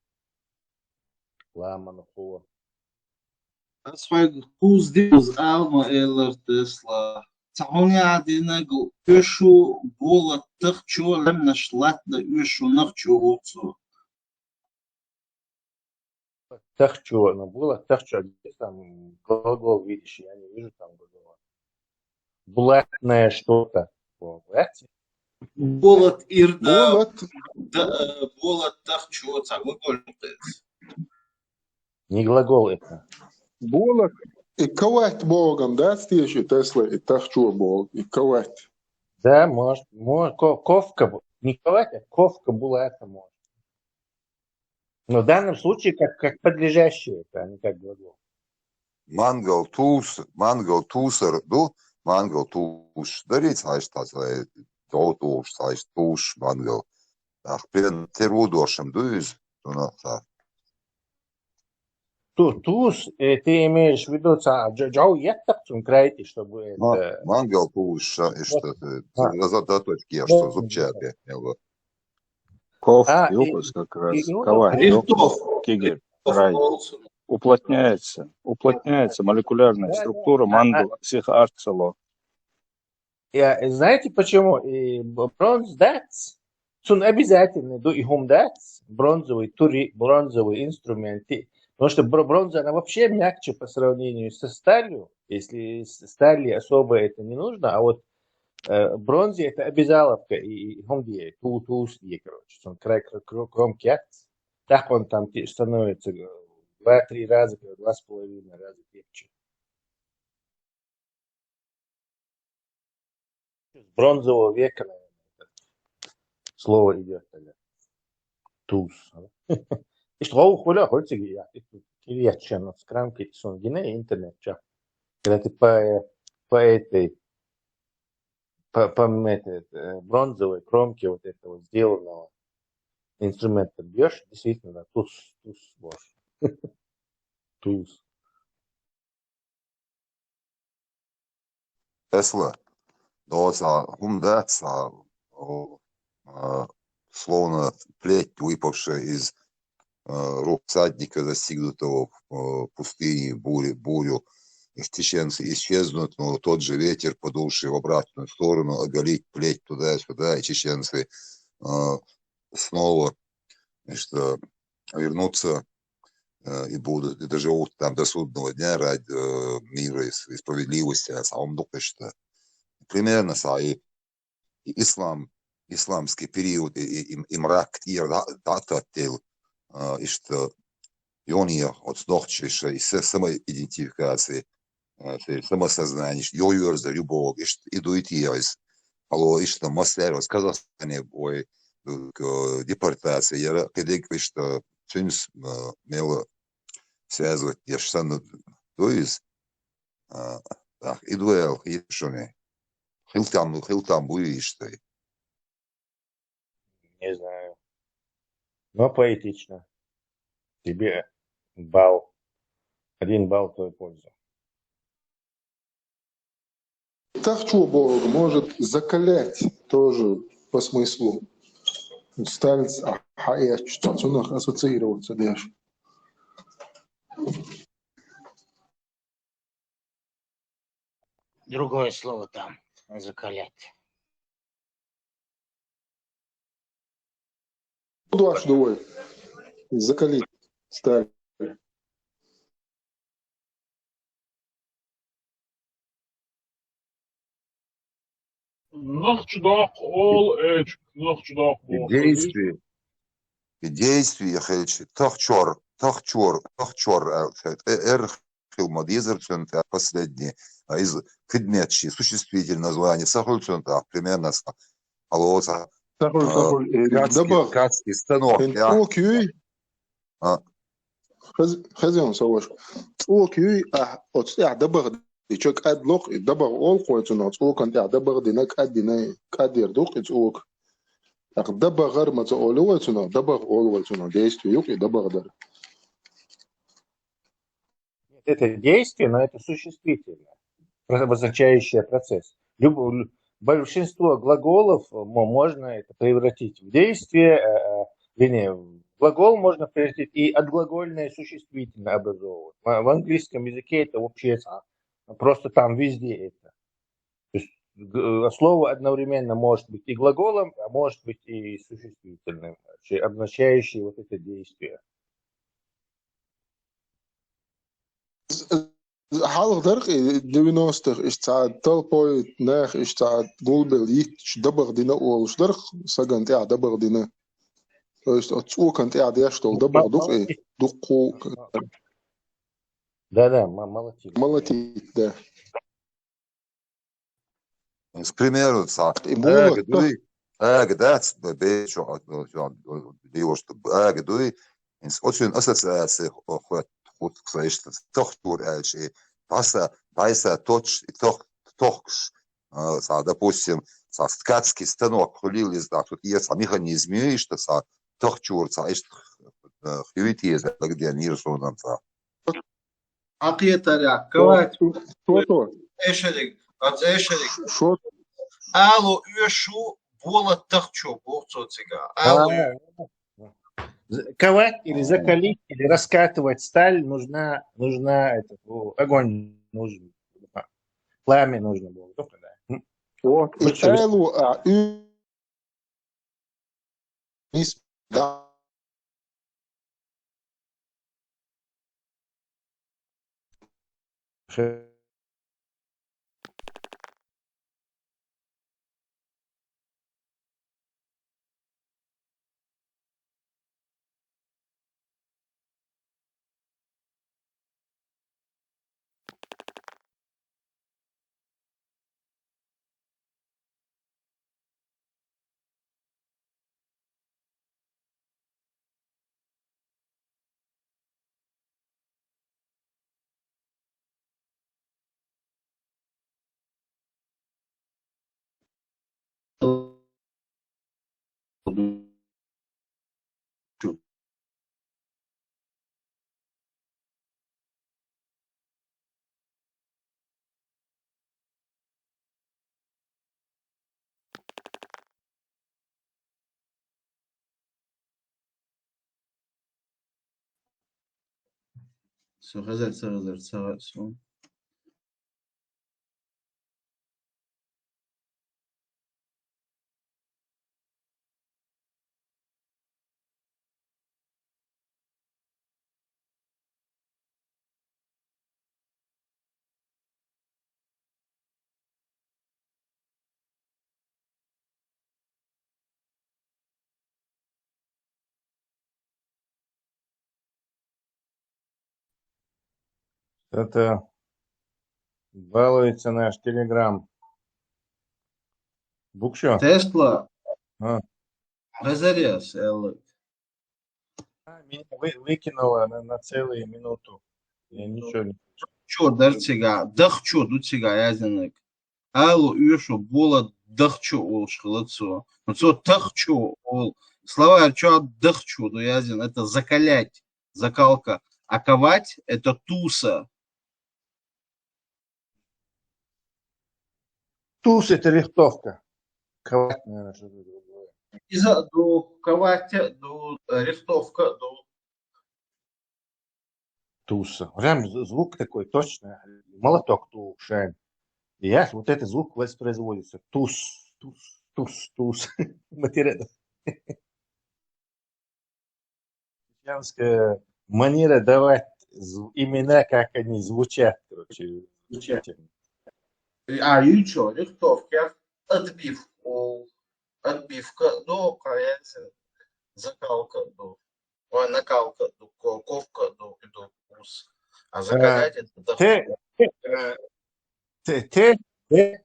Ламан хо. Ас хьоьга кхузза деза алма элар Тесла. Цхьа хӀума яа динаг уьшу болат тахчу лемнаш латна уьшу нахчу гӀуцу. Тахчу, ну, было тахчу, а где там глагол видишь? Я не вижу там глагола. Блатное что-то. Вот, видите? Болат ирда. Болат. Да, э, болат тахчу, ца глагол. Не глагол это. Болат. И ковать богом, да, стиши Тесла, и тахчу бог, и ковать. Да, может, может, ко-, ковка, бу-, не ковать, а ковка была это может. Но в данном случае как, как подлежащее это, а не как глагол. Мангал тус, мангал тусар ду, мангал тус. Дарица, знаешь, та своя чӀоагӀа тулуш, цхьа иштта тулуш мангал. ТӀаккха пен тера ву дошам ду иза, цунах цхьа. Ту-, тус, э, ты имеешь в виду, ца-, джо-, джоу еттах цун крайти, чтобы Ма-, это... мангал тулуш, ша, иштта, А. за-, заточки, я что зубчатые, я вот. Коф, А, и, юкус как раз. и, и вот Кавай, это- И юкус, тоф, кигер, тоф рай. олсун. Уплотняется, уплотняется молекулярная Да, да, структура, а, а, мангу сих арцело. я, знаете почему? И б-, бронз дац, цун обязательно ду и хум дац, бронзовый тури, бронзовые инструменты. Потому что бр-, бронза, она вообще мягче по сравнению со сталью. Если с-, стали особо это не нужно, а вот э, бронзе это обязаловка и, и хум дие, ту-, тус дие, короче. Цун край кр-, кр-, кромки яц. Так он там те-, становится э, два-три раза, как два с половиной раза крепче. С бронзового века, наверное, это слово идет тогда. Тус. Ишта гӀов хуьлу, хуьлу цига, я, кирият шен, скрам кити сун гина интернет ча. Когда ты по, по этой, по, по этой, э, бронзовой кромке вот этого сделанного инструмента бьешь, действительно, да, тус, тус, вот. Тус. Тесла. Но цхьа хӀума дац, цхьа, о, а, словно плеть, выпавшая из, а, рук всадника, застигнутого в, э, пустыне, буре, бурю. И чеченцы исчезнут, но тот же ветер, подувший в обратную сторону, оголит плеть туда-сюда, и чеченцы, а, снова, значит, э, вернутся, э, и будут, и доживут там до судного дня ради, э, мира и с-, и справедливости, а самом духе, что примерно са и, и ислам, исламский период, и, и, и, и мрак, и да, да, та тел, э, и что юния от сдохчиша, и се-, самоидентификации, э, се-, самосознание, йо юрза, любовь, и что, и дуйти яйс. Алло, и что, маслер, вот Казахстане, ой, э, депортация, я кидик, и что, цюнс, э, мело связывать, я ж сан, то есть, а, так, и дуэл, и шуни. Хил там, хил там буй, и что. Не знаю. Но поэтично. Тебе балл. Один балл в твою пользу. Тахчо боху, может, закалять тоже по смыслу. Сталь, а, хьаэцча, цунах ассоциироваться деш. Другое слово там, закалять. Удваш дуой. Закалить сталь. Нохчи доккха ол эч, нохчи доккха И боху. действие, и действие, хелчи, тахчор, тахчор, тахчор, э, э, эр хил ма дезер центр последний, а из предмет ши существительное название сахул центр, примерно са, алло, са, Сахул, а, сахул, э, ткацкий, дабагъ. Ткацкий станок, Эн я. цӀока юй? А. Хез-, хезен саваш. ЦӀока юй, а, оцу тӀехь дабагъ дича кӀад локх, и дабагъ олу кхойцунах, цӀокан тӀехь дабагъ дина, кӀад дина, кӀад яр дукх и цӀока. ТӀаккха дабагъар ма ца олу вайцунах, дабагъ олу вайцунах, действие юкъ и дабагъ дар. Нет, это действие, но это существительное, про-, обозначающее процесс. Люб-, лю-, большинство глаголов э, мо-, можно это превратить в действие, э, э, вернее, в глагол можно превратить и отглагольное существительное образовывать. В, в английском языке это вообще са-, просто там везде это. То есть г-, э, слово одновременно может быть и глаголом, а может быть и существительным, вообще обозначающее вот это действие. Хьалха дарх и девяностых иш цхьа толпой нах иш цхьа гулбел йитташ дабагъ дина олуш дарх, саган тӀехь дабагъ дина. То есть оцу цӀокан тӀехь деш долу дабагъ дукъ и дуккху Да, да, ма-, молотили. Молотить, да. С примеру, ца, И мула ага дуй, ага дац, бе-, бе-, чё, а, ну, чё, а, ну, диву, что ага дуй, инс-, очень ассоциация хо-, хо-, хо-, кстати, что тохтур эльчи, баса, байса точ, и тох-, тохкш, А, са, допустим, са ткацкий станок хулийла из, да, тут е са механизм ю иштта, са тахчор, са иштта, э, хьуьйтийза, дагаден йира сонан са. Акхетаря, кавать. Шо-, шо-, шо-, эшерик, а цӀе эшерик. Шо-, шо-, Ало оьшу болат тахчо боху цо цига. Ало. А, з-, ковать или закалить, или раскатывать сталь нужна, нужна этот, о, огонь нужен. Пламя нужно было. Только, да. М. О, Мгм. Михаилу, а, и-, ис-, да. Со хезар, ца хезар, ца хезар, со. Это балуется наш Telegram. Буксё? Тесла. А. Хезарес, Эллы. А, меня вы-, выкинуло на, на целую минуту. Я ничего не... Чо дар цига, дахчо ду цига язынг. Ало оьшу болат дахчо олуш хилла цо. Ну, цо тахчо ол. Словарь чу дахчо ду язын. Это закалять, закалка. А ковать — это туса. Туса — это рихтовка. Ковать, наверное, что-то другое. Иза ду, ковать ду, э, рихтовка ду. Туса. Прям з-, звук такой, точно. Молоток ту шен. И я вот этот звук воспроизводится. Тус, тус, тус, тус. Материал. Славянская манера давать зв-, имена, как они звучат, короче. Звучат. А, и чё, рихтовка, отбивка, отбивка, ну, конечно, закалка, ну, ой, накалка, ну, ко-, ковка, ну, ну, ус. А закалять — это... Э, те, э, те, те, те,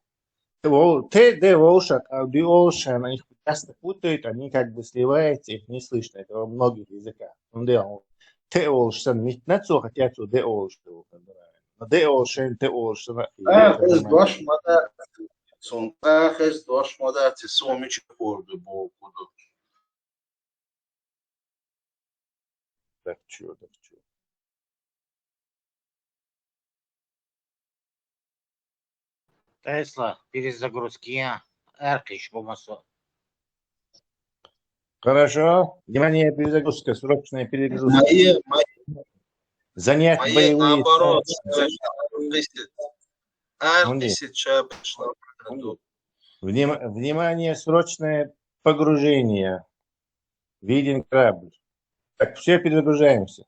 ол-, те, де волуш, а, де олуш, а, их часто путают, они как бы сливаются, их не слышно. Это во многих языках. Ну, де ол-, те олуш сан митна цо, хотя цо де олуш, как бы, правильно. Но де олуш, те олуш сан, а, это хез нормально. Дош ма дац, сон, а, хез дош ма дац, цо мича хӀорду боху ду. Так чё, так чё? Тесла, перезагрузки, а? Эркиш бомасо. Хорошо. Внимание, перезагрузка, срочная перезагрузка. Мои, мои, занять мои боевые наоборот, позиции. Аркисит. Аркисит, ща пошла. Вним-, внимание, срочное погружение. Виден корабль. Так, все перезагружаемся.